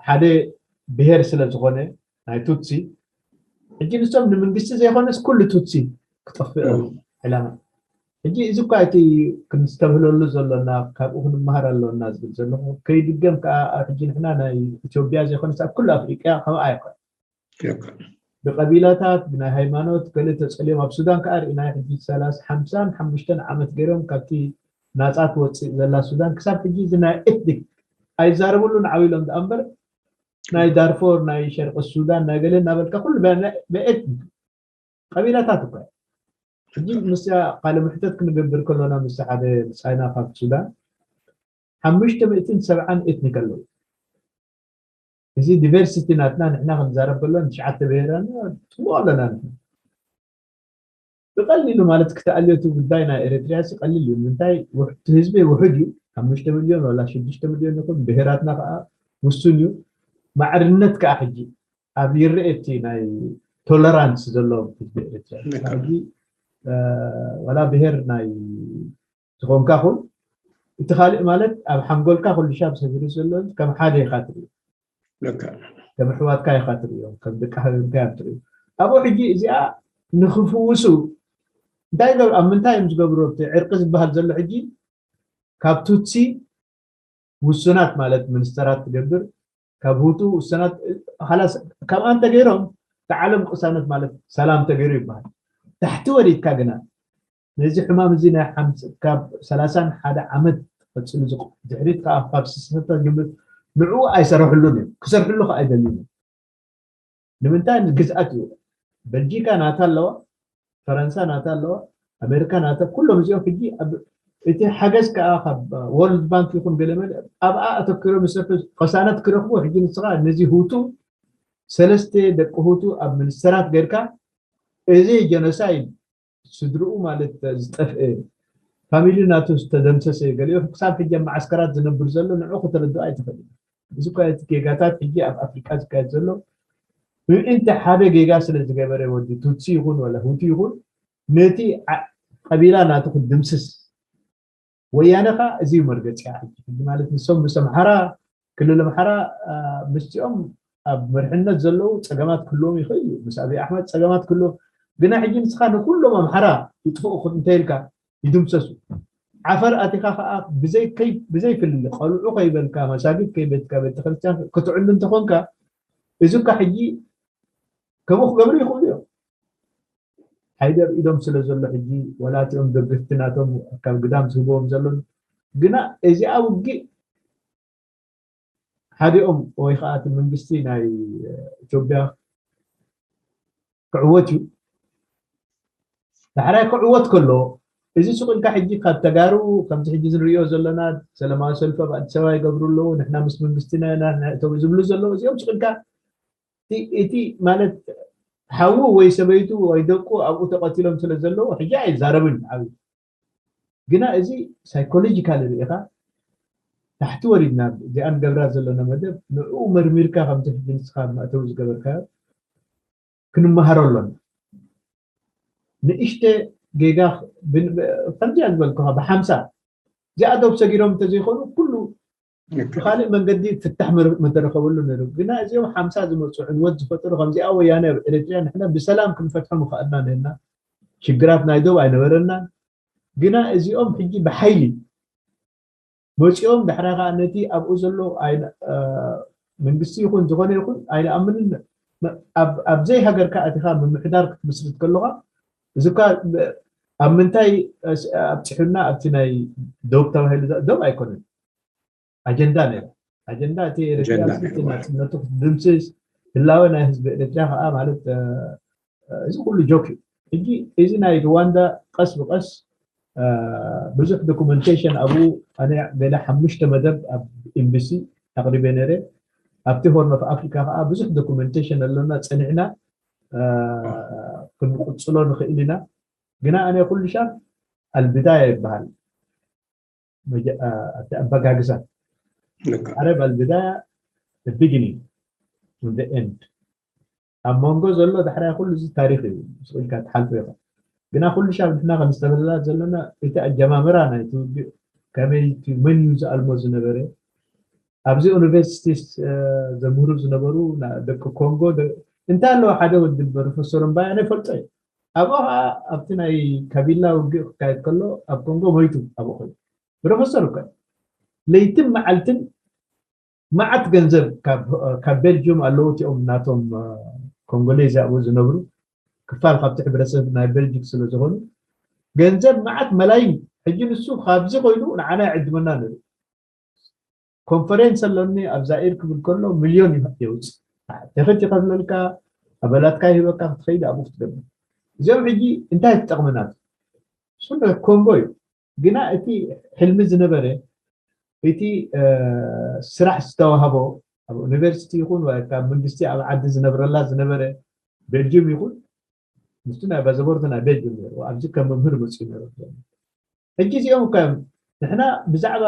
ሓደ ብሄር ስለ ዝኾነ ናይ ቱትሲ ሕጂ ንሶም ንመንግስቲ ዘይኮነስ ኩሉ ቱትሲ ክጠፍእ ዕላማ። ሕጂ እዚ እኳ እቲ ክንስተብህለሉ ዘሎና ካብኡ ክንመሃር ኣሎና ዝብል ዘለኹ ከይድገም ከዓ ሕጂ ንሕና ናይ ኢትዮጵያ ዘይኮነስ ኣብ ኩሉ ኣፍሪቃ ከምኣ ይኮን ብቀቢላታት ብናይ ሃይማኖት ገለ ተፀልዮም ኣብ ሱዳን ከዓ ርኢና ሕጂ ሰላሳ ሓምሳን ሓሙሽተን ዓመት ገይሮም ካብቲ ናፃ ትወፅእ ዘላ ሱዳን ክሳብ ሕጂ እዚ ናይ ኤትኒክ ኣይዛረብሉን ዓው ኢሎም ደኣ እምበር ናይ ዳርፎር ናይ ሸርቂ ሱዳን ናይ ገለ እናበልካ ኩሉ ብኤትኒክ ቀቢላታት እኳ ሕጂ ምስ ቃለ ምሕተት ክንገብር ከሎና ምስ ሓደ ብፃይና ካብ ሱዳን ሓሙሽተ ሚእትን ሰብዓን ኤትኒክ ኣለዉ። እዚ ዲቨርሲቲ ናትና ንሕና ክንዛረብ ከሎና ትሽዓተ ብሄራና ትሞ ኣለና ንሕና ብቀሊሉ ማለት ክትኣልዮ እቲ ጉዳይ ናይ ኤርትርያ ሲ ቀሊል እዩ። ምንታይ እቲ ህዝቢ ውሑድ እዩ፣ ሓሙሽተ ሚልዮን ወላ ሽዱሽተ ሚልዮን ይኹን ብሄራትና ከዓ ውሱን እዩ። ማዕርነት ከዓ ሕጂ ኣብ ይረኤ እቲ ናይ ቶለራንስ ዘሎ ህዝቢ ኤርትርያ ሕጂ ወላ ብሄር ናይ ዝኾንካ ኹን እቲ ካልእ ማለት ኣብ ሓንጎልካ ኩሉ ሻብ ሰፊሩ ዘሎ ከም ሓደ ኢኻ ትርኢ ከም ኣሕዋትካ ኢኻ ትርእዮም ከም ደቂ ሃገርካ እዮም ትርእዩ ኣብኡ ሕጂ እዚኣ ንኽፍውሱ እንታይ ገብ ኣብ ምንታይ እዮም ዝገብሩ እቲ ዕርቂ ዝበሃል ዘሎ ሕጂ ካብ ቱትሲ ውሱናት ማለት ሚኒስተራት ትገብር ካብ ሁቱ ውሱናት ካላስ ካብ ኣንተ ገይሮም ተዓለም ቅሳነት ማለት ሰላም ተገይሩ ይበሃል ታሕቲ ወሪድካ ግና ነዚ ሕማም እዚ ናይ ካብ ሰላሳን ሓደ ዓመት ቀፅሉ ድሕሪት ከዓ ካብ ስሰታት ጀምር ንዕኡ ኣይሰርሕሉን እዮም ክሰርሕሉ ከዓ ኣይደልዩን እዮም ንምንታይ ግዝኣት እዩ በልጂካ ናታ ኣለዋ ፈረንሳ ናታ ኣለዋ ኣሜሪካ ናታ ኩሎም እዚኦም ሕጂ እቲ ሓገዝ ከዓ ካብ ወርልድ ባንክ ይኹን ገለመለ ኣብኣ ኣተኪሮም ዝሰርሑ ቅሳነት ክረኽቡ ሕጂ ንስኻ ነዚ ሁቱ ሰለስተ ደቂ ሁቱ ኣብ ሚኒስተራት ገይርካ እዚ ጀኖሳይድ ስድርኡ ማለት ዝጠፍአ ፋሚሊ ናቱ ዝተደምሰሰ ገሊኡ ክሳብ ሕጂ ኣብ መዓስከራት ዝነብር ዘሎ ንዑ ክተረድኦ ኣይትኽእል እዚ እኳ እቲ ጌጋታት ሕጂ ኣብ ኣፍሪቃ ዝካየድ ዘሎ ምእንቲ ሓደ ጌጋ ስለ ዝገበረ ወዲ ቱትሲ ይኹን ወላ ሁቲ ይኹን ነቲ ቀቢላ ናቱ ክድምስስ ወያነ ካ እዚ እዩ መርገፂያ ሕጂ ማለት ንሶም ምስ ኣምሓራ ክልል ኣምሓራ ምስኦም ኣብ መርሕነት ዘለዉ ፀገማት ክህልዎም ይኽእል እዩ ምስ ኣብይ ኣሕመድ ፀገማት ክህልዎም ግና ሕጂ ንስኻ ንኩሎም ኣምሓራ ይጥፍኡ እንተኢልካ ይድምሰሱ ዓፈር ኣቲኻ ከዓ ብዘይ ፍልሊ ቆልዑ ከይበልካ መሳጊድ ከይበልካ ቤተክርስትያን ክትዕሉ እንተኾንካ እዚ እኳ ሕጂ ከምኡ ክገብሩ ይኽእሉ እዮም ሓይደር ኢዶም ስለ ዘሎ ሕጂ ወላ እቲኦም ደገፍቲ ናቶም ካብ ግዳም ዝህብዎም ዘሎን ግና እዚኣ ውግእ ሓዲኦም ወይ ከዓ እቲ መንግስቲ ናይ ኢትዮጵያ ክዕወት እዩ ዳሕራይ ክዕወት ከሎ እዚ ሱቅ ኢልካ ሕጂ ካብ ተጋሩ ከምዚ ሕጂ ዝንሪኦ ዘለና ሰላማዊ ሰልፊ ኣብ ኣዲስ ኣበባ ይገብሩ ኣለዉ ንሕና ምስ መንግስቲ ኢና እቶም ዝብሉ ዘለዉ እዚኦም ሱቅ ኢልካ እቲ ማለት ሓዉ ወይ ሰበይቱ ወይ ደቁ ኣብኡ ተቐቲሎም ስለ ዘለዉ ሕጂ ኣይዛረብን ዓብዩ ግና እዚ ሳይኮሎጂካል ርኢኻ ታሕቲ ወሪድና እዚኣ ንገብራ ዘለና መደብ ንዕኡ መርሚርካ ከምቲ ሕጂ ንስኻ መእተዊ ዝገበርካዮ ክንመሃሮ ኣሎና ንእሽተ ጌጋ ከምዚኣ ዝበልኩኻ ብሓምሳ እዚኣ ዶብ ሰጊሮም እንተዘይኮኑ ኩሉ ብካሊእ መንገዲ ፍታሕ ምተረኸበሉ ነይሩ ግና እዚኦም ሓምሳ ዝመፁ ዕንወት ዝፈጠሩ ከምዚኣ ወያነ ኣብ ኤርትርያ ንሕና ብሰላም ክንፈትሖም ይኽኣልና ነርና ሽግራት ናይ ዶብ ኣይነበረናን ግና እዚኦም ሕጂ ብሓይሊ መፂኦም ዳሕራ ከዓ ነቲ ኣብኡ ዘሎ መንግስቲ ይኹን ዝኾነ ይኹን ኣይንኣምንን ኣብ ዘይሃገርካ ኣቲኻ ምምሕዳር ክትምስርት ከለኻ እዚ እኳ ኣብ ምንታይ ኣብፅሑና ኣብቲ ናይ ዶብ ተባሂሉ ዶብ ኣይኮነን ኣጀንዳ ነይሩ ኣጀንዳ እቲ ኤርትራ ናፅነቱ ክትድምስስ ህላወ ናይ ህዝቢ ኤርትራ ከዓ ማለት እዚ ኩሉ ጆክ እዩ ሕጂ እዚ ናይ ሩዋንዳ ቀስ ብቀስ ብዙሕ ዶኩመንቴሽን ኣብኡ ኣነ ገለ ሓሙሽተ መደብ ኣብ ኤምቢሲ ኣቅሪበ ነረ ኣብቲ ሆርን ኦፍ ኣፍሪካ ከዓ ብዙሕ ዶኩመንቴሽን ኣለና፣ ፀኒዕና ክንቅፅሎ ንኽእል ኢና። ግና ኣነ ኩሉ ሻብ ኣልብዳያ ይበሃል ኣበጋግዛ። ዓረብ ኣልብዳያ ቢግኒንግ ኤንድ ኣብ መንጎ ዘሎ ዳሕራይ ኩሉ እዚ ታሪክ እዩ። ስኢልካ ትሓልፎ ኢኻ። ግና ኩሉ ሻብ ንሕና ከም ዝተበለላ ዘለና እቲ ኣጀማምራ ናይቲ ውግእ ከመይ መን እዩ ዝኣልሞ ዝነበረ ኣብዚ ዩኒቨርሲቲስ ዘምህሩ ዝነበሩ ደቂ ኮንጎ እንታይ ኣለዎ ሓደ ወዲ ፕሮፌሰር እምባያ ናይ ፈልጦ እዩ። ኣብኡ ከዓ ኣብቲ ናይ ካቢላ ውግእ ክካየድ ከሎ ኣብ ኮንጎ ሞይቱ ኣብኡ ኮይኑ ፕሮፌሰር እኮ ለይትን መዓልትን መዓት ገንዘብ ካብ ቤልጅም ኣለዉ እቲኦም ናቶም ኮንጎሌዝ ኣብኡ ዝነብሩ ክፋል ካብቲ ሕብረተሰብ ናይ ቤልጅክ ስለ ዝኾኑ ገንዘብ መዓት መላይን ሕጂ ንሱ ካብዚ ኮይኑ ንዓና ይዕድመና ንርኢ ኮንፈረንስ ኣለኒ ኣብ ዛኢር ክብል ከሎ ሚልዮን የውፅእ። ቴክት ይኸፍለልካ ኣበላትካ ይህበካ ክትኸይድ ኣብኡ ክትገብር። እዚኦም ሕጂ እንታይ ትጠቕምና? እሱ ኮንጎ እዩ። ግና እቲ ሕልሚ ዝነበረ እቲ ስራሕ ዝተዋህቦ ኣብ ዩኒቨርሲቲ ይኹን ካብ መንግስቲ ኣብ ዓዲ ዝነብረላ ዝነበረ ቤልጅም ይኹን ምስቲ ናይ ባዘቦርት ናይ ቤልጅም ነይሩ ኣብዚ ከም መምህር መፅኡ ነይሩ። ሕጂ እዚኦም ከም ንሕና ብዛዕባ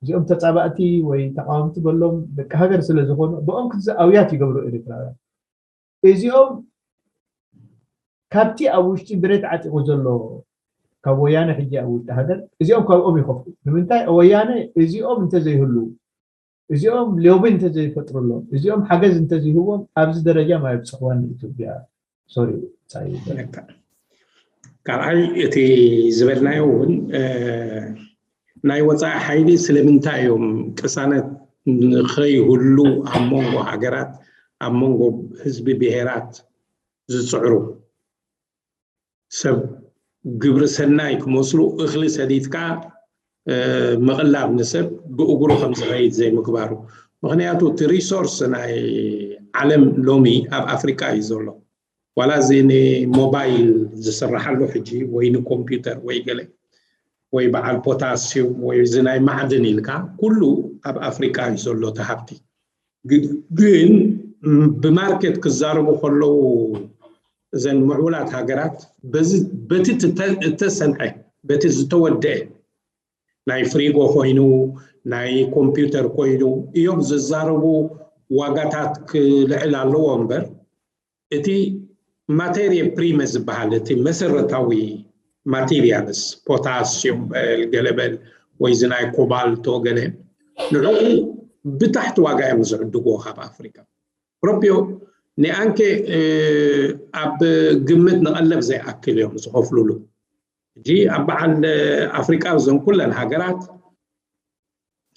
እዚኦም ተፃባእቲ ወይ ተቃወምቲ በሎም ደቂ ሃገር ስለ ዝኾኑ ብኦም ክትዚ ኣውያት ይገብሩ ኤርትራውያን። እዚኦም ካብቲ ኣብ ውሽጢ ብረት ዓጢቑ ዘሎ ካብ ወያነ ሕጂ ኣብ ውሽጢ ሃገር እዚኦም ካብኦም ይኸፍኡ። ንምንታይ ወያነ እዚኦም እንተዘይህሉ እዚኦም ሎቢ እንተዘይፈጥሩሎም እዚኦም ሓገዝ እንተዘይህዎም ኣብዚ ደረጃ ማየብፅሕዋን ንኢትዮጵያ። ሶሪ ካልኣይ እቲ ዝበልናዮ እውን ናይ ወፃኢ ሓይሊ ስለምንታይ እዮም ቅሳነት ንኸይህሉ ኣብ መንጎ ሃገራት ኣብ መንጎ ህዝቢ ብሄራት ዝፅዕሩ ሰብ ግብሪ ሰናይ ክመስሉ እኽሊ ሰሊትካ ምቕላብ ንሰብ ብእግሩ ከም ዝኸይድ ዘይምግባሩ ምክንያቱ እቲ ሪሶርስ ናይ ዓለም ሎሚ ኣብ ኣፍሪካ እዩ ዘሎ ዋላ እዚ ንሞባይል ዝስራሓሉ ሕጂ ወይ ንኮምፒውተር ወይ ገለ ወይ በዓል ፖታስዩም ወይ እዚ ናይ ማዕድን ኢልካ ኩሉ ኣብ ኣፍሪካ እዩ ዘሎ እቲ ሃብቲ ግን ብማርኬት ክዛረቡ ከለዉ እዘን ምዕቡላት ሃገራት በቲ እተሰንዐ በቲ ዝተወደአ ናይ ፍሪጎ ኮይኑ ናይ ኮምፒውተር ኮይኑ እዮም ዝዛረቡ ዋጋታት ክልዕል ኣለዎ እምበር እቲ ማቴሪየ ፕሪመ ዝበሃል እቲ መሰረታዊ ማቴሪያልስ ፖታስዮም በል ገለበል ወይ እዚ ናይ ኮባልቶ ገለ ንዕኡ ብታሕቲ ዋጋ እዮም ዝዕድግዎ ካብ ኣፍሪካ ፕሮፕዮ ንኣንኬ ኣብ ግምት ንቐለብ ዘይኣክል እዮም ዝኸፍሉሉ ሕጂ ኣብ በዓል ኣፍሪቃ እዞም ኩለን ሃገራት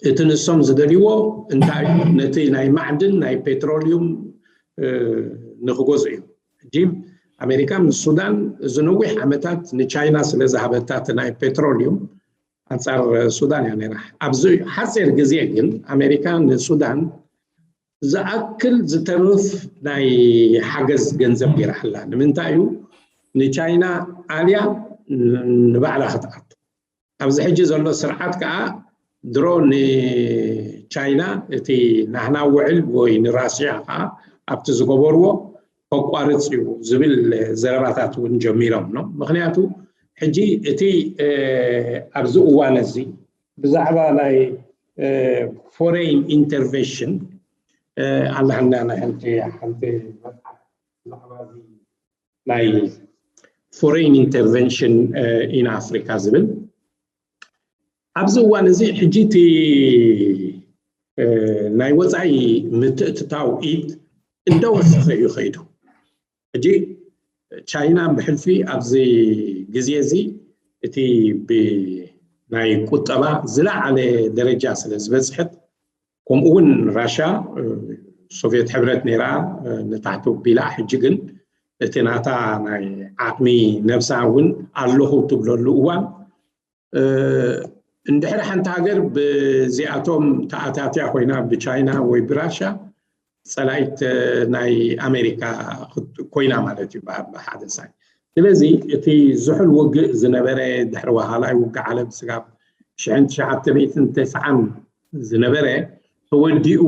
እቲ ንሶም ዝደልይዎ እንታይ ነቲ ናይ ማዕድን ናይ ፔትሮሊዩም ንክገዝኡ እዩ ሕጂ ኣሜሪካ ምስ ሱዳን እዚ ነዊሕ ዓመታት ንቻይና ስለ ዝሃበታ እቲ ናይ ፔትሮሊዩም ኣንፃር ሱዳን እያ ነራ ኣብዚ ሓፂር ግዜ ግን ኣሜሪካ ንሱዳን ዝኣክል ዝተርፍ ናይ ሓገዝ ገንዘብ ገይራሕላ ንምንታይ እዩ ንቻይና ኣልያ ንባዕላ ክትኣቱ ኣብዚ ሕጂ ዘሎ ስርዓት ከዓ ድሮ ንቻይና እቲ ናህና ውዕል ወይ ንራስያ ከዓ ኣብቲ ዝገበርዎ ከቋርፅ እዩ ዝብል ዘረባታት እውን ጀሚሮም ነው ምክንያቱ ሕጂ እቲ ኣብዚ እዋን እዚ ብዛዕባ ናይ ፎሬን ኢንተርቨንሽን ኣለሃና ናይ ሓንቲ ሓንቲ ናይ ፎሬን ኢንተርቨንሽን ኢን ኣፍሪካ ዝብል ኣብዚ እዋን እዚ ሕጂ እቲ ናይ ወፃኢ ምትእትታው ኢድ እንደወሰኸ እዩ ከይዱ ሕጂ ቻይና ብሕልፊ ኣብዚ ግዜ እዚ እቲ ብናይ ቁጠባ ዝለዓለ ደረጃ ስለ ዝበፅሐት ከምኡ እውን ራሻ ሶቪየት ሕብረት ነይራ ንታሕቲ ቢላ ሕጂ ግን እቲ ናታ ናይ ዓቕሚ ነብሳ እውን ኣለኹ ትብለሉ እዋን እንድሕሪ ሓንቲ ሃገር ብዚኣቶም ተኣታትያ ኮይና ብቻይና ወይ ብራሻ ፀላኢት ናይ ኣሜሪካ ኮይና ማለት እዩ ብሓደ ሳይ ስለዚ እቲ ዝሑል ውግእ ዝነበረ ድሕሪ ዋሃላይ ውግእ ዓለም ስጋብ ሽሕን ትሽዓተ ሚእትን ተስዓን ዝነበረ ተወዲኡ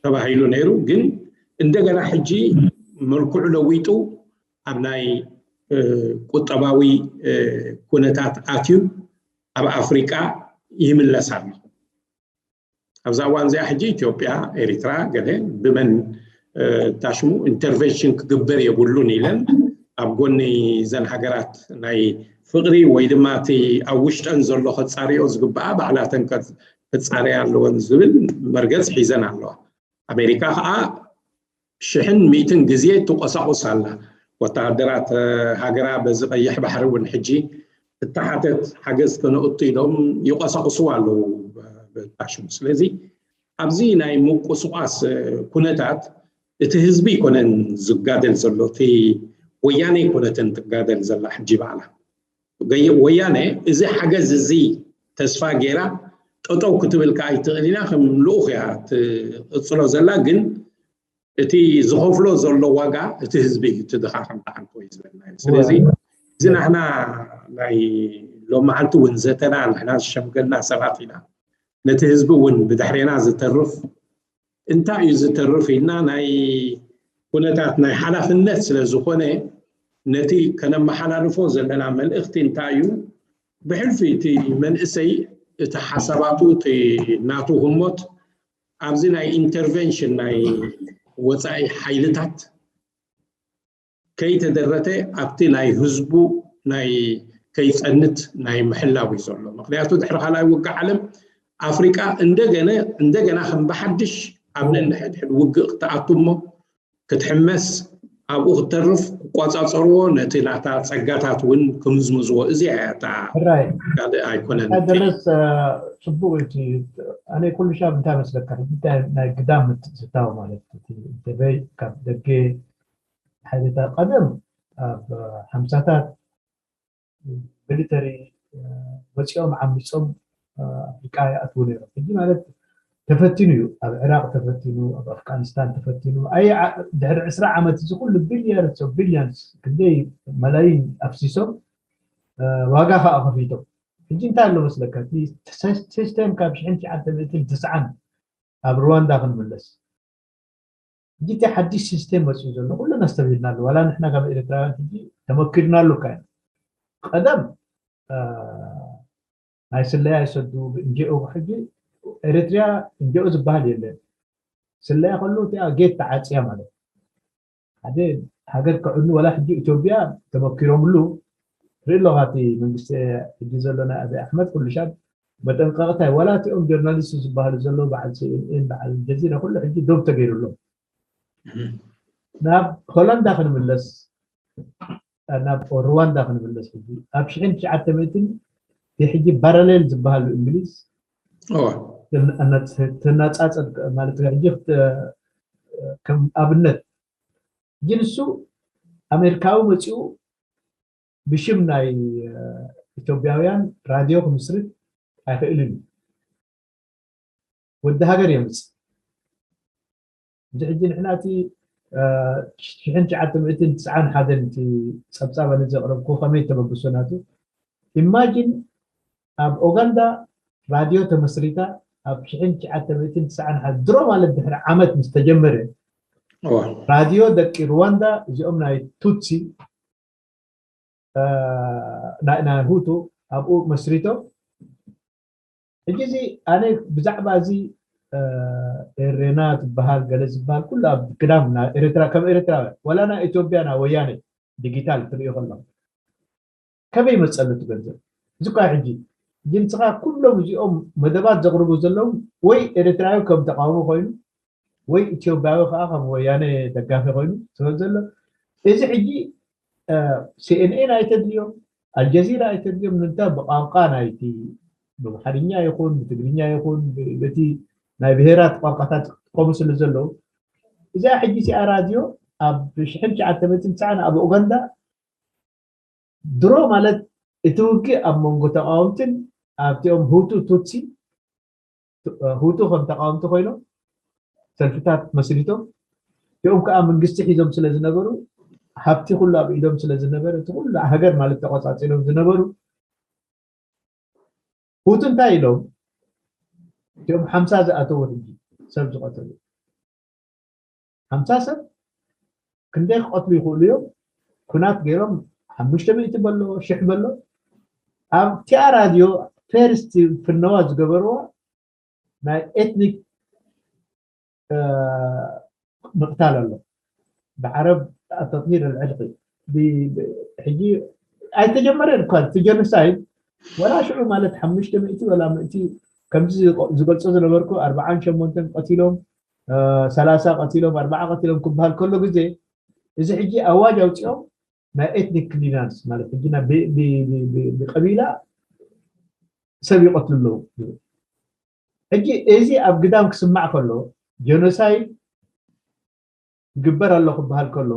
ተባሂሉ ነይሩ። ግን እንደገና ሕጂ መልክዑ ለዊጡ ኣብ ናይ ቁጠባዊ ኩነታት ኣትዩ ኣብ ኣፍሪቃ ይምለስ ኣሎ። ኣብዛ እዋን እዚኣ ሕጂ ኢትዮጵያ፣ ኤሪትራ ገለ ብመን ታሽሙ ኢንተርቨንሽን ክግበር የብሉን ኢለን ኣብ ጎኒ ዘን ሃገራት ናይ ፍቕሪ ወይ ድማ እቲ ኣብ ውሽጠን ዘሎ ከፃርዮ ዝግባኣ ባዕላተን ከፃርያ ኣለወን ዝብል መርገፅ ሒዘን ኣለዋ። ኣሜሪካ ከዓ ሽሕን ሚእትን ግዜ ትቆሳቁስ ኣላ። ወተሃደራት ሃገራ በዚ ቀይሕ ባሕሪ እውን ሕጂ እተሓተት ሓገዝ ከነእቱ ኢሎም ይቆሳቁስዋ ኣለዉ ብታሽሙ። ስለዚ ኣብዚ ናይ ምቁስቋስ ኩነታት እቲ ህዝቢ ይኮነን ዝጋደል ዘሎ፣ እቲ ወያነ ይኮነትን ትጋደል ዘላ ሕጂ ባዕላ። ወያነ እዚ ሓገዝ እዚ ተስፋ ገይራ ጠጠው ክትብል ከዓ ኣይትኽእል ኢና። ከም ልኡኽ እያ ትቕፅሎ ዘላ። ግን እቲ ዝኸፍሎ ዘሎ ዋጋ እቲ ህዝቢ እዩ፣ እቲ ድኻ ከም ተዓንቶ እዩ ዝበልና እዩ። ስለዚ እዚ ናሕና ናይ ሎም መዓልቲ እውን ዘተና ንሕና ዝሸምገልና ሰባት ኢና። ነቲ ህዝቢ እውን ብድሕሬና ዝተርፍ እንታይ እዩ ዝተርፍ ኢልና ናይ ኩነታት ናይ ሓላፍነት ስለ ዝኾነ ነቲ ከነመሓላልፎ ዘለና መልእኽቲ እንታይ እዩ? ብሕልፊ እቲ መንእሰይ እቲ ሓሳባቱ እቲ ናቱ ህሞት ኣብዚ ናይ ኢንተርቨንሽን ናይ ወፃኢ ሓይልታት ከይተደረተ ኣብቲ ናይ ህዝቡ ናይ ከይፀንት ናይ ምሕላው እዩ ዘሎ። ምክንያቱ ድሕሪ ካልኣይ ውግእ ዓለም ኣፍሪቃ እንደገነ እንደገና ከም ብሓድሽ ኣብ ነንሕድሕድ ውግእ ክትኣቱ እሞ ክትሕመስ ኣብኡ ክትተርፍ ክቋፃፀርዎ ነቲ ናታ ፀጋታት እውን ክምዝምዝዎ እዚኣ እያ እታ ሕራይ ካልእ ኣይኮነን። ደረስ ጽቡቅ እዩ። ኣነ ኩሉ ሻብ እንታይ መስለካ ሕጂ እንታይ ናይ ግዳም ምትእትታው ማለት እቲ እንተበይ ካብ ደገ ሓይልታት ቀደም ኣብ ሓምሳታት ሚሊተሪ መፂኦም ዓሚፆም ኣፍሪቃ ይኣትዉ ነይሮም። ሕጂ ማለት ተፈቲኑ እዩ። ኣብ ዕራቅ ተፈቲኑ፣ ኣብ ኣፍጋኒስታን ተፈቲኑ። ኣይ ድሕሪ ዕስራ ዓመት እዚ ኩሉ ቢልዮንስ ኦፍ ቢልዮንስ ክንደይ መላይን ኣፍሲሶም ዋጋ ከዓ ከፊቶም። ሕጂ እንታይ ኣሎ መስለካ እቲ ሲስተም ካብ ሽሕን ትሽዓተ ሚእትን ትስዓን ኣብ ሩዋንዳ ክንምለስ ሕጂ እቲ ሓድሽ ሲስተም መፅኡ ዘሎ ኩሉ ነስተብሂልና ኣሎ። ዋላ ንሕና ካብ ኤርትራውያን ሕጂ ተመኪርና ኣሎ እካ ኢና። ቀደም ናይ ስለያ ይሰዱ ብእንጂኦ ሕጂ ኤርትርያ እንጂኦ ዝበሃል የለን። ስለያ ከሉ እቲኣ ጌት ተዓፅያ ማለት ሓደ ሃገር ክዕኑ ዋላ ሕጂ ኢትዮጵያ ተመኪሮምሉ ርኢ ኣለኻ። እቲ መንግስቲ ሕጂ ዘሎ ናይ ኣብይ ኣሕመድ ኩሉ ሻብ መጠንቀቕታይ ዋላ እቲኦም ጆርናሊስት ዝበሃሉ ዘለዉ በዓል ሲኤንኤን በዓል ጀዚራ ኩሉ ሕጂ ዶብ ተገይሩሎም። ናብ ሆላንዳ ክንምለስ ናብ ሩዋንዳ ክንምለስ ሕጂ ኣብ ሽሕን ትሽዓተ ሚእትን እቲ ሕጂ ባራሌል ዝበሃል እንግሊዝ ተናፃፀር ማለት ሕጂ ከም ኣብነት ሕጂ ንሱ ኣሜሪካዊ መፂኡ ብሽም ናይ ኢትዮጵያውያን ራድዮ ክምስርት ኣይኽእልን እዩ። ወዲ ሃገር የምፅእ። እዚ ሕጂ ንሕና እቲ ሽሕን ትሽዓተ ሚእትን ትስዓን ሓደን እቲ ፀብፃብ ኣነ ዘቕረብኩ ከመይ ተበግሶ ናቱ ኢማጂን ኣብ ኦጋንዳ ራድዮ ተመስሪታ ኣብ ሽሕን ትሽዓተ ሚእትን ትስዓን ሓደ ድሮ ማለት ድሕሪ ዓመት ምስ ተጀመረ ራድዮ ደቂ ሩዋንዳ እዚኦም ናይ ቱትሲ ናይ ናይ ሁቱ ኣብኡ መስሪቶም። ሕጂ እዚ ኣነ ብዛዕባ እዚ ኤሬና ዝበሃል ገለ ዝበሃል ኩሉ ኣብ ግዳም ና ኤርትራ ከም ኤርትራውያን ዋላ ናይ ኢትዮጵያ ና ወያነ ዲጊታል ትሪኦ ከሎ ከመይ ይመፀሉ እቲ ገንዘብ እዚ ኳ ሕጂ ግን ንስኻ ኩሎም እዚኦም መደባት ዘቕርቡ ዘለዉ ወይ ኤርትራዊ ከም ተቃውሞ ኮይኑ ወይ ኢትዮጵያዊ ከዓ ከም ወያነ ደጋፊ ኮይኑ ስለ ዘሎ እዚ ሕጂ ሲኤንኤን ኣይተድልዮም ኣልጀዚራ ኣይተድልዮም ንምንታይ ብቋንቋ ናይቲ ብኣምሓርኛ ይኹን ብትግርኛ ይኹን በቲ ናይ ብሄራት ቋንቋታት ክጥቀሙ ስለ ዘለዉ እዚኣ ሕጂ እዚኣ ራድዮ ኣብ ሽሕን ትሽዓተ ሚእትን ትስዓን ኣብ ኡጋንዳ ድሮ ማለት እቲ ውግእ ኣብ መንጎ ተቃወምትን ኣብቲኦም ሁቱ ቱትሲ ሁቱ ከም ተቃወምቲ ኮይኖም ሰልፍታት መስሪቶም እቲኦም ከዓ መንግስቲ ሒዞም ስለ ዝነበሩ ሃብቲ ኩሉ ኣብ ኢዶም ስለ ዝነበረ እቲ ኩሉ ሃገር ማለት ተቆፃፂሮም ዝነበሩ ሁቱ እንታይ ኢሎም እቲኦም ሓምሳ ዝኣተዉ ሕጂ ሰብ ዝቐተሉ። ሓምሳ ሰብ ክንደይ ክቐትሉ ይኽእሉ እዮም? ኩናት ገይሮም ሓሙሽተ ሚእቲ በሎ ሽሕ በሎ። ኣብቲኣ ራድዮ ፈርስት ፍነዋ ዝገበርዋ ናይ ኤትኒክ ምቕታል ኣሎ። ብዓረብ ኣተጥሂር ኣልዕርቂ። ሕጂ ኣይተጀመረን እኳ እቲ ጀኖሳይድ፣ ወላ ሽዑ ማለት ሓሙሽተ ሚእቲ ወላ ምእቲ ከምዚ ዝገልጾ ዝነበርኩ ኣርባዓን ሸሞንተን ቀቲሎም፣ ሰላሳ ቀቲሎም፣ ኣርባዓ ቀቲሎም ክበሃል ከሎ ግዜ፣ እዚ ሕጂ ኣዋጅ ኣውፂኦም ናይ ኤትኒክ ክሊራንስ ማለት ሕጂ ብቀቢላ ሰብ ይቐትሉ ኣለዉ። ሕጂ እዚ ኣብ ግዳም ክስማዕ ከሎ ጀኖሳይድ ይግበር ኣሎ ክበሃል ከሎ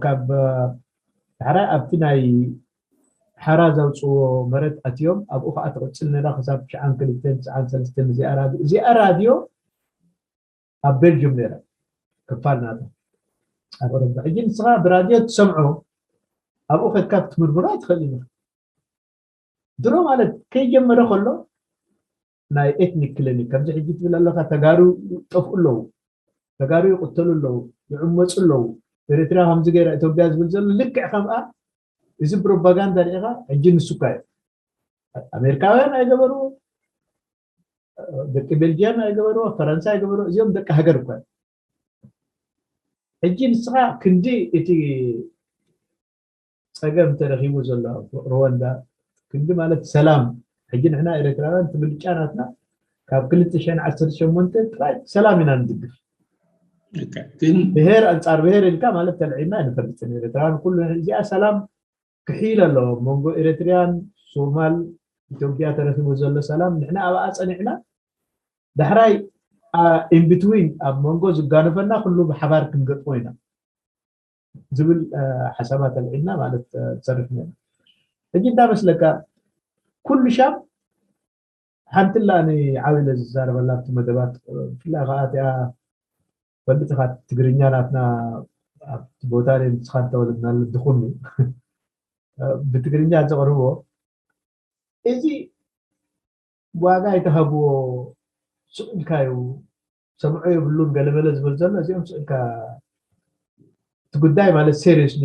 ካብ ዳሕራይ ኣብቲ ናይ ሓራ ዘውፅዎ መረት ኣትዮም ኣብኡ ከዓ ትቕፅል ነራ ክሳብ ትሽዓን ክልተን ትሽዓን ሰለስተን እዚኣ ራድዮ እዚኣ ራድዮ ኣብ ቤልጅም ነራ ክፋል ናታ ኣብ ረባ ሕጂ ንስኻ ብራድዮ ትሰምዖ ኣብኡ ከድካ ክትምርምሮ ኣይትኽእል ኢና ድሮ ማለት ከይጀመረ ከሎ ናይ ኤትኒክ ክሊኒክ ከምዚ ሕጂ ትብል ኣለካ ተጋሩ ይጠፍኡ ኣለዉ ተጋሩ ይቕተሉ ኣለዉ ይዕመፁ ኣለዉ ኤርትራ ከምዚ ገይራ ኢትዮጵያ ዝብል ዘሎ ልክዕ ከምኣ እዚ ፕሮፓጋንዳ ርኢኻ ሕጂ ንሱካ እዩ ኣሜሪካውያን ኣይገበርዎ ደቂ ቤልጅየም ኣይገበርዎ ፈረንሳ ኣይገበርዎ እዚኦም ደቂ ሃገር እኳ ሕጂ ንስኻ ክንዲ እቲ ፀገም ተረኺቡ ዘሎ ሩዋንዳ ክንዲ ማለት ሰላም ሕጂ ንሕና ኤርትራውያን እቲ ምርጫ ናትና ካብ ክልተ ሽሕን ዓሰርተ ሸሞንተ ጥራይ ሰላም ኢና ንድግፍ ብሄር ኣንፃር ብሄር ኢልካ ማለት ተልዒልና ኣይንፈልጥን ኤርትራውያን ኩሉ እዚኣ ሰላም ክሕይል ኣለዎ መንጎ ኤርትራያን ሶማል ኢትዮጵያ ተረኺቡ ዘሎ ሰላም ንሕና ኣብኣ ፀኒዕና ዳሕራይ ኢንብትዊን ኣብ መንጎ ዝጋነፈና ኩሉ ብሓባር ክንገጥሞ ኢና ዝብል ሓሳባት ኣልዒልና ማለት ዝሰርሕ ነና ሕጂ እንታይ መስለካ ኩሉ ሻብ ሓንቲ ላ ዓብ ኢለ ዝዛረበላ ኣብቲ መደባት ብፍላይ ከዓ እቲኣ ፈልጥኻ ትግርኛ ናትና ኣብቲ ቦታ ንስኻ እንተወለድናሉ ድኹም እዩ ብትግርኛ ዘቕርቦ እዚ ዋጋ ኣይተሃብዎ ስቕ ኢልካ እዩ ሰምዖ የብሉን ገለመለ ዝበል ዘሎ እዚኦም ስቕ ኢልካ እቲ ጉዳይ ማለት ሴሪየስሊ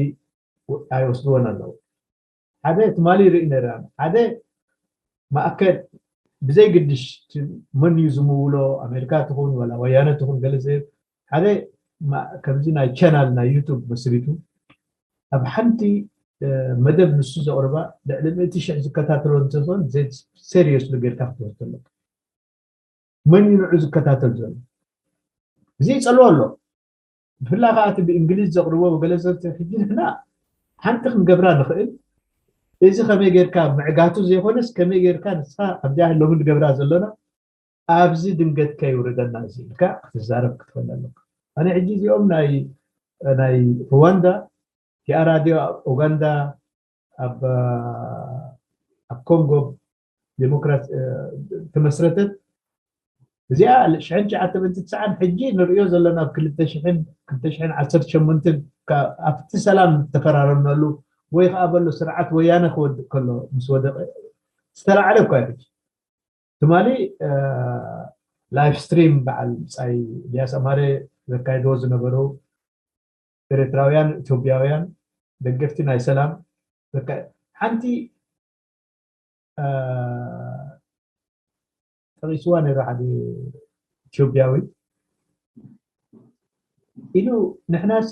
ኣይወስድዎን ኣለዉ ሓደ ትማሊ ይርኢ ነራ ሓደ ማእከል ብዘይ ግድሽ መን እዩ ዝምውሎ ኣሜሪካ ትኹን ወላ ወያነ ትኹን ገለ ዘ ሓደ ከምዚ ናይ ቻናል ናይ ዩቱብ መስሪቱ ኣብ ሓንቲ መደብ ንሱ ዘቕርባ ልዕሊ ምእቲ ሽሕ ዝከታተሎ እንተዝኾን ሴሪየስ ጌርካ ክትወስድ ኣለካ መን እዩ ንዑ ዝከታተል ዘሎ እዚ ይፀልዎ ኣሎ ብፍላ ከዓ እቲ ብእንግሊዝ ዘቕርቦ ገለ ሰብ ሕጂ ንሕና ሓንቲ ክንገብራ ንኽእል እዚ ከመይ ጌርካ ምዕጋቱ ዘይኮነስ ከመይ ጌርካ ንስኻ ኣብዚኣ ሎሚ ንገብራ ዘለና ኣብዚ ድንገት ከይውርደና እዚ ኢልካ ክትዛረብ ክትኽእል ኣለካ ኣነ ሕጂ እዚኦም ናይ ናይ ሩዋንዳ ቲኣ ራድዮ ኣብ ኡጋንዳ ኣብ ኣብ ኮንጎ ዴሞክራሲ ተመስረተት እዚኣ ሽሕን ትሽዓተ ብንቲ ትስዓን ሕጂ ንርእዮ ዘለና ኣብ ክልተ ሽሕን ክልተ ሽሕን ዓሰርተ ሸሞንተን ኣብቲ ሰላም ተፈራረምናሉ ወይ ከዓ በሎ ስርዓት ወያነ ክወድእ ከሎ ምስ ወደቀ ዝተላዓለ እኳ እዩ ትማሊ ላይፍ ስትሪም በዓል ብፃይ ኢልያስ ኣማረ ዘካይድዎ ዝነበሩ ኤርትራውያን ኢትዮጵያውያን ደገፍቲ ናይ ሰላም ሓንቲ ጠቂስዋ ነይሩ ሓደ ኢትዮጵያዊ ኢሉ ንሕናሲ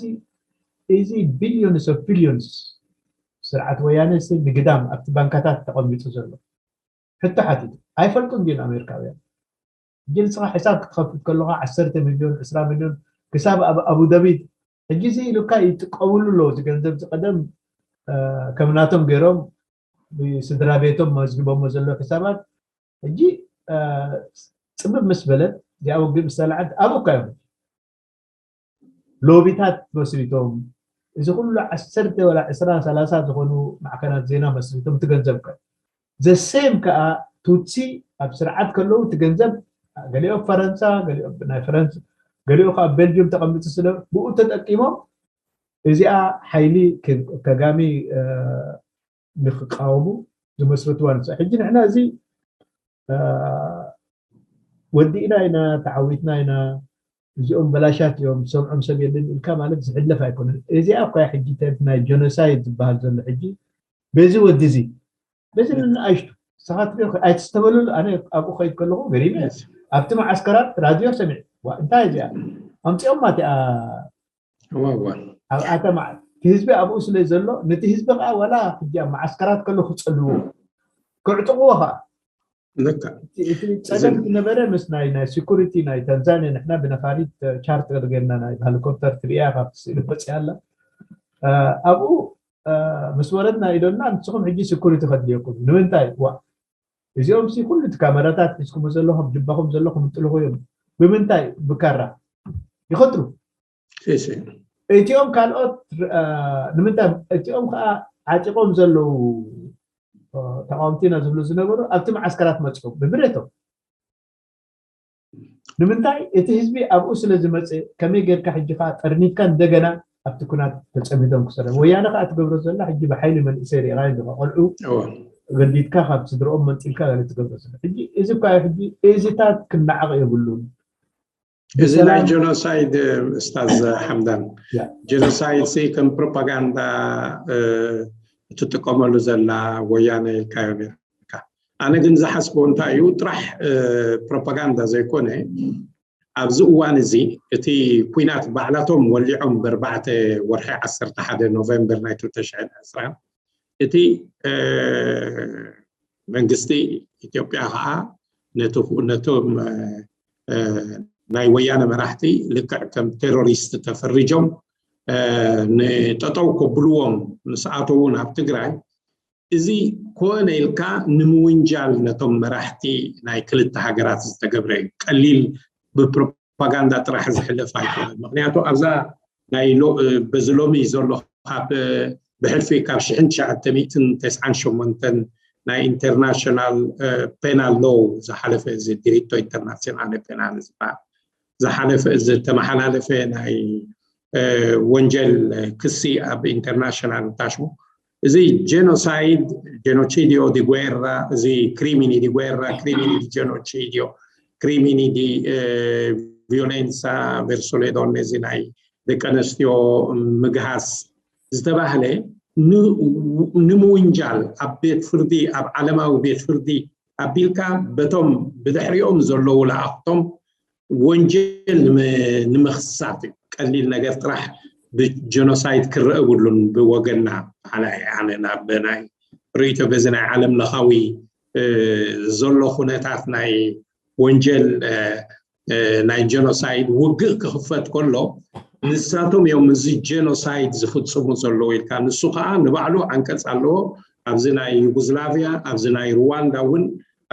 እዚ ቢልዮንስ ኦፍ ቢልዮንስ ስርዓት ወያነ ንግዳም ኣብቲ ባንካታት ተቐሚጡ ዘሎ ሕቶ ሓቲቱ ኣይፈልጡን ድን ኣሜሪካውያን ሕጂ ንስኻ ሕሳብ ክትኸፍት ከለኻ ዓሰርተ ሚልዮን ዕስራ ሚልዮን ክሳብ ኣብ ኣቡዳቢ ሕጂ እዚ ኢሉካ ይጥቀምሉ ኣለዉ እዚ ገንዘብ ዝቀደም ከም ናቶም ገይሮም ብስድራ ቤቶም መዝግቦሞ ዘለዉ ሕሳባት ሕጂ ፅብብ ምስ በለት እዚኣ ውግእ ምስ ተላዓለት ኣብኡ እኳ እዮም ሎቢታት መስሪቶም እዚ ኩሉ ዓሰርተ ወላ ዕስራ ሰላሳ ዝኾኑ ማዕከናት ዜና መስሪቶም እቲ ገንዘብ ከ ዘሴም ከዓ ቱትሲ ኣብ ስርዓት ከለዉ እቲ ገንዘብ ገሊኦ ፈረንሳ ገሊኦ ናይ ፈረንስ ገሊኦ ከዓ ቤልጅም ተቐምጡ ስለ ብኡ ተጠቂሞም እዚኣ ሓይሊ ከጋሚ ንክቃወሙ ዝመስረትዋ ንሳ ሕጂ ንሕና እዚ ወዲእና ኢና፣ ተዓዊትና ኢና፣ እዚኦም በላሻት እዮም፣ ሰምዖም ሰብ የለን ኢልካ ማለት ዝሕለፍ ኣይኮነን። እዚኣ እኳ ሕጂ ተርፍ ናይ ጀኖሳይድ ዝበሃል ዘሎ ሕጂ በዚ ወዲ እዚ በዚ ንንኣሽቱ ሰባት ሪኦ ኣይትስተበሉሉ። ኣነ ኣብኡ ከይድ ከለኹ ገሪመ ኣብቲ መዓስከራት ራድዮ ሰሚዕ፣ ዋ እንታይ እዚኣ ኣምፂኦም ማቲኣ ዋዋ ኣብ ኣተማ እቲ ህዝቢ ኣብኡ ስለ ዘሎ ነቲ ህዝቢ ከዓ ዋላ ሕጂ ኣብ መዓስከራት ከሎ ክፀልዎ ክዕጥቕዎ ከዓ ልካ እቲ ጸገም ዝነበረ ምስ ናይ ናይ ሴኩሪቲ ናይ ታንዛኒያ ንሕና ብነፋሪት ቻርተር ገርና ናይ ሄሊኮፕተር ትሪያ ካብቲ ስእሊ ወፂኣ ኣላ ኣብኡ ምስ ወረድና ኢሎና ንስኹም ሕጂ ሴኩሪቲ ከድልየኩም ንምንታይ ዋ እዚኦም ሲ ኩሉ እቲ ካመራታት ሒዝኩም ዘለኹም ጅባኹም ዘለኹም ይጥልኹ እዮም ብምንታይ ብካራ ይኸትሉ እቲኦም ካልኦት ንምንታይ እቲኦም ከዓ ዓጢቆም ዘለዉ ተቃወምቲና ዝብሉ ዝነበሩ ኣብቲ መዓስከራት መፅኦም ብብረቶም ንምንታይ እቲ ህዝቢ ኣብኡ ስለ ዝመፀ ከመይ ጌርካ ሕጂ ከዓ ጠርኒፍካ እንደገና ኣብቲ ኩናት ተፀሚዶም ክሰለ ወያነ ከዓ ትገብሮ ዘላ ሕጂ ብሓይሊ መንእሰይ ርኢኻ ኢኻ ቆልዑ ገዲድካ ካብ ስድርኦም መንጢልካ ገለ ትገብሮ ዘላ ሕጂ እዚ እኳ ሕጂ እዚታት ክናዓቕ የብሉን እዚ ናይ ጀኖሳይድ እስታዝ ሓምዳን ጀኖሳይድ ሲ ከም ፕሮፓጋንዳ እትጥቀመሉ ዘላ ወያነ ኢልካዮ ነርካ ኣነ ግን ዝሓስቦ እንታይ እዩ ጥራሕ ፕሮፓጋንዳ ዘይኮነ ኣብዚ እዋን እዚ እቲ ኩናት ባዕላቶም ወሊዖም ብርባዕተ ወርሒ ዓሰርተ ሓደ ኖቨምበር ናይ ክልተ ሽሕን ዕስራን እቲ መንግስቲ ኢትዮጵያ ከዓ ነቶም ናይ ወያነ መራሕቲ ልክዕ ከም ቴሮሪስት ተፈሪጆም ንጠጠው ከብልዎም ምስ ኣተዉ ናብ ትግራይ እዚ ኮነ ኢልካ ንምውንጃል ነቶም መራሕቲ ናይ ክልተ ሃገራት ዝተገብረ እዩ ቀሊል ብፕሮፓጋንዳ ጥራሕ ዝሕለፍ ኣይኮነን ምክንያቱ ኣብዛ ናይ በዚ ሎሚ ዘሎ ካብ ብሕልፊ ካብ ሽሕን ትሽዓተ ሚእትን ተስዓን ሸሞንተን ናይ ኢንተርናሽናል ፔናል ሎው ዝሓለፈ እዚ ዲሪቶ ኢንተርናሽናል ፔናል ዝበሃል ዝሓለፈ ዝተመሓላለፈ ናይ ወንጀል ክሲ ኣብ ኢንተርናሽናል ታሽሙ እዚ genocide genocidio di guerra እዚ crimini di guerra crimini di genocidio crimini di violenza verso le donne እዚ ናይ ደቂ ኣንስትዮ ምግሃስ ዝተባህለ ንምውንጃል ኣብ ቤት ፍርዲ ኣብ ዓለማዊ ቤት ፍርዲ ኣቢልካ በቶም ብድሕሪኦም ዘለዉ ለኣኽቶም ወንጀል ንምኽሳት እዩ ቀሊል ነገር ጥራሕ ብጀኖሳይድ ክረአ ብሉን ብወገንና ኣነ ናብ ናይ ርእይቶ በዚ ናይ ዓለም ለኻዊ ዘሎ ኩነታት ናይ ወንጀል ናይ ጀኖሳይድ ውግእ ክኽፈት ከሎ ንሳቶም እዮም እዚ ጀኖሳይድ ዝፍፅሙ ዘለዉ ኢልካ ንሱ ከዓ ንባዕሉ ዓንቀፅ ኣለዎ ኣብዚ ናይ ዩጉዝላቪያ ኣብዚ ናይ ሩዋንዳ እውን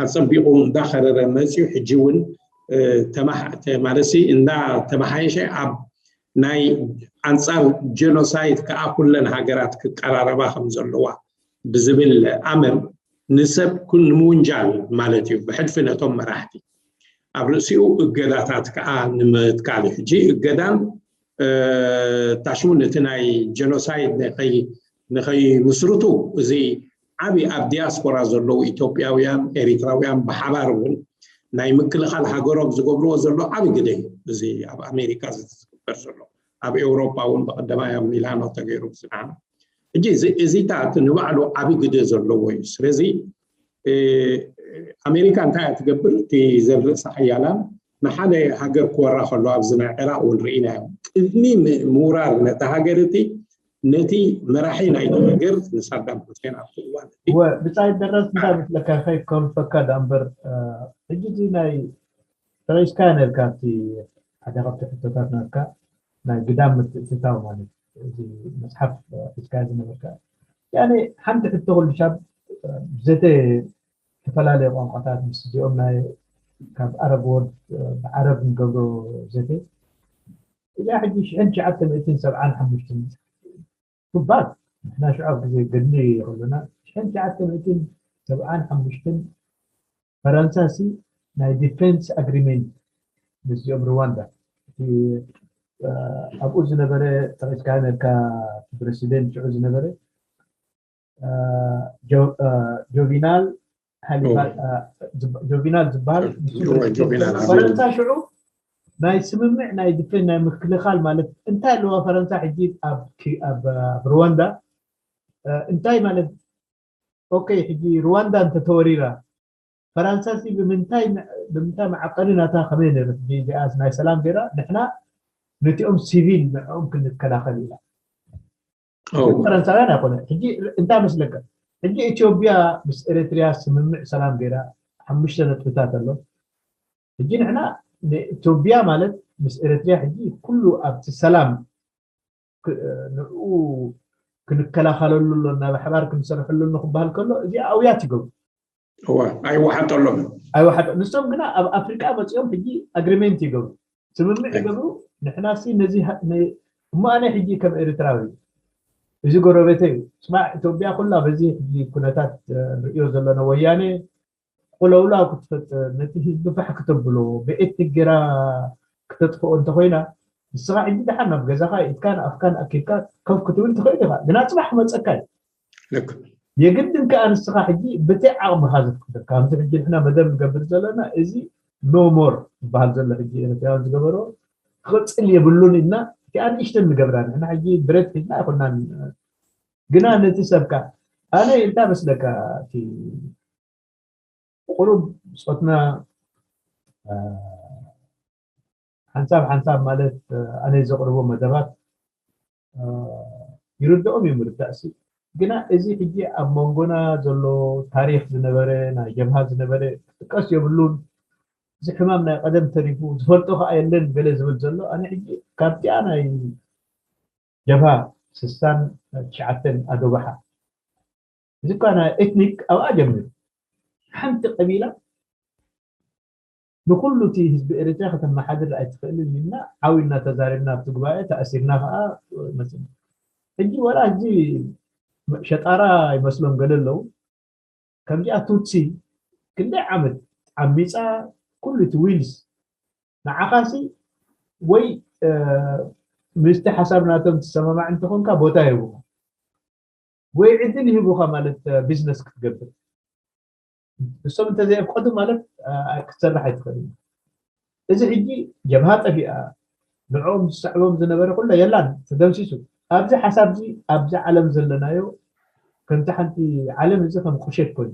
ኣፀቢቑ እንዳኸረረ መፅዩ ሕጂ እውን ማለትሲ እንዳ ተመሓየሸ ኣብ ናይ ኣንፃር ጀኖሳይድ ከዓ ኩለን ሃገራት ክቀራረባ ከም ዘለዋ ብዝብል ኣምር ንሰብ ኩን ንምውንጃል ማለት እዩ ብሕልፊ ነቶም መራሕቲ ኣብ ርእሲኡ እገዳታት ከዓ ንምትካል እዩ ሕጂ እገዳን ታሽሙ ነቲ ናይ ጀኖሳይድ ንኸይምስርቱ እዚ ዓብዪ ኣብ ዲያስፖራ ዘለዉ ኢትዮጵያውያን ኤሪትራውያን ብሓባር እውን ናይ ምክልኻል ሃገሮም ዝገብርዎ ዘሎ ዓብዪ ግደ እዩ እዚ ኣብ ኣሜሪካ ዝግበር ዘሎ ኣብ ኤውሮፓ እውን ብቀዳማይ ኣብ ሚላኖ ተገይሩ ዝና ሕጂ እዚታት ንባዕሉ ዓብዪ ግደ ዘለዎ እዩ ስለዚ ኣሜሪካ እንታይ እያ ትገብር እቲ ዘርእሳ ሓያላን ንሓደ ሃገር ክወራ ከሎ ኣብዚ ናይ ዕራቅ እውን ርኢና እዮም ቅድሚ ምውራር ነቲ ሃገር እቲ ነቲ መራሒ ናይቲ ሃገር ንሳዳም ሁሴን ኣብቲ እዋን እቲ ብፃይ ደረስ እንታይ መስለካ ከይከልፈካ ዳ እምበር ሕጂ እዚ ናይ ተረስካ ነርካ እቲ ሓደ ካብቲ ሕቶታት ናትካ ናይ ግዳም ምትእትታው ማለት እዚ መፅሓፍ ሒዝካ ዝነበርካ ያኔ ሓንቲ ሕቶ ኩሉ ሻብ ብዘተ ዝተፈላለየ ቋንቋታት ምስ እዚኦም ናይ ካብ ኣረብ ወርድ ብዓረብ ንገብሮ ዘተ እዚኣ ሕጂ ሽሕን ትሽዓተ ሚእትን ሰብዓን ሓሙሽተን ክባል ንሕና ሽዑ ኣብ ግዜ ገድሊ ከሎና ሽሕን ትሽዓተ ሚእትን ሰብዓን ሓሙሽተን ፈረንሳ ሲ ናይ ዲፌንስ ኣግሪሜንት ምስዚኦም ሩዋንዳ እቲ ኣብኡ ዝነበረ ጠቂስካ ነርካ ፕረሲደንት ሽዑ ዝነበረ ጆቪናል ሃኒባል ጆቪናል ዝበሃል ፈረንሳ ሽዑ ናይ ስምምዕ ናይ ድፌን ናይ ምክልኻል ማለት እንታይ ኣለዋ ፈረንሳ ሕጂ ኣብ ሩዋንዳ እንታይ ማለት ኦኬ ሕጂ ሩዋንዳ እንተተወሪራ ፈረንሳ ሲ ብምንታይ ብምንታይ መዓቀኒ ናታ ከመይ ነይሩ ዚኣስ ናይ ሰላም ገይራ ንሕና ነቲኦም ሲቪል ንዕኦም ክንከላኸል ኢና ፈረንሳውያን ኣይኮነ ሕጂ እንታይ መስለካ ሕጂ ኢትዮጵያ ምስ ኤርትሪያ ስምምዕ ሰላም ገይራ ሓሙሽተ ነጥብታት ኣሎ ሕጂ ንሕና ንኢትዮጵያ ማለት ምስ ኤርትሪያ ሕጂ ኩሉ ኣብቲ ሰላም ንኡ ክንከላኸለሉ ኣሎ ናብ ኣሕባር ክንሰርሐሉ ኣሎ ክበሃል ከሎ እዚኣ ኣውያት ይገብሩ ኣይወሓጠሎም ኣይወሓጠ ንሶም ግና ኣብ ኣፍሪቃ መፂኦም ሕጂ ኣግሪሜንት ይገብሩ ስምምዕ ይገብሩ ንሕናሲ ነዚ እሞ ኣነ ሕጂ ከም ኤርትራዊ እዚ ጎረቤተ እዩ ስማዕ ኢትዮጵያ ኩላ በዚ ሕጂ ኩነታት ንሪዮ ዘለና ወያኔ ቁለውላ ክትፈጥር ነቲ ህዝቢ ፋሕ ክተብሎ ብኤትኒክ ጌራ ክተጥፍኦ እንተኮይና ንስኻ ሕጂ ደሓን ናብ ገዛኻ ኢድካን ኣፍካን ኣኪብካ ከፍ ክትብል ትኽእል ኢኻ ግና ፅባሕ ክመፀካ እዩ የግድን ከዓ ንስኻ ሕጂ ብቲ ዓቕምኻ ዘፍቅደካ ከምዚ ሕጂ ንሕና መደብ ንገብር ዘለና እዚ ኖሞር ዝበሃል ዘሎ ሕጂ ኤርትራውያን ዝገበሮ ክቕፅል የብሉን ኢልና እቲኣ ንእሽተን ንገብራ ንሕና ሕጂ ብረት ሒዝና ኣይኮናን ግና ነቲ ሰብካ ኣነ እንታይ መስለካ እቲ ቁሩብ ብፆትና ሓንሳብ ሓንሳብ ማለት ኣነ ዘቕርቦ መደባት ይርድኦም እዩ ምርዳእሲ ግና እዚ ሕጂ ኣብ መንጎና ዘሎ ታሪክ ዝነበረ ናይ ጀብሃ ዝነበረ ክጥቀስ የብሉን እዚ ሕማም ናይ ቀደም ተሪፉ ዝፈልጦ ከዓ የለን ገለ ዝብል ዘሎ ኣነ ሕጂ ካብቲኣ ናይ ጀብሃ ስሳን ትሽዓተን ኣዶባሓ እዚ እኳ ናይ ኤትኒክ ኣብኣ ጀሚሩ ሓንቲ ቀቢላ ንኩሉ እቲ ህዝቢ ኤርትራ ከተመሓድር ኣይትኽእልን ኢልና ዓው ኢልና ተዛሪብና ኣብቲ ጉባኤ ተኣሲርና ከዓ መፅና ሕጂ ወላ ሕጂ ሸጣራ ይመስሎም ገለ ኣለዉ ከምዚኣ ቱትሲ ክንደይ ዓመት ዓሚፃ ኩሉ እቲ ዊልስ ንዓኻሲ ወይ ምስቲ ሓሳብ ናቶም ትሰማማዕ እንተኾንካ ቦታ ይህቡኻ ወይ ዕድል ይህቡኻ ማለት ቢዝነስ ክትገብር እሶም እንተዘየፍቀዱ ማለት ክትሰርሕ ኣይትኽእል እዚ ሕጂ ጀብሃ ጠፊኣ ንዕኦም ዝስዕቦም ዝነበረ ኩሎ የላን ተደምሲሱ ኣብዚ ሓሳብ እዚ ኣብዚ ዓለም ዘለናዮ ከምቲ ሓንቲ ዓለም እዚ ከም ቁሸት ኮይኑ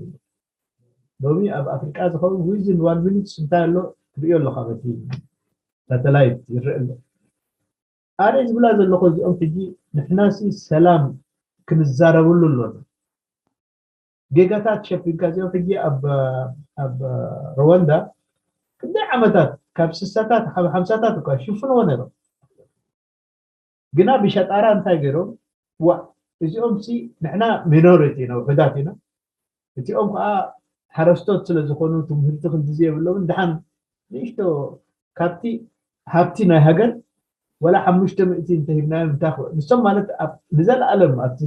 ሎሚ ኣብ ኣፍሪቃ ዝኸውን ዊዝን ዋን ሚኒትስ እንታይ ኣሎ ትሪኦ ኣለካ በቲ ሳተላይት ይረአ ኣሎ ኣነ ዝብላ ዘለኹ እዚኦም ሕጂ ንሕናሲ ሰላም ክንዛረብሉ ኣሎና ጌጋታት ሸፊንካ እዚኦም ሕጂ ኣብ ኣብ ሩዋንዳ ክንደይ ዓመታት ካብ ስሳታት ካብ ሓምሳታት እኳ ሽፍንዎ ነይሮም ግና ብሸጣራ እንታይ ገይሮም ዋ እዚኦም ሲ ንሕና ሚኖሪቲ ኢና ውሑዳት ኢና እቲኦም ከዓ ሓረስቶት ስለ ዝኾኑ ትምህርቲ ክንድዚ የብሎምን ድሓን ንእሽቶ ካብቲ ሃብቲ ናይ ሃገር ወላ ሓሙሽተ ሚእቲ እንተሂብናዮም እንታይ ክበ ንሶም ማለት ንዘለኣለም ኣብቲ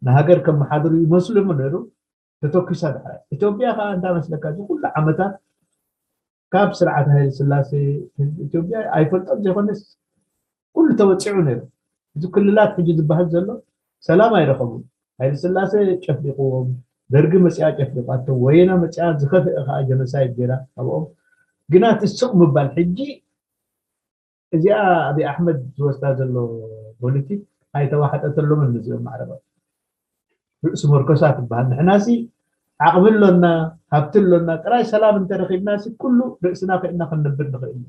ንሃገር ከመሓድሩ ይመስሉ ሞ ነይሩ ተተኪሳ ድሓር ኢትዮጵያ ከዓ እንታይ መስለካ እዚ ኩሉ ዓመታት ካብ ስርዓት ሃይለ ስላሴ ህዝቢ ኢትዮጵያ ኣይፈልጦም ዘይኮነስ ኩሉ ተወፂዑ ነይሩ እዚ ክልላት ሕጂ ዝበሃል ዘሎ ሰላም ኣይረኸቡን ሃይለ ስላሴ ጨፍሊቅዎም ደርጊ መፅኣ ጨፍሊቃቶ ወየነ መፅኣ ዝኸፍአ ከዓ ጀኖሳይድ ገይራ ኣብኦም ግና ትስቕ ምባል ሕጂ እዚኣ ኣብይ ኣሕመድ ዝወስዳ ዘሎ ፖሊቲክ ኣይተዋሓጠተሎምን ነዚኦም ማዕረባት ርእሲ መርኮሳ ትበሃል ንሕናሲ ዓቕሚ ኣሎና ሃብቲ ኣሎና ጥራይ ሰላም እንተረኺብናሲ ኩሉ ርእስና ክእና ክንነብር ንኽእል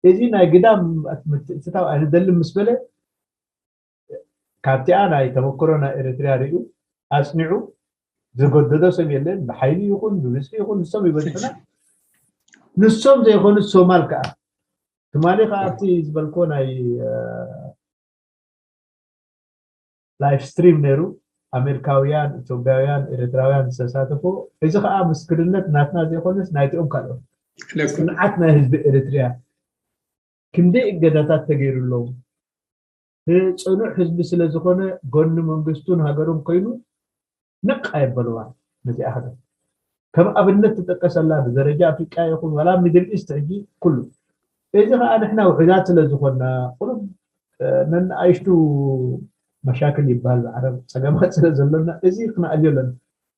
እዚ ናይ ግዳም ምትእትታው ኣይንደልን ምስ በለ ካብቲኣ ናይ ተመክሮ ናይ ኤርትርያ ሪኡ ኣፅኒዑ ዝገደዶ ሰብ የለን ብሓይሊ ይኹን ብብዝሒ ይኹን ንሶም ይበልሑና ንሶም ዘይኮኑ ሶማል ከዓ ትማሊ ከዓ ኣብቲ ዝበልኮ ናይ ላይፍ ስትሪም ነይሩ ኣሜሪካውያን ኢትዮጵያውያን ኤርትራውያን ዝተሳተፎ እዚ ከዓ ምስክርነት ናትና ዘይኮነስ ናይቲኦም ካልኦት ፅንዓት ናይ ህዝቢ ኤርትርያ ክንደይ እገዳታት ተገይሩ ኣለዉ ፅኑዕ ህዝቢ ስለ ዝኾነ ጎኒ መንግስቱን ሃገሩን ኮይኑ ነቕ ኣየበልዋ ነዚኣ ሃገር ከም ኣብነት ትጠቀሰላ ብደረጃ ኣፍሪቃ ይኹን ዋላ ሚድል ኢስት ሕጂ ኩሉ እዚ ከዓ ንሕና ውሑዳት ስለ ዝኾንና ቁሩብ ነንኣይሽቱ መሻክል ይበሃል ዓረብ ፀገማት ስለ ዘሎና እዚ ክነኣልዮ ኣለና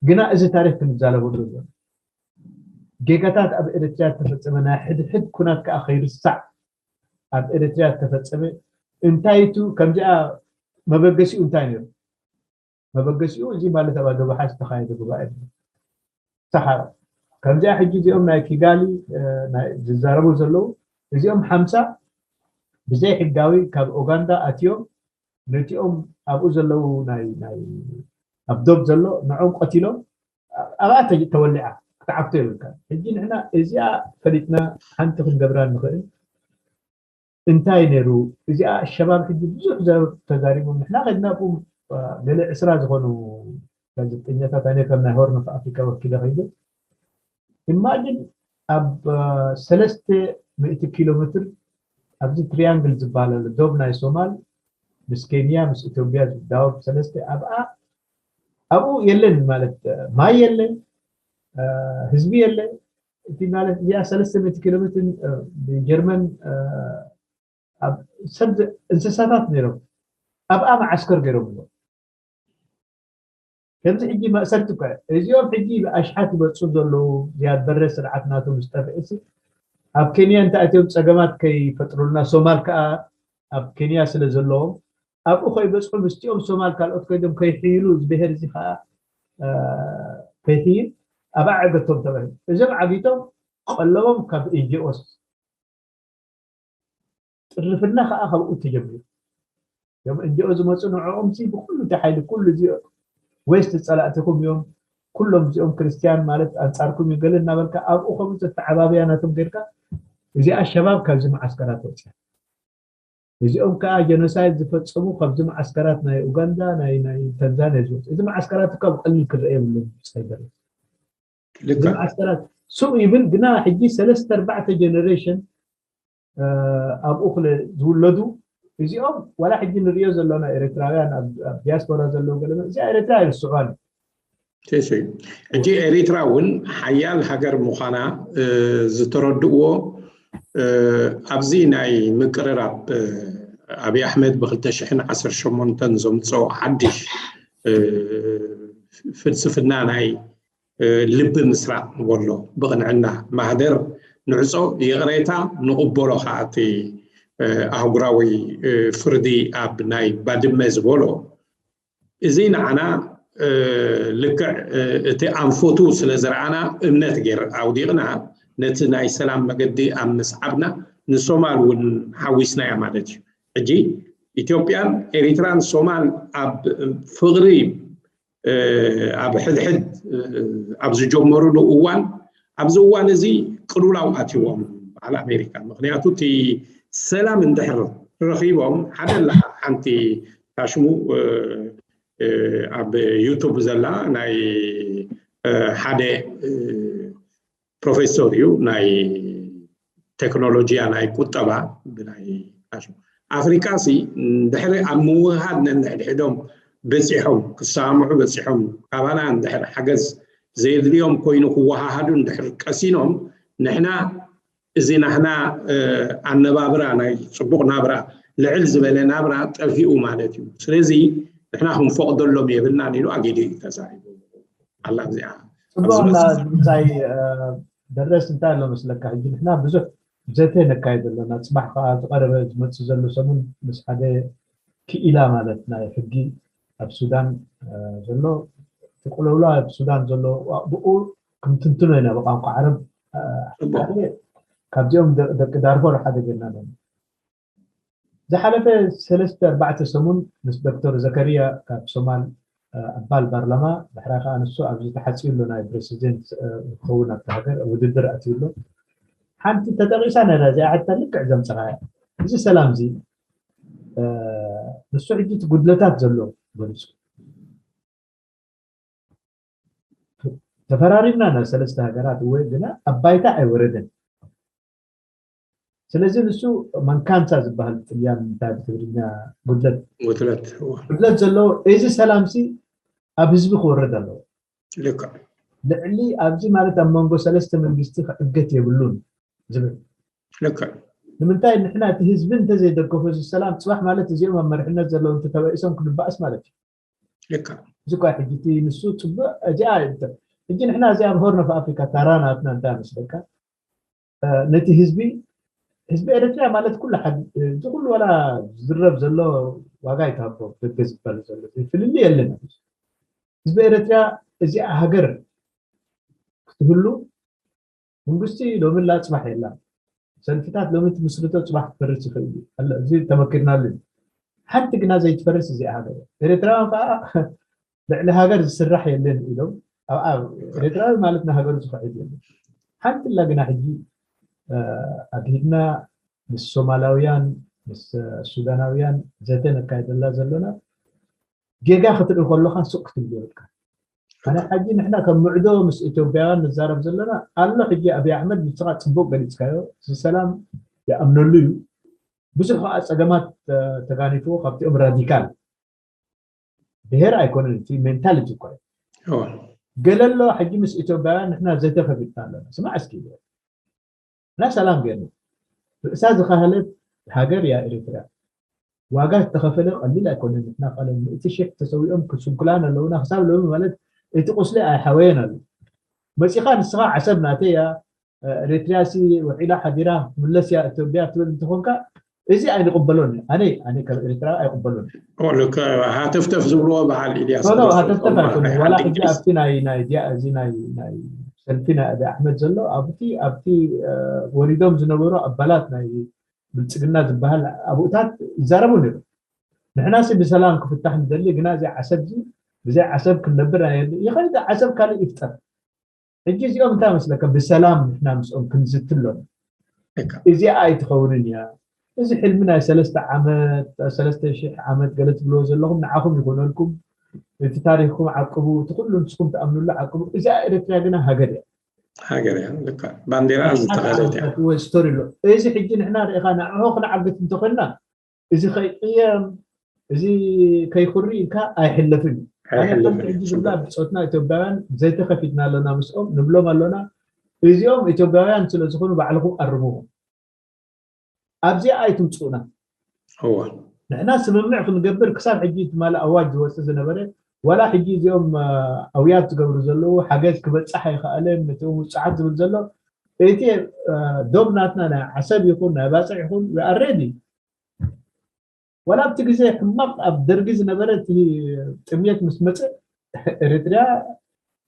ግና እዚ ታሪክ ክንዛረበሉ ኣሎ። ጌጋታት ኣብ ኤርትራ ዝተፈጸመ ናይ ሕድሕድ ኩናት ከዓ ከይርሳዕ ኣብ ኤርትራ ዝተፈጸመ እንታይ ቱ ከምዚኣ መበገሲኡ እንታይ ነይሩ? መበገሲኡ እዚ ማለት ኣብ ኣደባሓ ዝተኻየደ ጉባኤ ሰሓራ ከምዚኣ ሕጂ እዚኦም ናይ ኪጋሊ ዝዛረቡ ዘለዉ እዚኦም ሓምሳ ብዘይ ሕጋዊ ካብ ኡጋንዳ ኣትዮም ነቲኦም ኣብኡ ዘለዉ ናይ ኣብ ዶብ ዘሎ ንዖም ቀቲሎም ኣብኣ ተወሊዓ ክትዓፍቶ የብልካ። ሕጂ ንሕና እዚኣ ፈሊጥና ሓንቲ ክንገብራ ንኽእል እንታይ ነይሩ እዚኣ ኣሸባብ ሕጂ ብዙሕ ዘረብ ተዛሪቦም ንሕና ከድና ቁም ገለ ዕስራ ዝኾኑ ጋዜጠኛታት ኣነ ከም ናይ ሆርን ኦፍ ኣፍሪካ ወኪለ ከይደ ኢማጅን ኣብ ሰለስተ ሚእቲ ኪሎ ሜትር ኣብዚ ትሪያንግል ዝበሃል ኣሎ ዶብ ናይ ሶማል ምስ ኬንያ ምስ ኢትዮጵያ ዝዳወብ ሰለስተ ኣብኣ ኣብኡ የለን ማለት ማይ የለ ህዝቢ የለ እቲ ማለት እዚኣ ሰለስተ ሚእቲ ኪሎ ሜትር ብጀርመን ኣብ ሰብ እንስሳታት ነይሮም ኣብኣ መዓስከር ገይሮም ኣሎ ከምዚ ሕጂ መእሰርቲ እኳ እዚኦም ሕጂ ብኣሽሓት ይበፁ ዘለዉ ዝያድ በረ ስርዓት ናቶም ዝጠፍእሲ ኣብ ኬንያ እንተ ኣትዮም ፀገማት ከይፈጥሩልና ሶማል ከዓ ኣብ ኬንያ ስለ ዘለዎም ኣብኡ ከይበፅሑ ምስቲኦም ሶማል ካልኦት ኮይዶም ከይሕይሉ እዚ ብሄር እዚ ከዓ ከይሕይል ኣብ ኣዕገቶም ተባሂሉ እዞም ዓጊቶም ቀለቦም ካብ ኤንጂኦስ ጥርፍና ከዓ ካብኡ ተጀሚሩ እዮም እንጂኦ ዝመፁ ንዕኦም ሲ ብኩሉ እቲ ሓይሊ ኩሉ እዚ ዌስት ፀላእትኩም እዮም ኩሎም እዚኦም ክርስትያን ማለት ኣንፃርኩም እዩ ገለ እናበልካ ኣብኡ ከምኡ ዘተዓባብያ ናቶም ጌርካ እዚኣ ሸባብ ካብዚ መዓስከራት ወፅያ እዚኦም ከዓ ጀኖሳይድ ዝፈፀሙ ካብዚ መዓስከራት ናይ ኡጋንዳ ናይ ናይ ታንዛንያ ዝወፁ እዚ መዓስከራት እኳ ብቀሊል ክረአ የብሉን ሳይበር እዚ ልክዕ መዓስከራት ሱቕ ይብል ግና ሕጂ ሰለስተ ኣርባዕተ ጀነሬሽን ኣብኡ ክለ ዝውለዱ እዚኦም ዋላ ሕጂ ንሪኦ ዘለና ኤርትራውያን ኣብ ኣብ ዲያስፖራ ዘለዉ ገለ እዚኣ ኤርትራ ኣይርስዑዋን እዩ። ቴሶ እዩ። ሕጂ ኤሪትራ እውን ሓያል ሃገር ምዃና እ፣ ዝተረድእዎ እ፣ ኣብዚ ናይ ምቅርራብ እ፣ ኣብይ ኣሕመድ ብ ክልተ ሽሕን ዓሰርተ ሸሞንተን ዘምፅኦ ሓድሽ እ፣ ፍልስፍና ናይ እ፣ ልቢ ምስራቕ ንበሎ ብቕንዕና ማህደር ንዕፆ ይቕሬታ ንቕበሎ ከዓ እቲ እ፣ ኣህጉራዊ እ፣ ፍርዲ ኣብ ናይ ባድመ ዝበሎ እዚ ንዓና ልክዕ እቲ ኣንፈቱ ስለ ዝረኣና እምነት ገይር ኣውዲቕና ነቲ ናይ ሰላም መገዲ ኣብ ምስዓብና ንሶማል እውን ሓዊስናያ ማለት እዩ። ሕጂ ኢትዮጵያን ኤሪትራን ሶማል ኣብ ፍቕሪ ኣብ ሕድሕድ ኣብ ዝጀመሩሉ እዋን ኣብዚ እዋን እዚ ቅሉላው ኣትዎም በዓል ኣሜሪካ ምክንያቱ እቲ ሰላም እንድሕር ረኺቦም ሓደ ላ ሓንቲ ታሽሙ ኣብ ዩቱብ ዘላ ናይ ሓደ ፕሮፌሰር እዩ ናይ ቴክኖሎጂያ ናይ ቁጠባ ብናይ ታሽሙ ኣፍሪካ ሲ ድሕሪ ኣብ ምውሃድ ነንሕድሕዶም በፂሖም ክሰማምዑ በፂሖም ካባና እንድሕር ሓገዝ ዘየድልዮም ኮይኑ ክወሃሃዱ እንድሕር ቀሲኖም ንሕና እዚ ናህና ኣነባብራ ናይ ፅቡቕ ናብራ ልዕል ዝበለ ናብራ ጠፊኡ ማለት እዩ። ስለዚ ንሕና ክንፈቕደሎም የብልናን ኢሉ ኣጊዱ እዩ ተዛሪቡ። ኣላ እዚኣ ጽቡቕ እና ድምፃይ ደረስ እንታይ ኣሎ መስለካ ሕጂ ንሕና ብዙሕ ዘተ ነካይድ ኣለና። ፅባሕ ከዓ ዝቐረበ ዝመፅእ ዘሎ ሰሙን ምስ ሓደ ክኢላ ማለት ናይ ሕጊ ኣብ ሱዳን ዘሎ እቲ ቅልውላ ኣብ ሱዳን ዘሎ ብኡ ክንትንትኖ ኢና ብቋንቋ ዓረብ ሓደ ካብዚኦም ደቂ ዳርፎር ሓደ ጌርና ኣለና። ዝሓለፈ ሰለስተ ኣርባዕተ ሰሙን ምስ ዶክተር ዘከርያ ካብ ሶማል ኣባል ፓርላማ ድሕራይ ከዓ ንሱ ኣብዚ ተሓፅዩ ኣሎ ናይ ፕሬሲደንት ክኸውን ኣብቲ ሃገር ውድድር ኣትዩ ኣሎ። ሓንቲ ተጠቂሳ ነራ እዚኣ ሕታ ልክዕ ዘምፀኻያ እዚ ሰላም እዚ ንሱ ሕጂ እቲ ጉድለታት ዘሎ ገሊፁ ተፈራሪምና ናብ ሰለስተ ሃገራት እወ ግና ኣብ ባይታ ኣይወረደን ስለዚ ንሱ መንካንሳ ዝበሃል ጥልያን እንታይ ብትግርኛ ጉድለት ጉድለት ጉድለት ዘለዎ እዚ ሰላም ሲ ኣብ ህዝቢ ክወርድ ኣለዎ ልክዕ ልዕሊ ኣብዚ ማለት ኣብ መንጎ ሰለስተ መንግስቲ ክዕገት የብሉን ዝብል ልክዕ ንምንታይ ንሕና እቲ ህዝቢ እንተዘይደገፎ እዚ ሰላም ፅባሕ ማለት እዚኦም ኣብ መርሕነት ዘለዉ እንተተበኢሶም ክንበኣስ ማለት እዩ ልካ እዚ እኳ ሕጂ እቲ ንሱ ፅቡቅ እዚኣ ሕጂ ንሕና እዚኣ ኣብ ሆርን ኦፍ ኣፍሪካ ታራ ናትና እንታይ መስለካ ነቲ ህዝቢ ህዝቢ ኤርትራ ማለት ኩሉ እቲ ኩሉ ዋላ ዝዝረብ ዘሎ ዋጋ ይትሃቦ ደገ ዝበል ዘሎ ፍልል የለን ህዝቢ ኤርትራ እዚኣ ሃገር ክትህሉ መንግስቲ ሎሚ ላ ፅባሕ የላ ሰልፍታት ሎሚ ትምስርቶ ፅባሕ ክፈርስ ይኽእል እዩ እዚ ተመኪርናሉ ሓንቲ ግና ዘይትፈርስ እዚኣ ሃገር ኤርትራውያን ከዓ ልዕሊ ሃገር ዝስራሕ የለን ኢሎም ኤርትራዊ ማለት ንሃገሩ ዝኽዕድ የለን ሓንቲ ላ ግና ሕጂ ኣድሂድና ምስ ሶማላውያን ምስ ሱዳናውያን ዘተ ነካይደላ ዘለና ጌጋ ክትርኢ ከለካ ሱቅ ክትብል የብልካ ኣነ ሕጂ ንሕና ከም ምዕዶ ምስ ኢትዮጵያውያን ንዛረብ ዘለና ኣሎ ሕጂ ኣብይ ኣሕመድ ንስኻ ፅቡቅ ገሊፅካዮ እዚ ሰላም ይኣምነሉ እዩ ብዙሕ ከዓ ፀገማት ተጋኒፍዎ ካብቲኦም ራዲካል ብሄር ኣይኮነን እቲ ሜንታሊቲ እኮ ገለ ኣሎ ሕጂ ምስ ኢትዮጵያውያን ንሕና ዘተ ከፊትና ኣለና ስማዕ እስኪ እና ሰላም ገርኒ ርእሳ ዝኸሃለት ሃገር እያ ኤርትራ ዋጋ ዝተኸፈለ ቀሊል ኣይኮነን ንሕና ቀለም ምእቲ ሽሕ ተሰዊኦም ክስንኩላን ኣለውና ክሳብ ሎሚ ማለት እቲ ቁስሊ ኣይሓወየን ኣሎ መፂኻ ንስኻ ዓሰብ ናተይ እያ ኤርትራ ሲ ውዒላ ሓዲራ ክትምለስ እያ ኢትዮጵያ ትብል እንትኾንካ እዚ ኣይንቕበሎን ኣነ ኣነ ካብ ኤርትራ ኣይቕበሎን ሃተፍተፍ ዝብልዎ በዓል ኢልያስ ኖ ሃተፍተፍ ኣይኮነ ዋላ ሕጂ ኣብቲ ናይ ናይ ዲያ እዚ ናይ ናይ ሰልፊ ናይ ኣቢ ኣሕመድ ዘሎ ኣብቲ ኣብቲ ወሪዶም ዝነበሩ ኣባላት ናይ ብልፅግና ዝበሃል ኣብኡታት ይዛረቡ ነሩ ንሕና ሲ ብሰላም ክፍታሕ ንደሊ ግና እዚ ዓሰብ እዚ ብዘይ ዓሰብ ክንነብር ኣየድሊ ይኸይድ ዓሰብ ካልእ ይፍጠር ሕጂ እዚኦም እንታይ መስለካ ብሰላም ንሕና ምስኦም ክንዝትሎም እዚኣ ኣይትኸውንን እያ እዚ ሕልሚ ናይ ሰለስተ ዓመት ሰለስተ ሺሕ ዓመት ገለ ትብልዎ ዘለኹም ንዓኹም ይኾነልኩም እቲ ታሪክኩም ዓቅቡ እቲ ኩሉ ንስኩም ትኣምኑሉ ዓቅቡ እዚኣ ኤርትራ ግና ሃገር እያ ሃገር እያ ልካ ባንዴራ ዝተኸለት እያ ስቶሪ ኣሎ እዚ ሕጂ ንሕና ርኢኻ ንዕሆ ክንዓግት እንተኮይንና እዚ ከይቅየም እዚ ከይኩሪ ኢልካ ኣይሕለፍን እዩ ኣነ ከምቲ ሕጂ ዝብላ ብፆትና ኢትዮጵያውያን ዘይተኸፊትና ኣለና ምስኦም ንብሎም ኣሎና እዚኦም ኢትዮጵያውያን ስለ ዝኾኑ ባዕልኹም ኣርምዎም ኣብዚኣ ኣይትምፅኡና ንሕና ስምምዕ ክንገብር ክሳብ ሕጂ ትማሊ ኣዋጅ ዝወፅእ ዝነበረ ዋላ ሕጂ እዚኦም ኣውያት ዝገብሩ ዘለዉ ሓገዝ ክበፅሕ ኣይከኣለን ነቲ ውፅዓት ዝብል ዘሎ እቲ ዶብ ናትና ናይ ዓሰብ ይኹን ናይ ባፅዕ ይኹን ኣረዲ ዋላ ኣብቲ ግዜ ሕማቕ ኣብ ደርጊ ዝነበረ እቲ ጥምየት ምስ መፅእ ኤርትርያ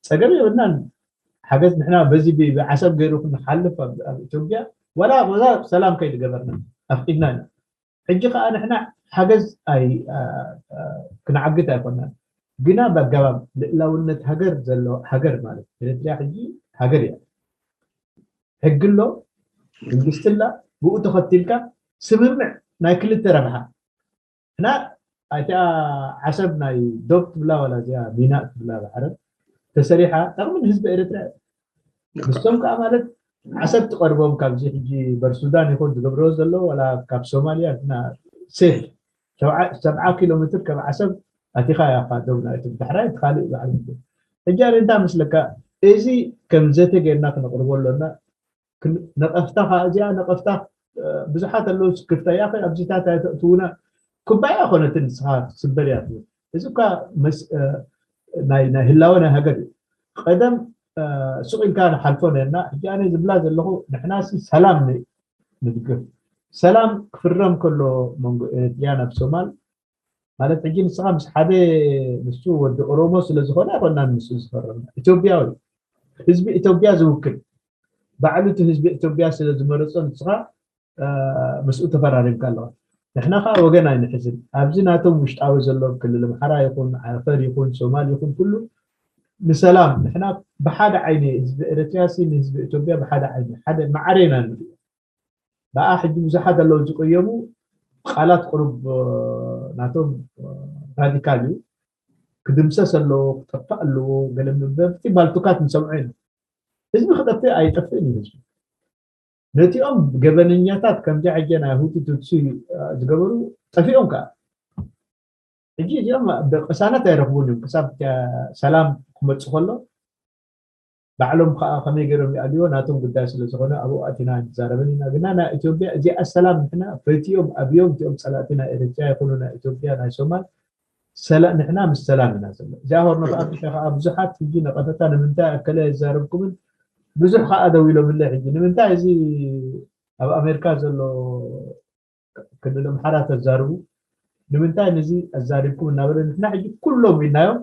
ፀገም የብልናን ሓገዝ ንሕና በዚ ብዓሰብ ገይሩ ክንሓልፍ ኣብ ኢትዮጵያ ዋላ ወዛ ሰላም ከይድገበርና ኣፍቂድና ኢና ሕጂ ከዓ ንሕና ሓገዝ ኣይ ክንዓግት ኣይኮናን ግና ብኣገባብ ልእላውነት ሃገር ዘሎ ሃገር ማለት ኤርትርያ ሕጂ ሃገር እያ ሕጊ ኣሎ መንግስቲ ኣላ ብኡ ተኸቲልካ ስምምዕ ናይ ክልተ ረብሓ እና እቲኣ ዓሰብ ናይ ዶብ ትብላ ዋላ እዚኣ ሚናእ ትብላ ብዓረብ ተሰሪሓ ጠቕሚ ንህዝቢ ኤርትራ እዩ ንሶም ከዓ ማለት ዓሰብ ትቐርቦም ካብዚ ሕጂ በር ሱዳን ይኹን ዝገብረዎ ዘሎ ዋላ ካብ ሶማልያ ግና ሴፍ ሰብዓ ኪሎ ሜትር ካብ ዓሰብ ኣቲኻ ያኻ ዶብ ናይቶም ዳሕራይ እቲ ካልእ ባዕሉ ሕጂ ኣነ እንታይ መስለካ እዚ ከም ዘተ ጌርና ክነቕርቦ ኣሎና ነቐፍታ ከዓ እዚኣ ነቐፍታ ብዙሓት ኣለዉ ስክፍታ እያ ኣብዚታት ኣይተእትውና ኩባያ ኮነትን ንስኻ ትስበር እያ ትብል እዚ እኳ ናይ ህላወ ናይ ሃገር እዩ ቀደም ሱቕ ኢልካ ንሓልፎ ነርና ሕጂ ኣነ ዝብላ ዘለኹ ንሕናሲ ሰላም ንድግፍ ሰላም ክፍረም ከሎ መንጎ ኤርትርያ ናብ ሶማል ማለት ሕጂ ንስኻ ምስ ሓደ ንሱ ወዲ ኦሮሞ ስለ ዝኾነ ኣይኮናን ምስኡ ዝፈረምና ኢትዮጵያዊ ህዝቢ ኢትዮጵያ ዝውክል ባዕሉ እቲ ህዝቢ ኢትዮጵያ ስለ ዝመረፆ ንስኻ ምስኡ ተፈራሪምካ ኣለኻ ንሕና ከዓ ወገን ኣይንሕዝን ኣብዚ ናቶም ውሽጣዊ ዘሎ ክልል ኣምሓራ ይኹን ዓፈር ይኹን ሶማል ይኹን ኩሉ ንሰላም ንሕና ብሓደ ዓይኒ ህዝቢ ኤርትርያ ሲ ንህዝቢ ኢትዮጵያ ብሓደ ዓይኒ ሓደ ማዕረ ኢና ንሪኦ ብኣ ሕጂ ብዙሓት ኣለዉ ዝቀየሙ ቃላት ቅሩብ ናቶም ራዲካል እዩ ክድምሰስ ኣለዎ ክጠፍእ ኣለዎ ገለ ምበብቲ ባልቱካት ንሰምዖ ኢና ህዝቢ ክጠፍእ ኣይጠፍእን እዩ ህዝቢ ነቲኦም ገበነኛታት ከምዚ ሕጂ ናይ ሁቲ ቱትሲ ዝገበሩ ጠፊኦም ከዓ ሕጂ እዚኦም ቅሳነት ኣይረኽቡን እዮም ክሳብ ሰላም ክመፅእ ከሎ ባዕሎም ከዓ ከመይ ገይሮም ይኣልዎ ናቶም ጉዳይ ስለ ዝኾነ ኣብኡ ኣቲና ንዛረበን ኢና ግና ናይ ኢትዮጵያ እዚኣ ሰላም ንሕና ፈትዮም ኣብዮም እቲኦም ፀላእቲ ናይ ኤርትራ ይኹኑ ናይ ኢትዮጵያ ናይ ሶማል ሰላ ንሕና ምስ ሰላም ኢና ዘሎ። እዚኣ ሆርን ኦፍ ኣፍሪካ ከዓ ብዙሓት ሕጂ ነቐፈታ ንምንታይ ኣከለ ኣይዛረብኩምን ብዙሕ ከዓ ደው ኢሎምለ። ሕጂ ንምንታይ እዚ ኣብ ኣሜሪካ ዘሎ ክልል ኣምሓራ ተዛርቡ ንምንታይ ነዚ ኣዛሪብኩም እናበለ ንሕና ሕጂ ኩሎም ኢልናዮም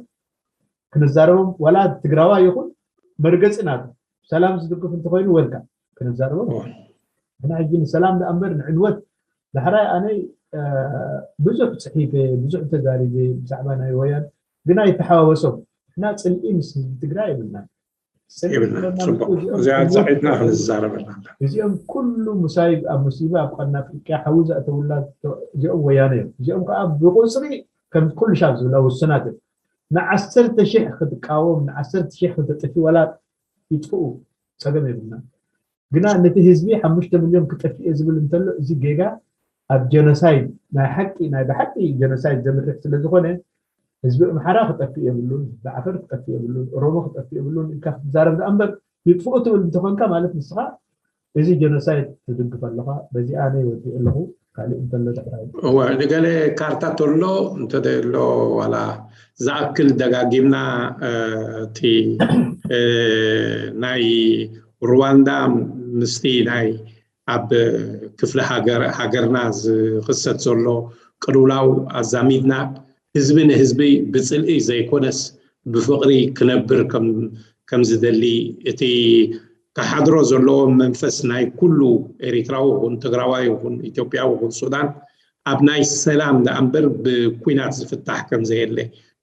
ክንዛረቦም ዋላ ትግራዋይ ይኹን መርገፂ ናቱ ሰላም ዝድግፍ እንተኮይኑ ወልካ ክንዛረቦም ንሕና ሕጂ ንሰላም ደኣ እምበር ንዕንወት ዳሕራይ ኣነይ ብዙሕ ፅሒፈ ብዙሕ ተዛሪበ ብዛዕባ ናይ ወያን ግና ይተሓዋወሶም ንሕና ፅልኢ ምስ ህዝቢ ትግራይ የብልና ይብልና ፅቡቅ እዚኣ ፀቂጥና ክንዛረበላ እዚኦም ኩሉ ሙሳይብ ኣብ ሙሲባ ኣብ ቀርኒ ኣፍሪቃ ሓዊ ዘእተውላ እዚኦም ወያነ እዮም እዚኦም ከዓ ብቁፅሪ ከም ኩሉ ሻብ ዝብላ ውሱናት እዮም ንዓሰርተ ሺሕ ክትቃወም ንዓሰርተ ሺሕ ክተጥፊ ወላ ይጥፍኡ ፀገም የብልና ግና ነቲ ህዝቢ ሓሙሽተ ሚልዮን ክጠፍእ ዝብል እንተሎ እዚ ጌጋ ኣብ ጀኖሳይድ ናይ ሓቂ ናይ ብሓቂ ጀኖሳይድ ዘምርሕ ስለ ዝኾነ ህዝቢ ኣምሓራ ክጠፍእ የብሉን፣ ህዝቢ ዓፈር ክጠፍእ የብሉን፣ ኦሮሞ ክጠፍእ የብሉን ኢልካ ክትዛረብ ደኣ እምበር ይጥፍኡ ትብል እንተኾንካ ማለት ንስኻ እዚ ጀኖሳይድ ትድግፍ ኣለኻ። በዚኣ ኣነ ይወዲእ ኣለኹ። ካልእ እንተሎ ድሕራይ እወ ንገለ ካርታ ተሎ እንተደሎ ዋላ ዝኣክል ደጋጊምና እቲ ናይ ሩዋንዳ ምስቲ ናይ ኣብ ክፍለ ሃገርና ዝኽሰት ዘሎ ቅልውላው ኣዛሚድና ህዝቢ ንህዝቢ ብፅልኢ ዘይኮነስ ብፍቕሪ ክነብር ከም ዝደሊ እቲ ክሓድሮ ዘለዎ መንፈስ ናይ ኩሉ ኤሪትራዊ ይኹን ትግራዋይ ይኹን ኢትዮጵያዊ ይኹን ሱዳን ኣብ ናይ ሰላም ደኣ እምበር ብኩናት ዝፍታሕ ከም ዘየለ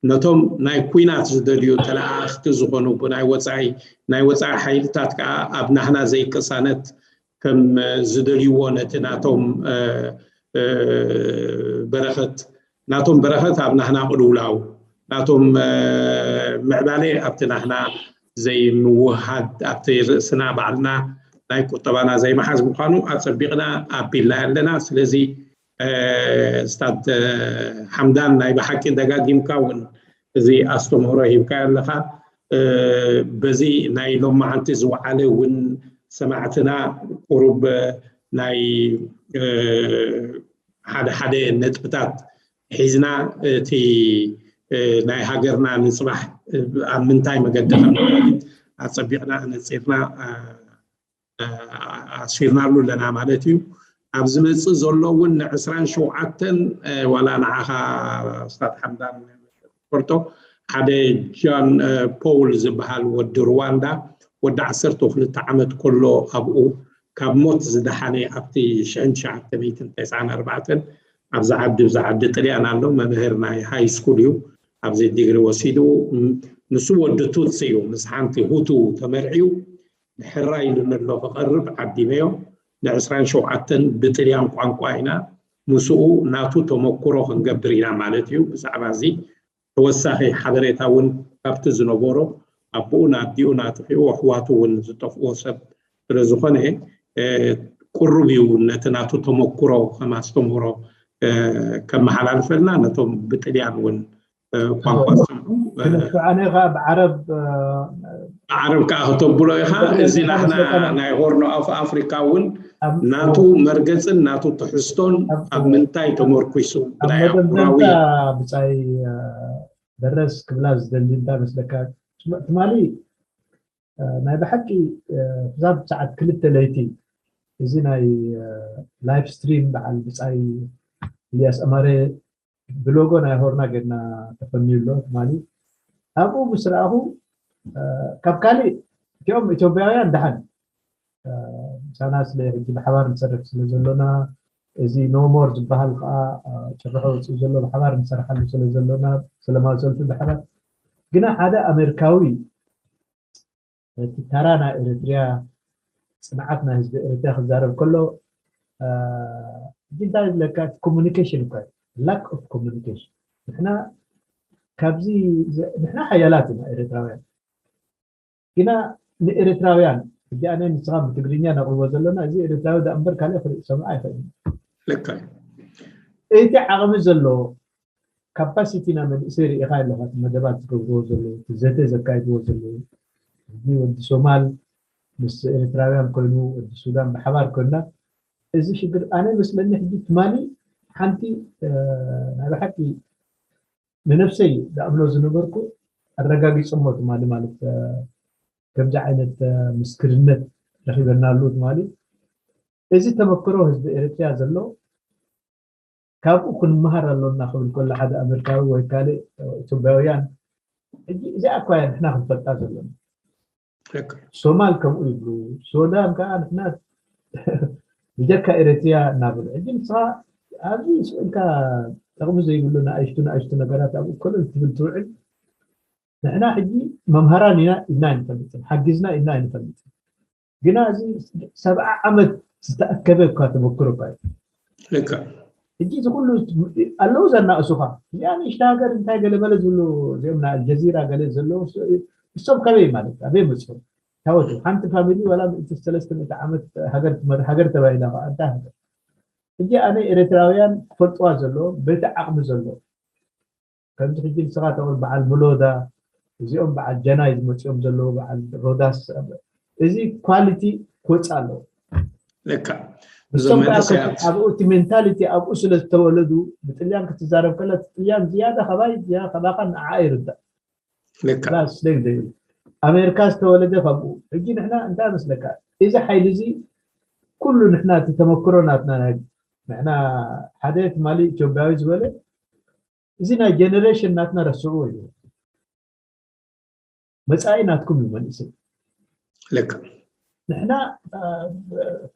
ነቶም ናይ ኩናት ዝደልዩ ተለኣኣኽቲ ዝኾኑ ብናይ ወፃኢ ናይ ወፃኢ ሓይልታት ከዓ ኣብ ናህና ዘይቅሳነት ከም ዝደልይዎ ነቲ ናቶም በረኸት ናቶም በረኸት ኣብ ናህና ቅልውላው ናቶም ምዕባለ ኣብቲ ናህና ዘይምውሃድ ኣብቲ ርእስና ባዕልና ናይ ቁጠባና ዘይመሓዝ ምዃኑ ኣፀቢቕና ኣቢልና ኣለና ስለዚ ስታት ሓምዳን ናይ ብሓቂ ደጋጊምካ እውን እዚ ኣስተምህሮ ሂብካ ኣለካ በዚ ናይ ሎማዓንቲ ዝወዓለ እውን ሰማዕትና ቁሩብ ናይ ሓደ ሓደ ነጥብታት ሒዝና እቲ ናይ ሃገርና ንፅባሕ ኣብ ምንታይ መገዲ ከም ኣፀቢቕና ኣነፂርና ኣስፊርናሉ ኣለና ማለት እዩ። ኣብ ዝመፅእ ዘሎ እውን ንዕስራን ሸውዓተን ዋላ ንዓኻ ስታት ሓምዳን ፈልጦ ሓደ ጃን ፖውል ዝበሃል ወዲ ሩዋንዳ ወዲ ዓሰርተ ክልተ ዓመት ከሎ ኣብኡ ካብ ሞት ዝደሓነ ኣብቲ ሽሕን ትሽዓተ ሚእትን ተስዓን ኣርባዕተን ኣብዚ ዓዲ ብዚ ዓዲ ጥልያን ኣሎ መምህር ናይ ሃይ ስኩል እዩ ኣብዚ ዲግሪ ወሲዱ ንሱ ወዲ ቱትሲ እዩ ምስ ሓንቲ ሁቱ ተመርዕዩ ሕራይ ኢሉኒ ኣሎ ክቐርብ ዓዲመዮ ንዕስራን ሸውዓተን ብጥልያን ቋንቋ ኢና ምስኡ ናቱ ተመኩሮ ክንገብር ኢና ማለት እዩ ብዛዕባ እዚ ተወሳኺ ሓበሬታ እውን ካብቲ ዝነበሮ ኣቦኡን ኣዲኡን ኣጥፊኡ ኣሕዋቱ እውን ዝጠፍእዎ ሰብ ስለ ዝኾነ ቁሩብ እዩ ነቲ ናቱ ተመኩሮ ከም ኣስተምህሮ ከመሓላልፈልና ነቶም ብጥልያን እውን ቋንቋ ዝሰምዑ ኣነ ከዓ ብዓረብ ብዓረብ ከዓ ክተብሎ ኢኻ እዚ ናሕና ናይ ሆርኖ ኣፍ ኣፍሪካ እውን ናቱ መርገፅን ናቱ ትሕዝቶን ኣብ ምንታይ ተመርኩሱ ናይ ኣህጉራዊ ብፃይ በረስ ክብላ ዝደሊ እንታይ መስለካ ትማሊ ናይ ብሓቂ ክሳብ ሰዓት ክልተ ለይቲ እዚ ናይ ላይፍ ስትሪም በዓል ብፃይ ኢልያስ ኣማረ ብሎጎ ናይ ሆርና ጌርና ተፈንዩ ኣሎ ትማሊ ኣብኡ ምስ ረኣኹ ካብ ካሊእ እቲኦም ኢትዮጵያውያን ደሓን ምሳና ስለ ሕጂ ብሓባር ንሰርሕ ስለ ዘሎና እዚ ኖሞር ዝበሃል ከዓ ጭርሖ ወፅኡ ዘሎ ብሓባር ንሰርሓሉ ስለ ዘሎና ሰለማዊ ሰልፊ ብሓባር ግና ሓደ ኣሜሪካዊ እቲ ተራ ናይ ኤርትርያ ፅንዓት ናይ ህዝቢ ኤርትርያ ክዛረብ ከሎ ሕጂ እንታይ ዝብለካ ኮሙኒኬሽን እኳ lack of communication ንሕና ካብዚ ንሕና ሓያላት ኢና ኤርትራውያን ግና ንኤርትራውያን ሕጂ ኣነ ንስኻ ብትግርኛ ነቕርቦ ዘለና እዚ ኤርትራዊ ዳ እምበር ካልእ ክርኢ ሰምዓ ኣይኽእል ልካ እቲ ዓቕሚ ዘለዎ ካፓሲቲ ናይ መንእሰይ ርኢኻ ኣለኻ እቲ መደባት ዝገብርዎ ዘለዉ እቲ ዘተ ዘካይድዎ ዘለዉ ሕጂ ወዲ ሶማል ምስ ኤርትራውያን ኮይኑ ወዲ ሱዳን ብሓባር ኮይና እዚ ሽግር ኣነ መስለኒ ሕጂ ትማሊ ሓንቲ ናይ ብሓቂ ንነብሰይ ዝኣምኖ ዝነበርኩ ኣረጋጊጾሞ ትማሊ ማለት ከምዚ ዓይነት ምስክርነት ረኺበናሉ ትማሊ። እዚ ተመክሮ ህዝቢ ኤርትርያ ዘሎ ካብኡ ክንመሃር ኣሎና ክብል ከሎ ሓደ ኣመሪካዊ ወይ ካልእ ኢትዮጵያውያን፣ ሕጂ እዚኣ እኳ እያ ንሕና ክንፈልጣ ዘለና። ሶማል ከምኡ ይብሉ፣ ሶዳን ከዓ ንሕና ብጀካ ኤረትርያ እናበሉ። ሕጂ ንስኻ ኣብዚ ስእልካ ጠቕሚ ዘይብሉ ንኣሽቱ ንኣሽቱ ነገራት ኣብኡ ኮለል ትብል ትውዕል። ንሕና ሕጂ መምሃራን ኢና ኢልና ኣይንፈልጥን፣ ሓጊዝና ኢልና ኣይንፈልጥን። ግና እዚ ሰብዓ ዓመት ዝተኣከበ እኳ ተመክሮ እኳ እዩ። ልክዕ። ሕጂ እዚ ኩሉ ኣለዉ ዘናእሱኻ። እዚኣ ንእሽተ ሃገር እንታይ ገለ መለ ዝብሉ እዚኦም ናይ ኣልጀዚራ ገለ ዘለዉ እሶም ከበይ ማለት ኣበይ መፅኦም? ታወቱ ሓንቲ ፋሚሊ ዋላ ሚእቲ ሰለስተ ሚእቲ ዓመት ሃገር ትመር ሃገር ተባሂላ ከዓ እንታይ ሃገር? ሕጂ ኣነ ኤርትራውያን ክፈልጥዋ ዘለዎም በቲ ዓቕሚ ዘለዎም ከምዚ ሕጂ ንስኻ ተቕል በዓል ምሎዳ እዚኦም በዓል ጀናይ ዝመፅኦም ዘለዉ በዓል ሮዳስ እዚ ኳሊቲ ክወፅእ ኣለዎ። ልካ ንሶም እዞም ከዓ መንእሰያት ከቲ- ኣብኡ እቲ ሜንታሊቲ ኣብኡ ስለ ዝተወለዱ ብጥልያን ክትዛረብ ከላ እቲ ጥልያን ዝያዳ ካባይ ዝያዳ ካባኻ ንዓ ይርዳእ። ልካ ላ ስሌግ ዘይብል ኣሜሪካ ዝተወለደ ከምኡ። ሕጂ ንሕና እንታይ መስለካ እዚ ሓይሊ እዚ ኩሉ ንሕና እቲ ተመክሮ ናትና ናይ ንሕና ሓደ ትማሊ ኢትዮጵያዊ ዝበለ እዚ ናይ ጀነሬሽን ናትና ረስዕዎ እዩ። መፃኢ ናትኩም እዩ መንእሰይ። ልካ ንሕና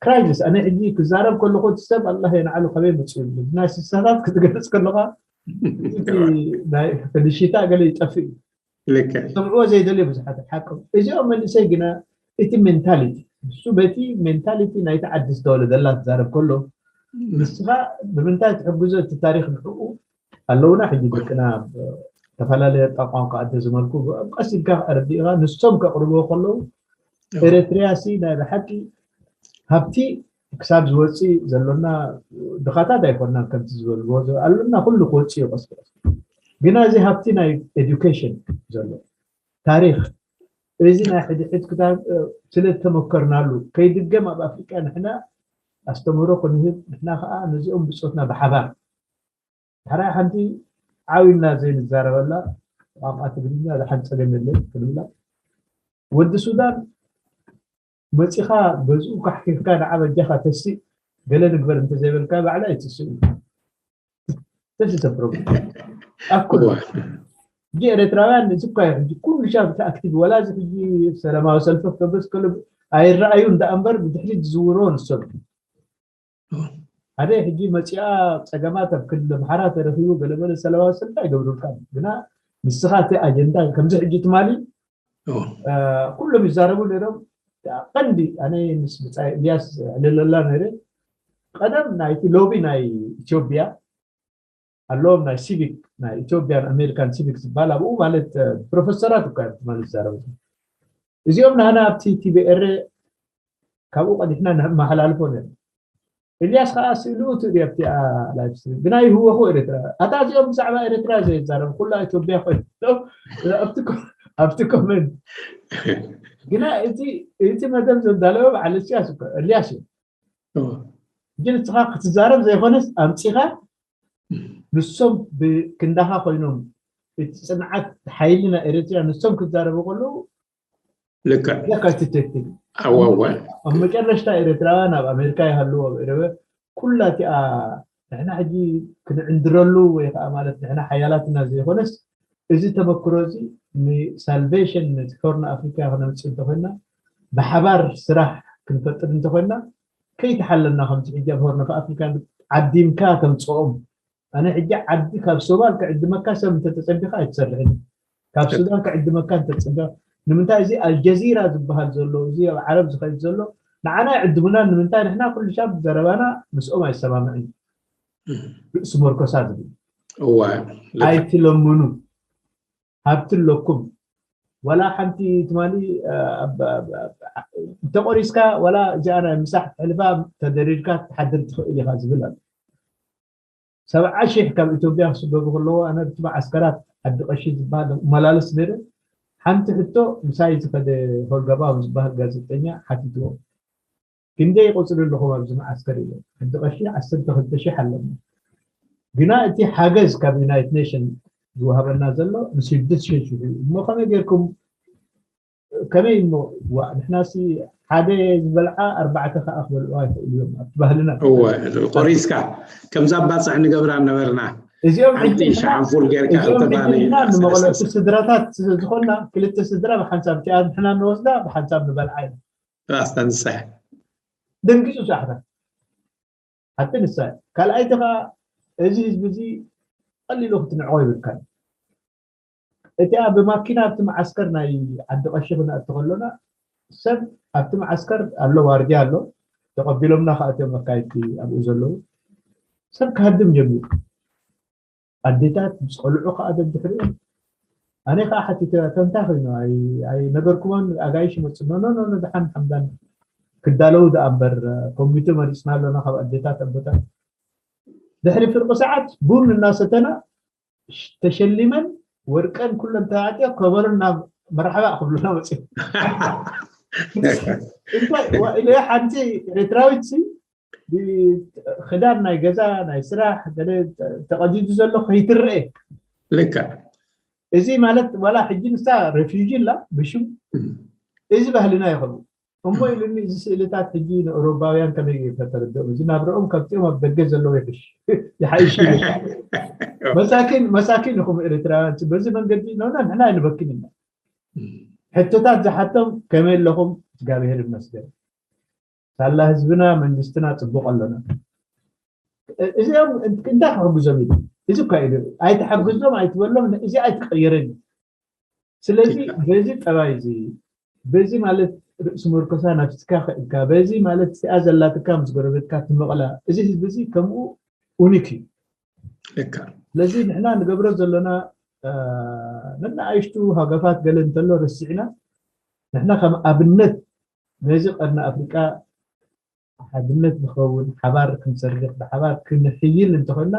ክራይሲስ ኣነ ሕጂ ክዛረብ ከለኹ እቲ ሰብ ኣላ የንዓሉ ከበይ መፅኡ ይብል። ናይ ስሳታት ክትገልፅ ከለኻ እቲ ናይ ፍልሽታ ገለ ይጠፍእ እዩ። ልካ ሰምዕዎ ዘይደልዩ ብዙሓት ሓቅም። እዚኦም መንእሰይ ግና እቲ ሜንታሊቲ እሱ በቲ ሜንታሊቲ ናይቲ ዓዲ ዝተወለደላ ትዛረብ ከሎ ንስኻ ብምንታይ ትሕግዞ እቲ ታሪክ ንዕኡ ኣለውና። ሕጂ ደቅና ዝተፈላለየ ቋንቋ ኣደ ዝመልኩ ቀስ ኢልካ ኣረዲእኻ ንሶም ከቕርብዎ ከለዉ ኤረትርያ ሲ ናይ ብሓቂ ሃብቲ ክሳብ ዝወፅእ ዘሎና ድኻታት ኣይኮናን ከምቲ ዝበልዎ ኣለና ኩሉ ክወፅእ እዩ ቀስ ብቀስ። ግና እዚ ሃብቲ ናይ ኤዱኬሽን ዘሎ ታሪክ እዚ ናይ ሕድሕድ ክታብ ስለ ዝተመከርናሉ ከይድገም ኣብ ኣፍሪቃ ንሕና ኣስተምህሮ ክንህብ ንሕና ከዓ ነዚኦም ብፆትና ብሓባር ሓራይ ሓንቲ ዓዊና ዘይንዛረበላ ቋንቋ ትግርኛ ዝሓን ፀገም የለን ክንብላ ወዲ ሱዳን መፂኻ ገዝኡ ካሕኪፍካ ንዓ በጃኻ ተስእ ገለ ንግበር እንተዘይበልካ ባዕላ ይትስእ እዩ ተስተ ፕሮብለም ኣኩሉ ሕጂ ኤርትራውያን እዚ እኳ እዩ ሕጂ ኩሉ ሻብ ተኣክቲቭ ወላ እዚ ሕጂ ሰላማዊ ሰልፊ ክገብርስ ከሎ ኣይረኣዩ እንዳ እምበር ብድሕሪት ዝዝውሮ ንሶም ሓደ ሕጂ መፂኣ ፀገማት ኣብ ክልል ኣምሓራ ተረኺቡ ገለመለ ሰላማዊ ሰልፊ ኣይገብሩልካ ግና ንስኻ እቲ ኣጀንዳ ከምዚ ሕጂ ትማሊ ኩሎም ይዛረቡ ነይሮም ቀንዲ ኣነ ምስ ብፃይ እልያስ ዕልለላ ነይረ ቀደም ናይቲ ሎቢ ናይ ኢትዮጵያ ኣለዎም ናይ ሲቪክ ናይ ኢትዮጵያን ኣሜሪካን ሲቪክ ዝበሃል ኣብኡ ማለት ፕሮፌሰራት እኳ ማለት ይዛረቡ እዚኦም ናህና ኣብቲ ቲቢኤረ ካብኡ ቀዲሕና ነመሓላልፎ ነርና እልያስ ከዓ ስእልኡ ትርኢ ኣብቲኣ ላይፍ ስትሪም ግና ይህወኹ ኤርትራ ኣታ እዚኦም ብዛዕባ ኤርትራ ዘይዛረቡ ኩላ ኢትዮጵያ ኮይኖም ኣብቲ ኮ- ኣብቲ ኮመንት ግና እቲ እቲ መደብ ዘዳለወ በዓል እስያስ እኮ እልያስ እዩ ሕጂ ንስኻ ክትዛረብ ዘይኮነስ ኣምፂኻ ንሶም ብክንዳኻ ኮይኖም እቲ ፅንዓት ሓይሊ ናይ ኤርትራ ንሶም ክዛረቡ ከለዉ ልክዕ ዘካትተክል ኣዋዋ ኣብ መጨረሽታ ኤርትራውያን ኣብ ኣሜሪካ ይሃልዉ ኣብ ኤረበ ኩላ እቲኣ ንሕና ሕጂ ክንዕንድረሉ ወይ ከዓ ማለት ንሕና ሓያላት ኢና ዘይኮነስ እዚ ተመክሮ እዚ ንሳልቬሽን ነቲ ሆርን ኣፍሪካ ክነምፅእ እንተኮይና ብሓባር ስራሕ ክንፈጥር እንተኮይና ከይተሓለና ከምቲ ሕጂ ኣብ ሆርን ኣፍ ኣፍሪካ ዓዲምካ ተምፅኦም ኣነ ሕጂ ዓዲ ካብ ሶማል ክዕድመካ ሰብ እንተተፀቢካ ኣይትሰርሕን ካብ ሱዳን ክዕድመካ እንተተፀቢካ ንምንታይ እዚ ኣልጀዚራ ዝበሃል ዘሎ እዚ ኣብ ዓረብ ዝኸይድ ዘሎ ንዓና ይዕድሙና ንምንታይ ንሕና ኩሉ ሻብ ዘረባና ምስኦም ኣይሰማምዕን ርእሲ መርኮሳ ዝብል እዋ ኣይትለምኑ ሃብቲ ኣለኩም ዋላ ሓንቲ ትማሊ እንተቆሪስካ ዋላ እዚኣ ናይ ምሳሕ ተሕልፋ ተደሪድካ ትሓድር ትኽእል ኢኻ ዝብል ኣሎ ሰብዓ ሺሕ ካብ ኢትዮጵያ ክስደዱ ከለዎ ኣነ ብቲ መዓስከራት ዓዲ ቀሺ ዝበሃል እመላለስ ነይረ ሓንቲ ሕቶ ምሳይ ዝኸደ ሆልገባው ዝበሃል ጋዜጠኛ ሓቲትዎ ክንደይ ቁፅሪ ኣለኹም ኣብዚ መዓስከር ኢለ ሕዲ ቀሺ ዓሰርተ ክልተ ሺሕ ኣለና ግና እቲ ሓገዝ ካብ ዩናይት ኔሽን ዝወሃበና ዘሎ ንስድስት ሽሕ እዩ። እሞ ከመይ ጌርኩም ከመይ እሞ ዋ ንሕናሲ ሓደ ዝበልዓ ኣርባዕተ ከዓ ክበልዑ ኣይኽእሉ እዮም ኣብቲ ባህልና። ቆሪስካ ከምዛ ባፅዕ ንገብራ ነበርና። እዚኦም ሓንቲ ሸሓንፉል ጌርካ እዚኦም ተባኒ ሕጅና ንመቕለብቲ ስድራታት ዝኾንና ክልተ ስድራ ብሓንሳብ እቲኣ ንሕና ንወስዳ ብሓንሳብ ንበልዓ ኢና። ኣስተንሳ ደንጊፁ ሳሕና ሓንቲ ንሳ ካልኣይቲ ከዓ እዚ ህዝቢ እዚ ቀሊሉ ክትንዕቆ ይብልካ። እቲኣ ብማኪና ኣብቲ መዓስከር ናይ ዓዲ ቀሺ ክነእቲ ከሎና ሰብ ኣብቲ መዓስከር ኣሎ ዋርድያ ኣሎ ተቐቢሎምና ከዓ እቶም መካይድቲ ኣብኡ ዘለዉ ሰብ ክሃድም ጀሚሩ። ኣዴታት ምስ ቆልዑ ከዓ ደድሕሪኡ ኣነ ከዓ ሓቲተ ተንታ ኮይኑ ኣይነገርኩሞን ኣጋይሽ ይመፁ ኖኖኖ ድሓን ሓምዳን ክዳለዉ ደኣ እምበር ኮሚቴ መሪፅና ኣለና ካብ ኣዴታት ኣቦታት ድሕሪ ፍርቂ ሰዓት ቡን እናሰተና ተሸሊመን ወርቀን ኩለን ተዓጥዮ ከበሮ ናብ መርሓባ ክብሉና መፅኡ። እንታይ ኢለ ሓንቲ ኤርትራዊት ክዳን ናይ ገዛ ናይ ስራሕ ገለ ተቐዲዱ ዘሎ ከይትረአ ልካ እዚ ማለት ዋላ ሕጂ ንሳ ሬፊጂ ላ ብሽም እዚ ባህልና ይኸሉ እሞ ኢሉኒ እዚ ስእልታት ሕጂ ንኦሮባውያን ከመይ ተረድኦም እዚ ናብረኦም ካብቲኦም ኣብ ደገ ዘለዉ ይሕሽ ይሓይሽ መሳኪን መሳኪን ይኹም ኤርትራውያን በዚ መንገዲ ነውና ንሕና ኣይንበክን ኢና ሕቶታት ዝሓቶም ከመይ ኣለኹም እግዚኣብሔር ይመስገን ሳላ ህዝብና መንግስትና ፅቡቅ ኣለና እዚኦም እንታይ ክሕግዞም ኢሉ እዚ እኳ ኢሉ ኣይትሓግዞም ኣይትበሎም እዚ ኣይትቀየረን እዩ ስለዚ በዚ ጠባይ እዚ በዚ ማለት ርእሲ መርኮሳ ናብስካ ከእካ በዚ ማለት እዚኣ ዘላትካ ምስ ጎረቤትካ ትመቕላ እዚ ህዝቢ እዚ ከምኡ ኡኒክ እዩ ልካ ስለዚ ንሕና ንገብሮ ዘለና ነናኣይሽቱ ሃገፋት ገለ እንተሎ ረሲዕና ንሕና ከም ኣብነት ነዚ ቀርኒ ኣፍሪቃ ሓድነት ንኸውን ሓባር ክንሰርሕ ብሓባር ክንሕይል እንተኾንና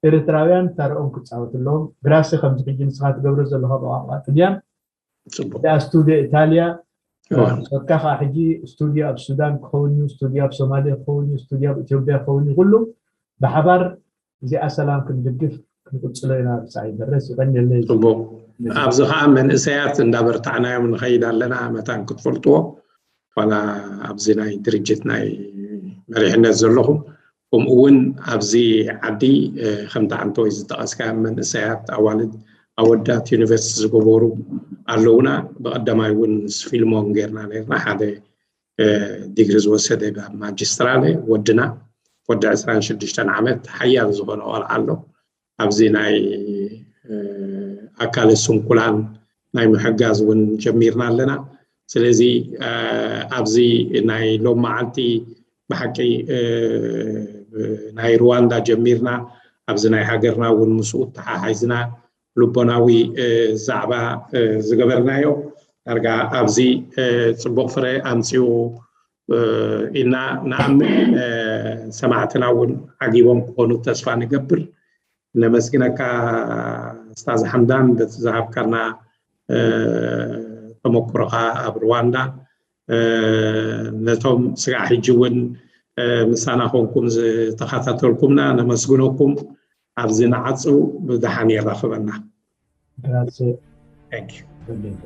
ኤርትራውያን ታርኦም ክፃወቱ ኣለዎም ግራሲ ከምዚ ሕጂ ንስኻ ትገብሮ ዘለኻ ብቋንቋ ጥልያን ፅቡቅ እዚኣ ስቱድዮ ኢታልያ እዋ። ሶትካ ከዓ ሕጂ ስቱድዮ ኣብ ሱዳን ክኸውን እዩ ስቱድዮ ኣብ ሶማሌ ክኸውን እዩ ስቱድዮ ኣብ ኢትዮጵያ ክኸውን እዩ ኩሉ ብሓባር እዚኣ ሰላም ክንድግፍ ክንቅፅሎ ኢና ብፃይ በረስ ይቀንየለይ ፅቡቅ ኣብዚ ከዓ መንእሰያት እንዳበርታዕናዮም ንኸይድ ኣለና መታን ክትፈልጥዎ ዋላ ኣብዚ ናይ ድርጅት ናይ መሪሕነት ዘለኹም ከምኡ እውን ኣብዚ ዓዲ እ፣ ከምቲ ዓንተወይ ዝጠቐስካ መንእሰያት ኣዋልድ ኣወዳት ዩኒቨርሲቲ ዝገበሩ ኣለውና ብቀዳማይ እውን ምስ ፊልሞን ጌርና ነርና ሓደ እ፣ ዲግሪ ዝወሰደ ብ ማጅስትራለ ወድና ወዲ ዕስራን ሽዱሽተን ዓመት ሓያል ዝኾነ ቆልዓ ኣሎ ኣብዚ ናይ እ፣ ኣካለ ስንኩላን ናይ ምሕጋዝ እውን ጀሚርና ኣለና ስለዚ እ፣ ኣብዚ ናይ ሎም መዓልቲ ብሓቂ እ፣ ናይ ሩዋንዳ ጀሚርና ኣብዚ ናይ ሃገርና እውን ምስኡ ተሓሓዝና ልቦናዊ እ፣ ዛዕባ እ፣ ዝገበርናዮ ዳርጋ ኣብዚ እ፣ ፅቡቅ ፍረ ኣምፅኡ እ፣ ኢልና ንኣምን እ፣ ሰማዕትና እውን ዓጊቦም ክኾኑ ተስፋ ንገብር ነመስግነካ ስታዝ ሓምዳን በቲ ዝሃብካና እ፣ ተመክሮኻ ኣብ ሩዋንዳ እ፣ ነቶም ስጋዕ ሕጂ እውን እ፣ ምሳና ኮንኩም ዝተኸታተልኩምና ነመስግነኩም ኣብዚ ንዓፁ ብደሓን የራኽበና ግራሲ Thank you. በደንብ